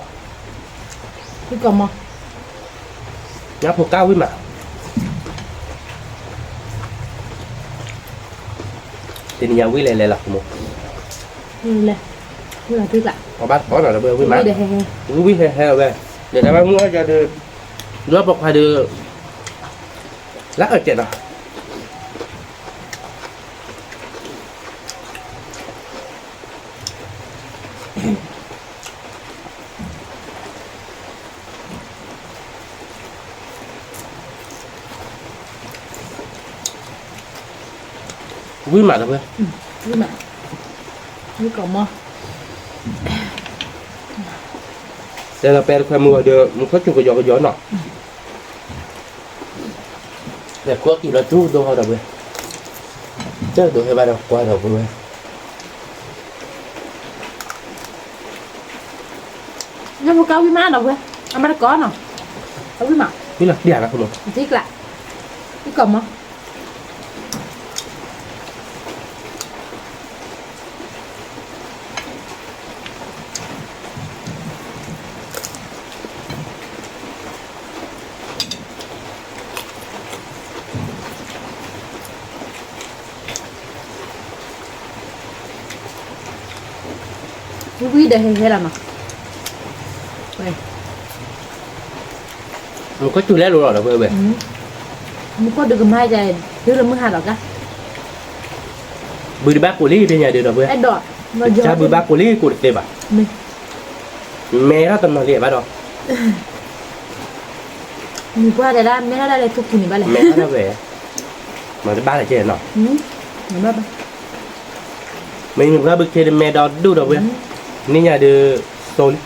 ဝံၣ်ကိးမီၤ, ညၣ်ဖိကၢ်ဝံၣ်မး, တနံၤညါဝံၣ်လဲၤလဲၤလီၤမး, လဲၤ, အီၣ်ဘၣ်တကိးနီၤဒီးဝံၣ်မး, ဝံၣ်ဝံၣ်ဟဲဟဲလီၤဝဲ, ဒီးတၢ်ဘၣ်မုၢ်အီၣ်ယၤဒီး, ဒီးပိာ်ခွါဒီး, လၢအၢၣ်ကဲးနီၤ ဝံၣ်မးဒီးဝဲ, ဝံၣ်မး, ဝံၣ်ကိးမီၢ်, တဲလီၤပဲတခွဲမုၢ်ဂီၤဒီး မူခိၣ်စူၤကယီကယီနီၤ, လဲၤခိၣ်ကံၢ်လီၤဆူဒိၣ်ဟီဒီးဝဲ, တၢ်ဒိးဟဲဘၣ်ဒီးကွၢ်ဒီးဝဲ, ညၣ်ဖိကါဝံၣ်မးဒီးဝဲ, အမါတကိးနီၤ, အဝံၣ်မး, ဝံၣ်လီၤကျံၢ်လီၤ, ထံကျး, ဝံၣ်ကိးမီၢ် ဝံၣ်ဒီးဟဲဟဲလီၤနီၤ, မူခိၣ်စူၤလဲလိာ်လီၤဒီးဝဲဝဲ, မူခိၣ်ဒုးကမါယၤ တုၤလၢမုၢ်ဟါဒီးကါ, ဘုးတဘၣ်ကိးလံဖဲညါဒီးဒီးဝဲ, တၢ်ဘုးဘၣ်ကိးလံကိးတသ့ဘၣ်, မဲထီၣ်တနီၤလံဘၣ်ဒီး, မ့ၢ်ပှၢ်တဲဒၣ် မဲထီၣ်ဒၣ်လဲာ်ထူၣ်ဖူန့ၣ်ဘၣ်လဲၣ်, မဲထီၣ်ဒၣ်ဝဲ, မၤတဘၣ်လၢကဲနီၤ, မ့ၢ်ပှၢ်ဘုခ့ဒီးမဲဒီဒူၣ်ဒီးဝဲ, န့ၢ်ညါဒီး, သိလံ,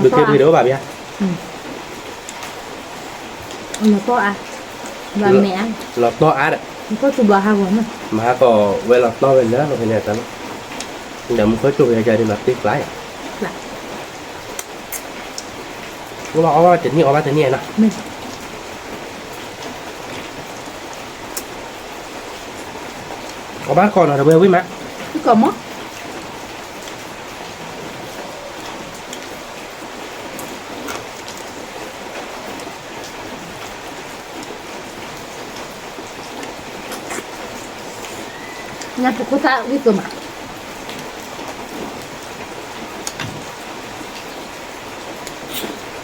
ဘုခ့ဘုဒီးအိၣ်ဘၣ်ဘၣ် လီၤတီၢ်အါ, လီၤတီၢ်အါဒီး, မၤဟါကီးဝဲလီၤတီၢ်ဝဲလၢလီၤဖဲန့ၣ်တၢ်လီၤ, ဒီးမူခိၣ်စူၤဝဲယၤဒီးလီၤတ့ကျါယၤ, အိၣ်ဘၣ်အီၣ်ဘၣ်တနံၣ်အီၣ်ဘၣ်တနံၣ်နီၤ, အီၣ်ဘၣ်တကိးနီၤဒီးဝဲဝံၣ်မး, ဝံၣ်ကိးမီၢ် ညၣ်ဖိခိၣ်သၣ်ဝံၣ်သိမး,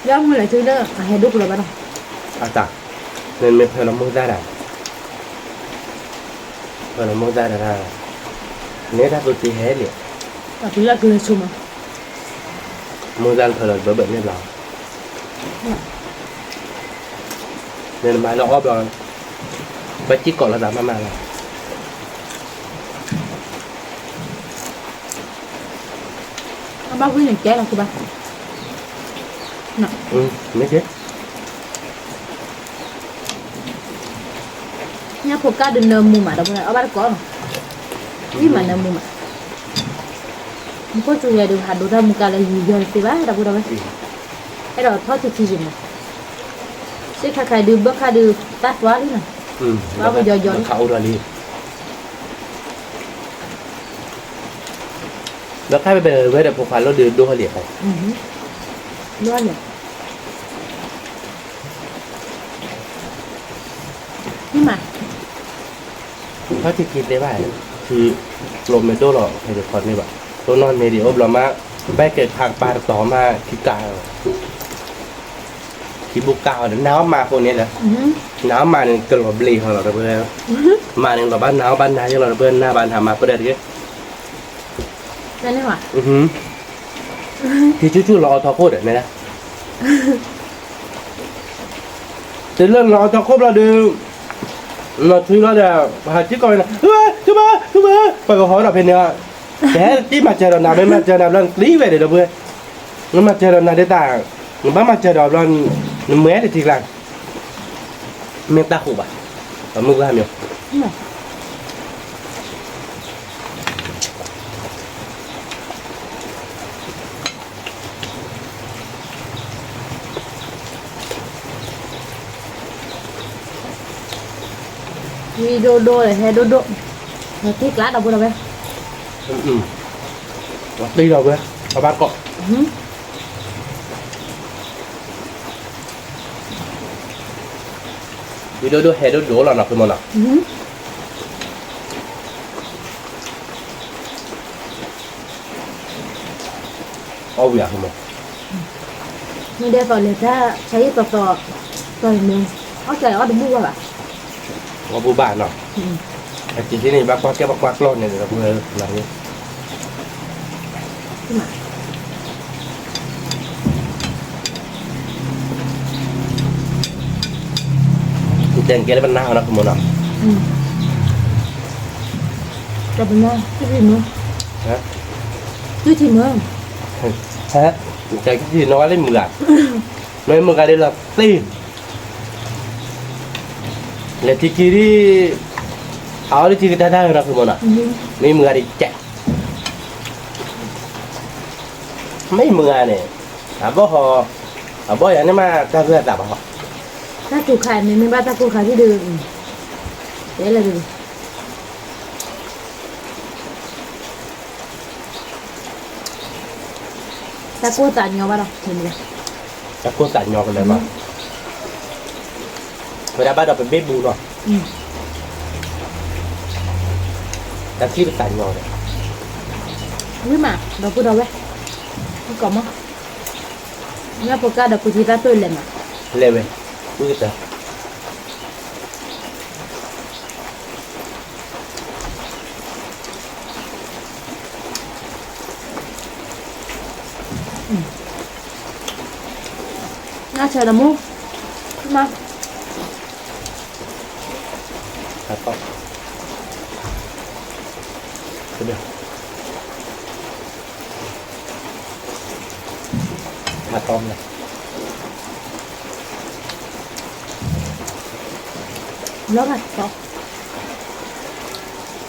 လၢမုၢ်လၢ်ထံလၢအဟဲဒိၣ်ကလီၤဘၣ်နီၤ, အတၢ်, နမ့ၢ်ဖၢလီၤမိၢ်သၣ်တၢ်, ဖၢလီၤမိၢ်သၣ်တၢ်, န့ၣ်တၢ်သူတ့ဟဲလံ, တၢ်ဖံလၢကလၢၤဆိမး မိၢ်သၣ်ဖၢလီၤဘၢဘၢန့ၣ်ဘျီ, နမၤလၢအီၣ်ဘျီ, ပှၤစံၣ်ကိးလိာ်သးမးမးလီၤ, အဘၣ်ဝံၣ်န့ၣ်ကဲလီၤကဘၣ်, မ့ၢ်ကဲ ညၣ်ဖိကၢ်ဒုးနၢမူမးဒီး အီၣ်ဘၣ်တကိးနီၤ, ဝံၣ်မးနၢမူမး, မူခိၣ်စူၤယၤဒုး ဟးဒိးတၢ်မူကါလၢယံၤယီၤတသ့ဘၣ် ဒီပုၢ်ဒီဝဲၢ်, အဲၣ်ဒိးထီၣ်ထံထံယံၤမး, စ့ခါခါဒုး ဘၣ်ခါဒုး တၢ်သွါလံနီၤ, ဘၣ်ပယီၤယီၤလံ, ဘၣ်ခါဖဲဖဲဝဲဒီးဖိခွါလိၣ်ဒုးဒိၣ်ဟီလံ, ဒိၣ်ဟီလံ မ့ၢ်မး, ထီၣ်ထံခံသ့ဘၣ်, ထံကျိမ့ၢ်ဒိၣ်လီၤ ဖဲယခီန့ၢ်ဘၣ်, တိၢ်နီၣ်န့ၢ်ဒံးအိၣ်ဘျီမး, ဘၣ်ကဲခါကပၤတတီၤမး ခံကါ, ခံဘူၣ်ကါအီၤဒီး နၤအီၣ်မးအဃိန့ၣ်ဒီး, နၤအီၣ်မးန့ၣ် ကလီၤဘျ့ဟီလီၤဒီပုၢ်, မးန့ၣ်လီၤဘၣ်နၤအီၣ်ဘၣ်နၤယဲလီၤဒီပုၢ် နၤဘၣ်နၤမၤပဒၢတဂ့ၤ တၢ်န့ၣ်ဘၣ်, ထံဆူၣ်ဆူၣ်လီၤအီထီခိၣ်ဒီးန့ၣ်, တုၤလၢလီၤအီထီခိၣ်ဘျီဒီး, လီၤထွံလီၤဒီး, ပဟးစံၣ်ကိးန့ၣ်, ထူဘၢ, ထူဘၢ, ပှၤကဟီဒီးဖဲန့ၣ်, ကဟဲတံၢ်မၤစၢၤဒီးနၤ မ့ၢ်မၤစၢၤနၤဘျီနသံဝဲဒီးဒီပုၢ်, မ့ၢ်မၤစၢၤဒီးနၤဒ်တၢ်, နဘၣ်မၤစၢၤဒီးဘျီ, နမဲာ်တထံကျါ မ့ၢ်တၢ်ဃိးဘၣ်, ပမုၢ်ဂၤမ့ၢ်, ဝံၣ်ဒိၣ်ဒိၣ်လၢဟဲဒိၣ်ဒိၣ်, ထံကျါဒီပုၢ်ဒီဝဲၢ်, အီၣ်ဘၣ်ကိး ဝံၣ်ဒိၣ်ဒိၣ်ဟဲဒိၣ်ဒိၣ်လီၤနီၤ ဖုမီၤနီၤ, အီၣ်ဝံၤအဃိမး, မ့ၢ်ဒဲးသိးလဲၤတၢ်ဆါဟံၣ်သီသီ, သီန့ၣ်, အီၣ်ကၢအီၣ်တဘူၣ်ဘၣ်ဘၣ်, အီၣ်ဘူၣ်ဘၣ်နီၤ, အက့ၤသ့န့ၣ် ဘၣ်ကွၢ်ကဲဘၣ်ကွၢ်ကျီၢ်န့ၣ်ဒီး တဲကဲလၢပနၢ်ဟီနီၤ ကမီၤနီၤ, ကပနၢ်, တုၤထံၣ်မၢ, တုၤထံၣ်မၢ, တဲကထံၣ်နီၤဝဲလၢမုၢ်ဂၤ, မ့ၢ်မုၢ်ဂၤဒ်လီၤသ့, လဲၤထံခံဒ်, အအီၣ်လၢထံကတၢၢ်တၢ်နီၤ ကမီၤနီၤ, မ့ၢ်မုၢ်ဂၤဒ်ကဲ မ့ၢ်မုၢ်ဂၤန့ၣ်, အဘီၣ်ဟီ, အဘီၣ်ယၤန့ၣ်မးကၢ်ဖဲအသးဘၣ်ဟီ, တၢ်တူၢ်ခါမ့မ့ၢ်ဘၣ်တၢ်ကိၢ်ခါဒ်ဒီး, တဲလဲၣ်ဒ်, တၢ်ကိၢ်သးညီဘၣ်ဒီး, တၢ်ကိၢ်သးညီကလဲၤဘၣ်, ဝဲဒၣ်ဘၣ်ဒီးပဘ့ၣ်ဘူးနီၤ, တၢ်ခံပသးညီဒီး, ဝံၤမး ဒီပုၢ်ဒီဝဲၢ်, ဝံၤကီးမး, ညၣ်ဖိကၢ်ဒီးပူၤထံသၣ်တိၢ်လဲၤမး, လဲၤဝဲ, ဝံၤကတၢၢ် နဆၢဒီးမူ, မး, ဟးတီၢ်, ဟးတီၢ်မး, လီၤဂာ်တီၢ်,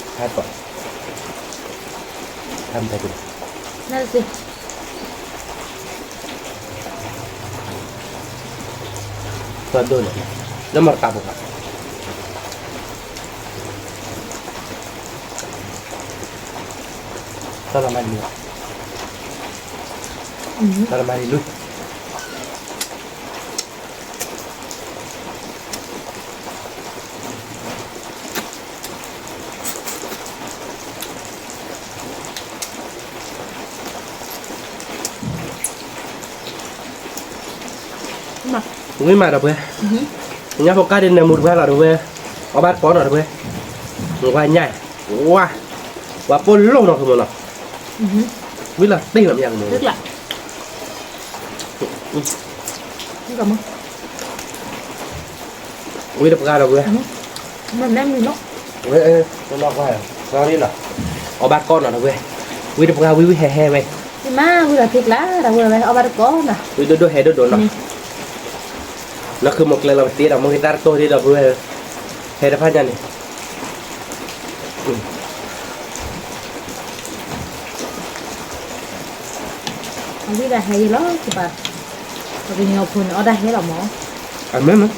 ဟးတီၢ်, ဟးမတၤဒ်, နတသ့ သီဒိၣ်န့ၣ်, လၢမတၤတၢ်ဖိခါ, သီလီၤမးဒ်, သီလီၤမးဒ်လၢ ဝံၤမးဒီပုၢ်ဝဲၢ်, ညၣ်ဖိကၢ်ဒ်နမူတပှၢ်လီၤဒီပုၢ်ဝဲၢ်, အီၣ်ဘၣ်တကိးနီၤဒီပုၢ်ဝဲၢ်, နကွၢ်ညၣ်, ဝါ, ဝါပိၢ်လိၣ်နီၤကမီၤနီၤ, ဝံၤလီၤတ့ၢ်လီၤမးယၤကမီၤ, ဝံၤတပှၢ်ဒီပုၢ်ဝဲၢ်, ဝဲ, အီၣ်ဘၣ်တကိးနီၤဒီပုၢ်ဝဲၢ်, ဝံၤတပှၢ်ဝံၤဝံၤဟဲဟဲဝဲ, မ့ၢ်မး ဝံၤလီၤတ့ၢ်ကျါဒီပုၢ်ဝဲၢ် အီၣ်ဘၣ်တကိးနီၤ, ဝံၤဒိၣ်ဒိၣ်ဟဲဒိၣ်ဒိၣ်နီၤ, နီၢ်ခုမီၤကျဲလီၤပတ့ဒီး မ့ၢ်ဂ့ၤတၢ်တတိၢ်ဒ်ဒီပုၢ်ဝဲၢ်, ဟဲတဖၣ်ညါန့ၣ် အဝံၤဒၣ်ဟဲယံၤလီၤ, ပှၤကညီဖိန့ၣ် အီၣ်ဒၣ်ဟဲလီၤမး, အမ့ၢ်မး,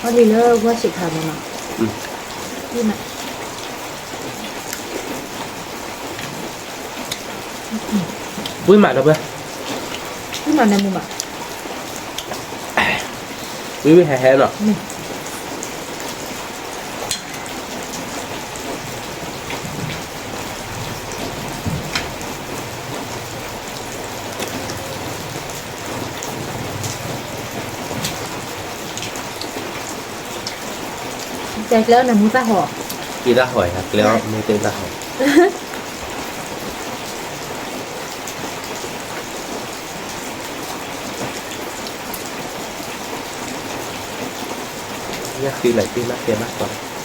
အီၣ်လံလၢဂီၢ်ဆံးခါမးနီၤ, ဝံၤမးဒီပုၢ်ဝဲၢ်, ဝံၤမးနမူမး, ဝံၤဝံၤဟဲဟဲနီၤ တဲကျဲနမူတၢ်ဟီၣ်, က့ၤတၢ်ဟီၣ်, ကျဲမူတဲတၢ်ဟီၣ်, ညၣ်ဃံလၤတ့ၢ်မးတဲဘၣ်ကီး, နမ့ၢ်လၢနမ့ၢ်တီ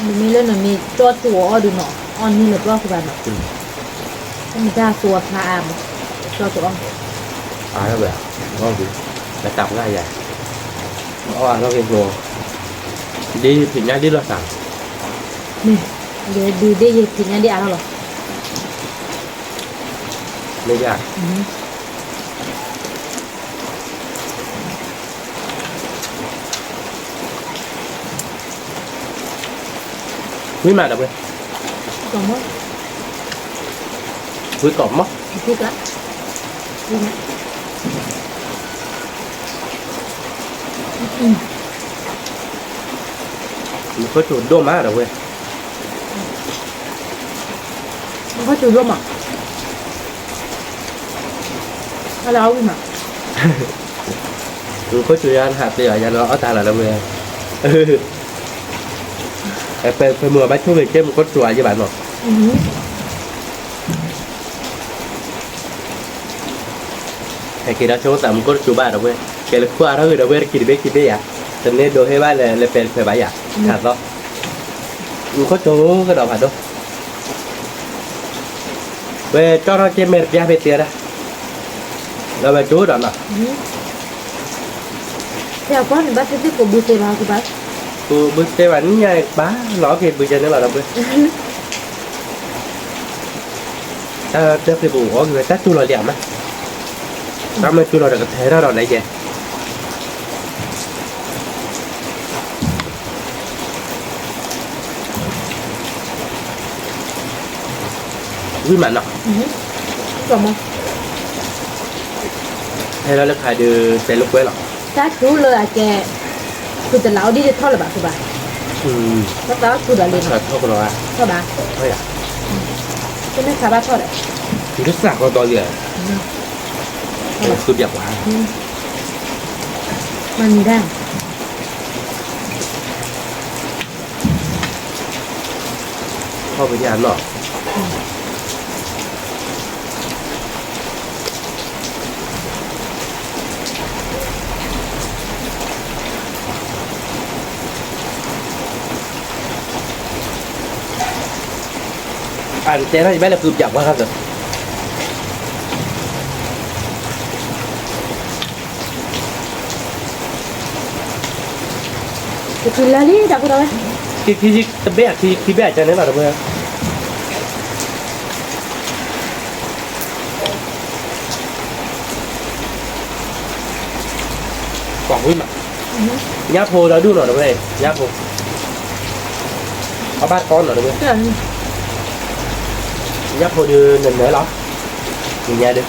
ၢ်တိၤအီၣ်ဒုးနီၤ, အီၣ်န့ၢ်လၢပျီၢ်ဃုာ်ဘၣ်နီၤ, မ့ၢ်တၢ်တိၤအဖျါအါမး, တီၢ်တိၤအီၣ်, အါဝဲ, အီၣ်ဒုး, လၢတၢ်ပှၢ်ယၤ, အီၣ်အါထီၣ်က့ၤကျိ, ဒ်ဖံးညၣ်ဒ်လီၤသး, မ့ၢ်, ဒ်ဒ်ယဖံးညၣ်ဒ်အါထီၣ်လီၤ, မ့ၢ်ယၤ ဝံၤမးဒီပုၢ်ဝဲၢ်, ဝံၤကီးမး, နဖိတိၤဒိၣ်မးဒီပုၢ်ဝဲၢ်, ခိၣ်စူၤဒိၣ်မး, အလၢအဝံၣ်မး, ခိၣ်စူၤယါနဟးသ့အီၤ ယါလၢအီၣ်တၢ်လီၤဒီပုၢ်ဝဲၢ်, ဖဲမုၢ်အဘၣ်ဆိၣ်ဂ့ၤကဲမုၢ်ခိၣ်စူၤအယဲၢ်ဘၣ်နီၤ. ဟဲက့ၤဒီးဆိသးမုၢ်ခိၣ်စူၤဘၣ်ဒီပုၢ်ဝဲၢ်, ကဲလၢခိၣ်အါထီၣ်ဂ့ၤဒီပုၢ်ဝဲၢ် တကံၤတဘ့ၣ်ခံဘ့ၣ်ယါ, တန့ၢ်ဒိးဟ့ၣ်ဘၣ်လၢ လၢပဲတခွဲးဘၣ်ယါ, ခးသီ, မုၢ်ခိၣ်စူၤကဒီးဖးဒိၣ် ဝဲကၠီထီၣ်က့ၤမဲာ်တပျၢ်ဖဲတဲဒၣ်, လၢဝဲကၠိဒီးနီၤ, ဖဲအကွၢ်န့ၣ်ဘၣ်သ့ၣ်သ့ၣ်ကိးဘုသ့ဘၣ်ကဘၣ်, ကိးဘုသ့ဘၣ်နံၣ်ညါဘၣ်လီၤက့ၤဘုယဲန့ၣ်လီၤဒီပုၢ်ဝဲၢ်, တၢ်တၢ်ဃ့ပအိၣ်အီၤက့ၤဝဲ တၢ်တူၢ်လီၤလံဧါမး, တၢ်မ့ၢ်တူၢ်လီၤဒီးကထဲထီၣ်ဒီးလဲၤယဲ ဝံၣ်မးနီၤ, ဟဲလီၤလၢခါဒုး တဲလိာ်ကွဲလီၤ, တၢ်စူၤလၢအကဲ, သုတလးအီၤဒ်တထီၣ်လၢၤဘၣ်သုဘၣ်, ဘၣ်သးထီၣ်စူၤဒီးလံနီၤ, ထီၣ်ကလီၤ, ထီၣ်ဘၣ်, တမ့ၢ်ခါဘၣ်ထီၣ်ဒီး, သုတစးကီးတီၤလံ, သုပျၢ်ကွၢ်, မၤနံၤဒၣ် ထီၣ်ပညၣ်နီၤ, အတဲထီၣ်ယဘၣ်လၢသုပျၢ်ကွၢ်ခါသၢ တလၢလံဒီပုၢ်ဒီဝဲၢ်, ခံခံတဘ့ၣ်ခံခံဘ့ၣ်အကၢန့ၣ်လီၤဒီပုၢ်ဝဲၢ်, ကွၢ်ဝံၣ်မး, ညၣ်ဖိဒီဒူၣ်နီၤဒီပုၢ်ဝဲၢ်, ညၣ်ဖိ, အဘၣ်တကီနီၤဒီပုၢ်ဝဲၢ်, ညၣ်ဖိဒုးနနၢၤလီၤ, ညါဒုး,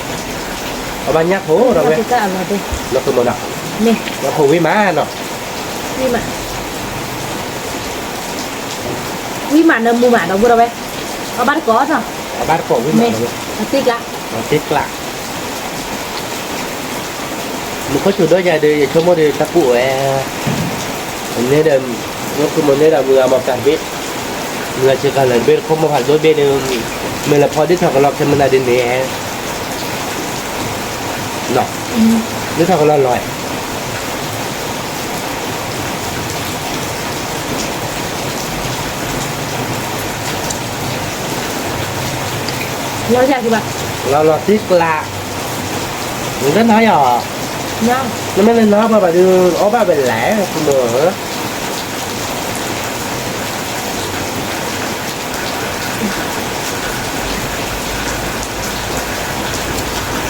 အဘၣ်ညၣ်ဖိဒီပုၢ်ဝဲၢ်, လီၤကမီၤနီၤ, ညၣ်ဖိဝံၣ်မးနီၤ, ဝံၣ်မး, ဝံၣ်မးနၢမူမးဒီပုၢ်ဒီဝဲၢ်, အဘၣ်တကီနီၤ, အဘၣ်တကီဝံၣ်မး, အတ့ကျး, အတ့ကျး မုၢ်ခိၣ်စူၤဒိၣ်ယၤဒီး ယဆိကမိၣ်ဒီးတၢ်ကူၣ်ဝဲ, န့ၣ်ဒီး, မုၢ်ခိၣ်မုၢ်န့ၣ်ဒီး မုၢ်အမီၤကၤတဘ့ၣ်, မုၢ်အဆ့ကၤလၢာ်တဘ့ၣ် တခိၣ်မိၢ်ဖးဒိၣ်တဘ့ၣ်ဒီး, မ့ၢ်လၢဖီဒ့ၣ်ထီၣ်ကလီခဲမုၢ်နၤဒ်န့ၣ်, ဒ့ၣ်ထီၣ်ကလီလီၤ လီၤယၤကဘၣ်, လီၤလီၤတ့ကျး, နတနီၤယၤ, နမ့ၢ်လၢနီၤဘၣ်ဘၣ်ဒီး အီၣ်ဘၣ်ဝဲလဲၣ်,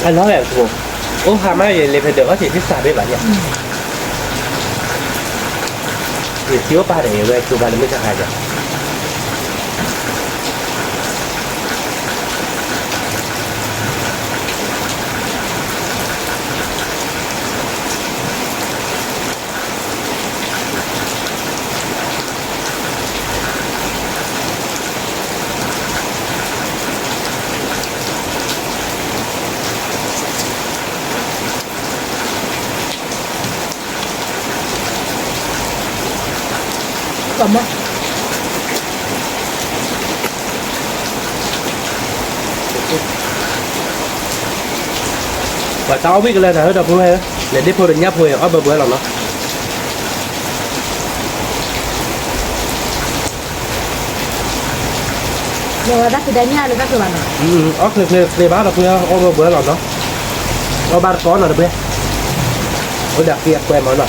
အလီၤဝဲ, အိၣ်ဟါမးယလဲၤဖဲဒၢးအီၣ်က့ၤသ့ၣ်စးဘ့ၣ်ဘၣ်ယၤ, ယထံၣ်အိၣ်ပၢ်ဒီး ယဝဲကၠိဘၣ်လၢမုၢ်ဆါခါယၤ ကီမး, ပှၤတၢ်အီၣ်ဝံၣ်ကလၢနၤဧၢ ဒီပုၢ်ဝဲၢ်ဧၢ, လဲၤဒ့ၣ်ဖိဒီးညၣ်ဖိအံၤ အီၣ်ဘၢဘၢလီၤနီၤ. အီၣ်ချ့ချ့သ့ဘၣ်ဒီပုၢ်ဝဲၢ် အီၣ်ဘၢဘၢလီၤနီၤ, အီၣ်ဘၣ်တကီနီၤဒီပုၢ်ဝဲၢ်, အိၣ်ဒီးဃံအကွဲမးနီၤ,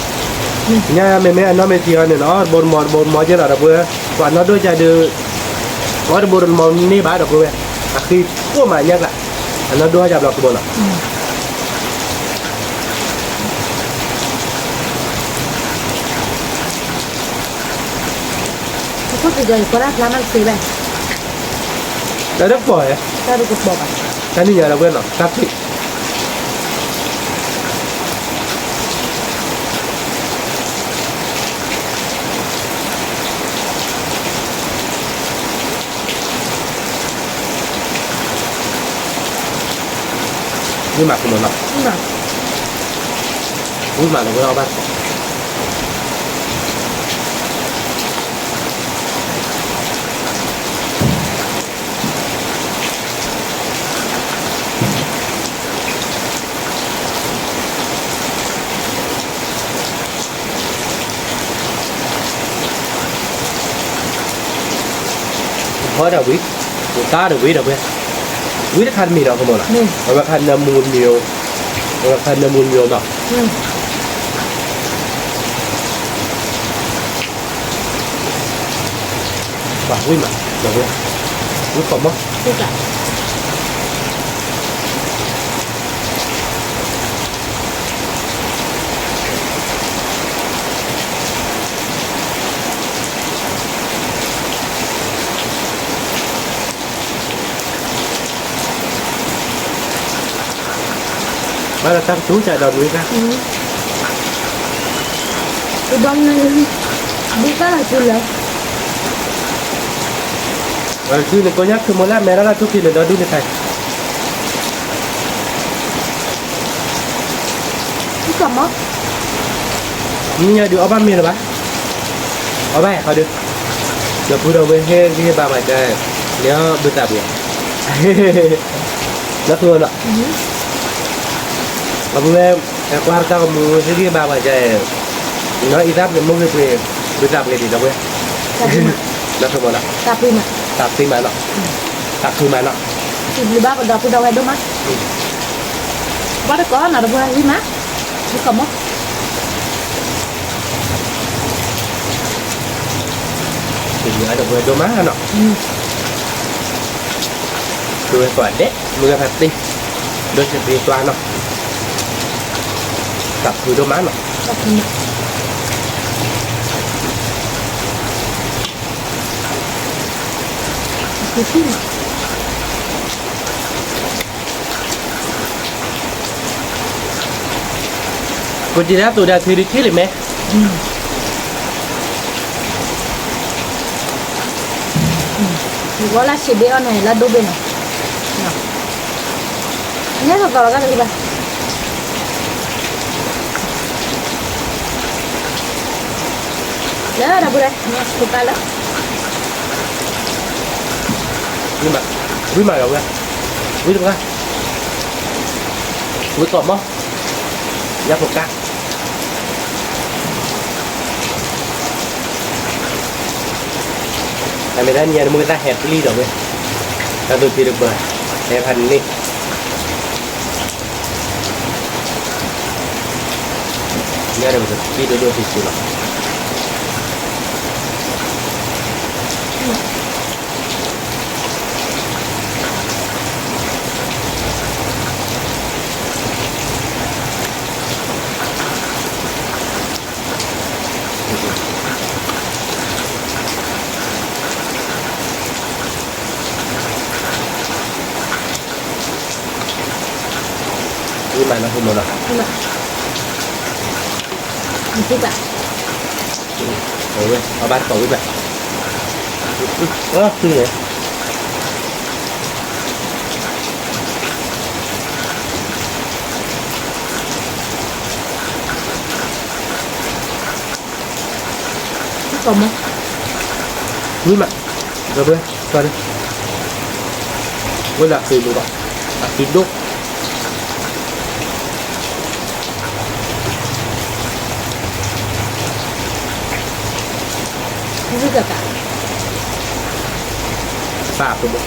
ညါမ့မ့ၢ်အနီၢ်မ့ၢ်သံအီၤန့ၣ်နီၤ အီၣ်တဘိတမီၤတဘိတမီၤယဲလီၤဒီပုၢ်ဝဲၢ်, ပှၤနီၢ်ဒိၣ်ယၤဒီး အီၣ်တဘိတမီၤန့ၢ်ဘၣ်ဒီပုၢ်ဝဲၢ်, အဃံကိၣ်မးညါကျါ, အနီၢ်ဒိၣ်ယၤဘျီကဘိနီၤ. ခိၣ်စူၤယၤ ယကွၢ်တၢ်ဖျါမးတသ့ဘၣ်, တၢ်တကပီၤ, တၢ်တကပီၤဘၣ်, တၢ်နံၣ်ညါဒီပုၢ်ဝဲၢ်နီၤ တၢ်သ့ၣ် က ဝံၣ်မးကမီၤနီၤ, ဝံၣ်မးလီၤဝဲဒၣ်ဘၣ်. ဟီဒီးဝံၤ, တၢ်ဒီးဝံၤဒီးဝဲ, ဝံၤတခါတမံၤဒီးကမီၤလီၤ, အဝဲခါနၢမူမံၤ, အဝဲခါနၢမူမံၤနီၤ. ပှၤဝံၣ်မး, ဒီးဝဲ, ဝံၣ်ကီၢ်မီၤ. ဘၣ်ဒီးတၢ်ကတိၤကဒီးနွံကါ, ကဒီးနွံ, ဒုးကါလီၤစုလၢ, စုန့ၣ်ကိးညါခုမိၢ်လၢအမဲာ်ရၣ်လၢထူၣ်က့ၤန့ၣ်ဒီးဒုးန့ၣ်ခါ မ့ၢ် မ့ၢ်ညါဒုးအီၣ်ဘၣ်မ့ၤလၢၤဘၣ်, အီၣ်ဘၣ်ဟဲခီဒုး, ဒီပုၢ်ဒီဝဲၢ်ဟ့ၣ်ဂံၢ်ဟ့ၣ်ဘါပှၤကဲ, န့ၣ်ဘုသးပှ့ၤ, လၢသူနီၤ, အပုၢ်ဝဲၢ်, ကွၢ်တၢ်ကမူဟ့ၣ်ဂံၢ်ဟ့ၣ်ဘါပှၤကဲ, နီၢ်အံသၣ်ပှ့ၤမိၢ်ဂ့ၤပှ့ၤ, ဘုသးပှ့ၤဒံးဒီးဝဲ, လၢသူနီၤ, သးဖှံမးနီၤ, သးဖှံမးနီၤ, ဘၣ်ကဒီပုၢ်ဒီဝဲၢ်ဒိၣ်မး, ဘၣ်တကိးနီၤဒီပုၢ်ဝဲၢ်မး, ယကမီၤ ဒီပုၢ်ဝဲၢ်ဒိၣ်မးနီၤ, ပုၢ်ဝဲၢ်ကိးဂၤဒဲး, မုၢ်ဂၤဖးသ့, ဒီးစ့သ့တွၤနီၤ, သးဖှံဒိၣ်မးနီၤ, ကိးတံၢ်လၢအသိးဒီးအချ့ဒုးထံၣ်လံမဲ, ယဝဲလၢဆံးဘ့အီၤန့ၣ် လၢဒိဘ့ၣ်န့ၣ်, နဲသိးသိးလီၤကၢ်လၢဘၣ်, လၢဒီပုၢ်ဝဲၢ်, န့ၣ်စကလၢ, ဝံၣ်မး, ဝံၣ်မးဒီပုၢ်ဝဲၢ်, ဝံၣ်တပှၢ်, ဝံၣ်ကီၢ်မီၤ, ယါဖိကါ အမ့ၢ်တၢ်ညါန့ၣ် မ့ၢ်တၢ်ဟဲပျံၤဒီးဝဲ, တၢ်သူၣ်ဖံးတဘၢၣ်, ဟဲဖးန့ၣ်, ညါဒီးပကပျံၤဒိၣ်ဒိၣ်ဆံးဆံးလီၤ. ဝံၣ်မးနီၤ ဖိမုၣ်နီၤ, အဝဲ အဘၣ်တကိးဝံၣ်ဘၣ်, အၢ ဝံၣ်မး, ဒီပုၢ်ဝဲၢ်, ဝဲလၢအသုးမုၢ်ဘၣ်, အသုးဒိၣ်, ပၢ်ဖိဘိ,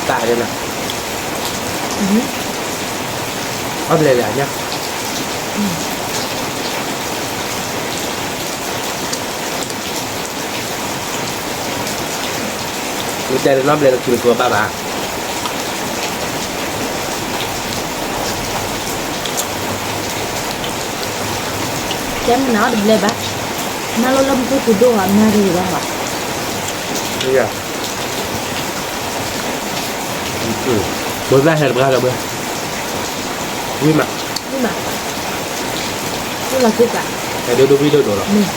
တၢ်ဒ်န့ၣ်, အီၣ်ဘျဲၣ်လဲၣ်ညါ မ့ၢ်တဲလၢနီၢ်ဘျဲၣ်လၢခံတကိးဘၣ်ဘၣ်, ကဲမနုၤအီၣ်တဘျဲၣ်ဘၣ်, နၢ်လိၣ်လၢမူခိၣ်စူၤဒိၣ်ဧါ နၢ်တဂ့ၤဘၣ်ဘၣ်, မ့ၢ်ဘၣ်ဟဲတပှၢ်လၢၤဘၣ်, ဝံၣ်မး, ဝံၣ်မး, ဝံၣ်လီၤစုကး, ဟဲဒိၣ်ဒိၣ်ဝံၣ်ဒိၣ်ဒိၣ်လီၤ, မ့ၢ်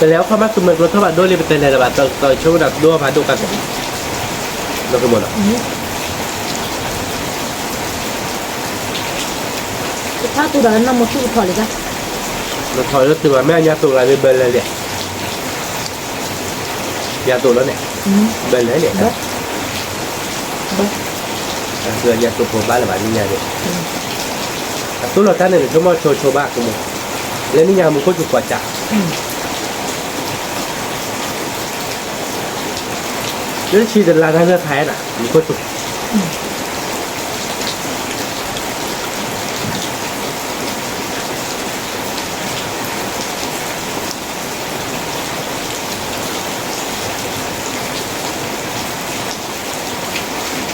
ပလဲၤအိၣ်ခီၣ်ဘၣ်သူမ့ၢ်ကျိထီၣ်ဘၣ်ဒိလံ ပတလဲၤလၢၤဘၣ် တၢ်ဆိကမိၣ်ဒိၣ်ဖးဒိၣ်ကါသီး, ဒီးကမီၤနီၤ, ပထါတူဒီးနီၢ်မိၢ်သူၣ်ကထီၣ်လံ, ကထီၣ်လၢတုၤဘၣ်မ့ၢ်အညါတိာ်လၢဘၢလဲၤလဲၣ်, ညါတိာ်လီၤန့ၣ်, ဘၢလဲၤလဲၣ်, အညါတိာ်ဖိဘၣ်လၢၤဘၣ်နံၣ်ညါဒီး, အတိၢ်လီၤတၢ်န့ၣ် နဆိကမိၣ်ဆိဆိဘၣ်ကမီၤ, လၢနံၣ်ညါမူခိၣ်စူၤကွၢ်စး လၢဆံတလါတၢ်လၢခါနၤ မူခိၣ်စူၤ,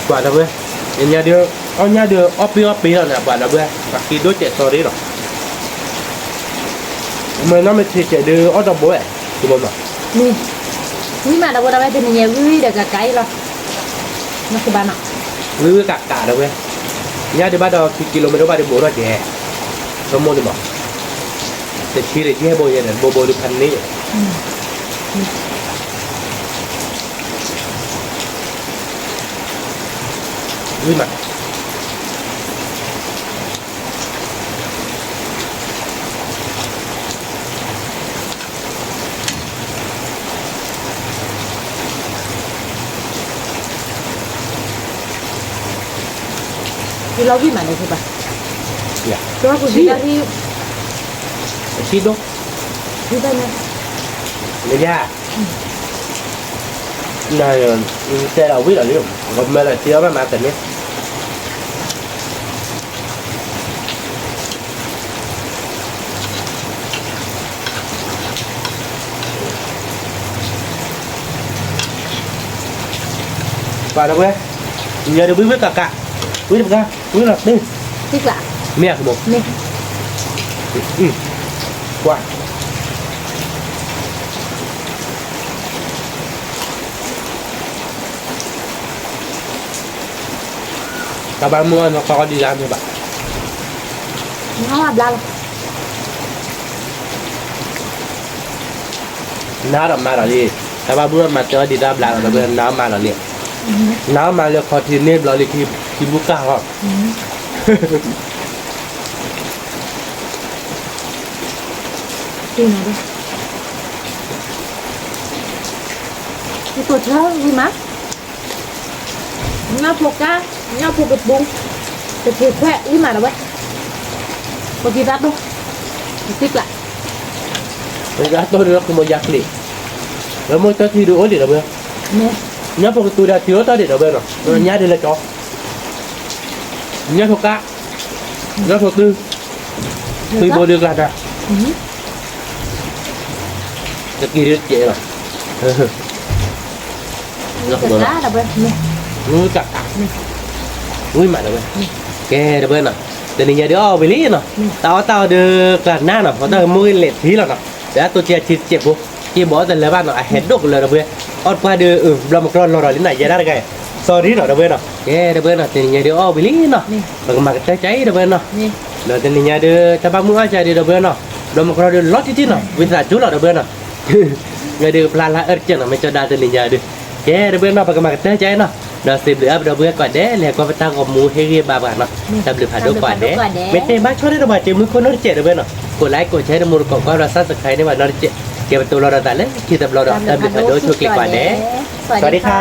ပှၤဒီပုၢ်ဝဲၢ်, ညါဒုး, အီၣ်ညါဒုး အီၣ်ပ့ၤအီၣ်ပ့ၤလီၤန့ၣ် ပှၤဒီပုၢ်ဝဲၢ် ပှၤက့ၤဒိၣ်စဲးစီၤရ့လီၤ, မ့ၢ်နီၢ်မ့ၢ်ဆံးစဲးဒုးအီၣ်ဒီးဘိဝဲ, မ့ၢ်, ဝံၣ်မးဒီပုၢ်ဝဲၢ် တဝဲတနံၤညါဝံၣ်ဝံၣ်ဒီးကကါအံၤလီၤ, နကဘၣ်နီၤ, ဝံၣ်ဝံၣ်ကကးဒီပုၢ်ဝဲၢ်, ညါဒုးဘၣ်ဒီးခံကံလိမ့ၢ်တအိၣ်ဘၣ်ဒုး ဘိးထီၣ်ကဲ, ဆိကမိၣ်ဒုးမး, တဆံဒီးယဲၢ်ဘိယဲၢ်န့ၣ် ဘိဘိဒုးဖးန့ၣ် ဝံၣ်မး, ယလီၤဝံၣ်မးန့ၣ်ဘၣ်, တဆံဒိၣ်, လၢယၤ, နတဲလီၤဝံၣ်လီၤလံ, ကမၢလီၤစ့အီၣ်ဘၣ်မးတန့ၢ် ပှၤဒီပုၢ်ဝဲၢ်, ညါဒုးဝံၣ်ဝံၣ်ကကး, ဝံၣ်တပှၢ်, ဝံၣ်လီၤ, မ့ၢ်အကမိၣ်, ကွၢ် တၢ်ဘၣ်မုၢ်အီၣ်နီၢ်ကီၢ်ဒံးလၢမ့ၢ်ဘၣ်, ဘျါလီၤ, နၤဒီးမၤဒီးလံ, တၢ်ဘၣ်မုၢ်အီၣ်မၤတဲအီၣ်ဒံးတၢ်ဘျါလီၤ ဒီပုၢ်ဝဲၢ် နၤမၤဒီးလံ, နၤမၤလၢခီထံန့ၢ်ဘျီလံခံဘုကၢ်ဟီ နတိၢ်ဆၢဝံၣ်မး, ညၣ်ဖိကါ, ညၣ်ဖိကပူၤ, တက့ၤခွဲးဝံၣ်မးဒီပုၢ်ဝဲၢ်, ပက့ၤသးတိၢ်, တသံကျး, ပက့ၤသးတိၢ်ဒီးကမီၤယၤကျ့, လၢမိၢ်တၢ်ထံဒုးအိၣ်ဒံးဒီပုၢ်ဝဲၢ်, ညၣ်ဖိကသူဒီးထံအိၣ်တ့ၢ်ဒံးဒီပုၢ်ဝဲၢ်နီၤ, ညၣ်ဒုးလၢကၠီ ညၣ်ဖိကါ, ညၣ်ဖိသု, သုဘိဒုးကျါနၤ, တက့ၤဒုးတကဲးလီၤ, ဝံၣ်မးဒီပုၢ်ဝဲၢ်, ကဲဒီပုၢ်ဝဲၢ်နီၤ, တနံၤညါဒုးအီၣ်ဝံၤလံနီၤ, တၢ်အီၣ်တၢ်အီဒုးကျါနၤနီၤ, ပှၤတၢ်ကမူၣ်ဂ့ၤလဲၤထံလီၤနီၤ, ဒီးအတိၢ်ကဲဆံတစဲးဖိ, က့ၤဘီအီၣ်တလၢဘၣ်နီၤ, အဟဲဒိၣ်ကလၢဒီပုၢ်ဝဲၢ်, အီၣ်တပှၢ်ဒုး ဘျီမုၢ်ကြီလီၤဒီးလံနီၤ, ယဲဒၣ်တဂၤ, sorry နီၤဒီပုၢ်ဝဲၢ်နီၤ, ကဲဒီပုၢ်ဝဲၢ်နီၤ, တနံၤညါဒုးအီၣ်ဝံၤလံနီၤ, ပကမၤကတၢၢ်ကါအံၤဒီပုၢ်ဝဲၢ်နီၤ, ဒီးတနံၤညါဒုး တၢ်ဘၣ်မုၢ်အီၣ်ကါဒုးဒီပုၢ်ဝဲၢ်နီၤ, ဘျီမုၢ်ကြီဒုးလီၤတံၢ်တံၢ်နီၤ, ဝံသးစူၤလီၤဒီပုၢ်ဝဲၢ်နီၤ မ့ၢ်ဒုးကဖျါလၢအၢတကဲးနီၤ, မ့ၢ်ကၠီဒါတနံၤညါဒုး, ကဲဒီပုၢ်ဝဲၢ်နီၤ, ပကမၤကတၢၢ်ကါအံၤနီၤ, ဒီးစံးဘျုးအါပဒီပုၢ်ဝဲၢ်ကိးဂၤဒဲး လဲၤကွၢ်ပတၢ်ဂီၤမူဟ့ၣ်ဂံၢ်ဘါပှၤနီၤ, တၢ်ဘျုးဖးဒိၣ်ကိးဂၤဒဲး, မ့ၢ်သ့ၣ်ဘၣ်ဆိၣ်န့ၣ်ဒီးပှၤစံးမုၢ်ခိၣ်နီတစဲးဒီပုၢ်ဝဲၢ်နီၤ, ကိးlikeကိးshareဒီးမိၢ်တကိးကွၢ်ဒီး subscribe န့ၢ်ပှၤနီတစဲး, ကဲပတိၤလီၤဒီးသးလၢခံတဘျီဒီး တၢ်ဘျုးဖးဒိၣ်ဆိၣ်ဂ့ၤကိးဂၤဒဲး, စဝၤဒံခါ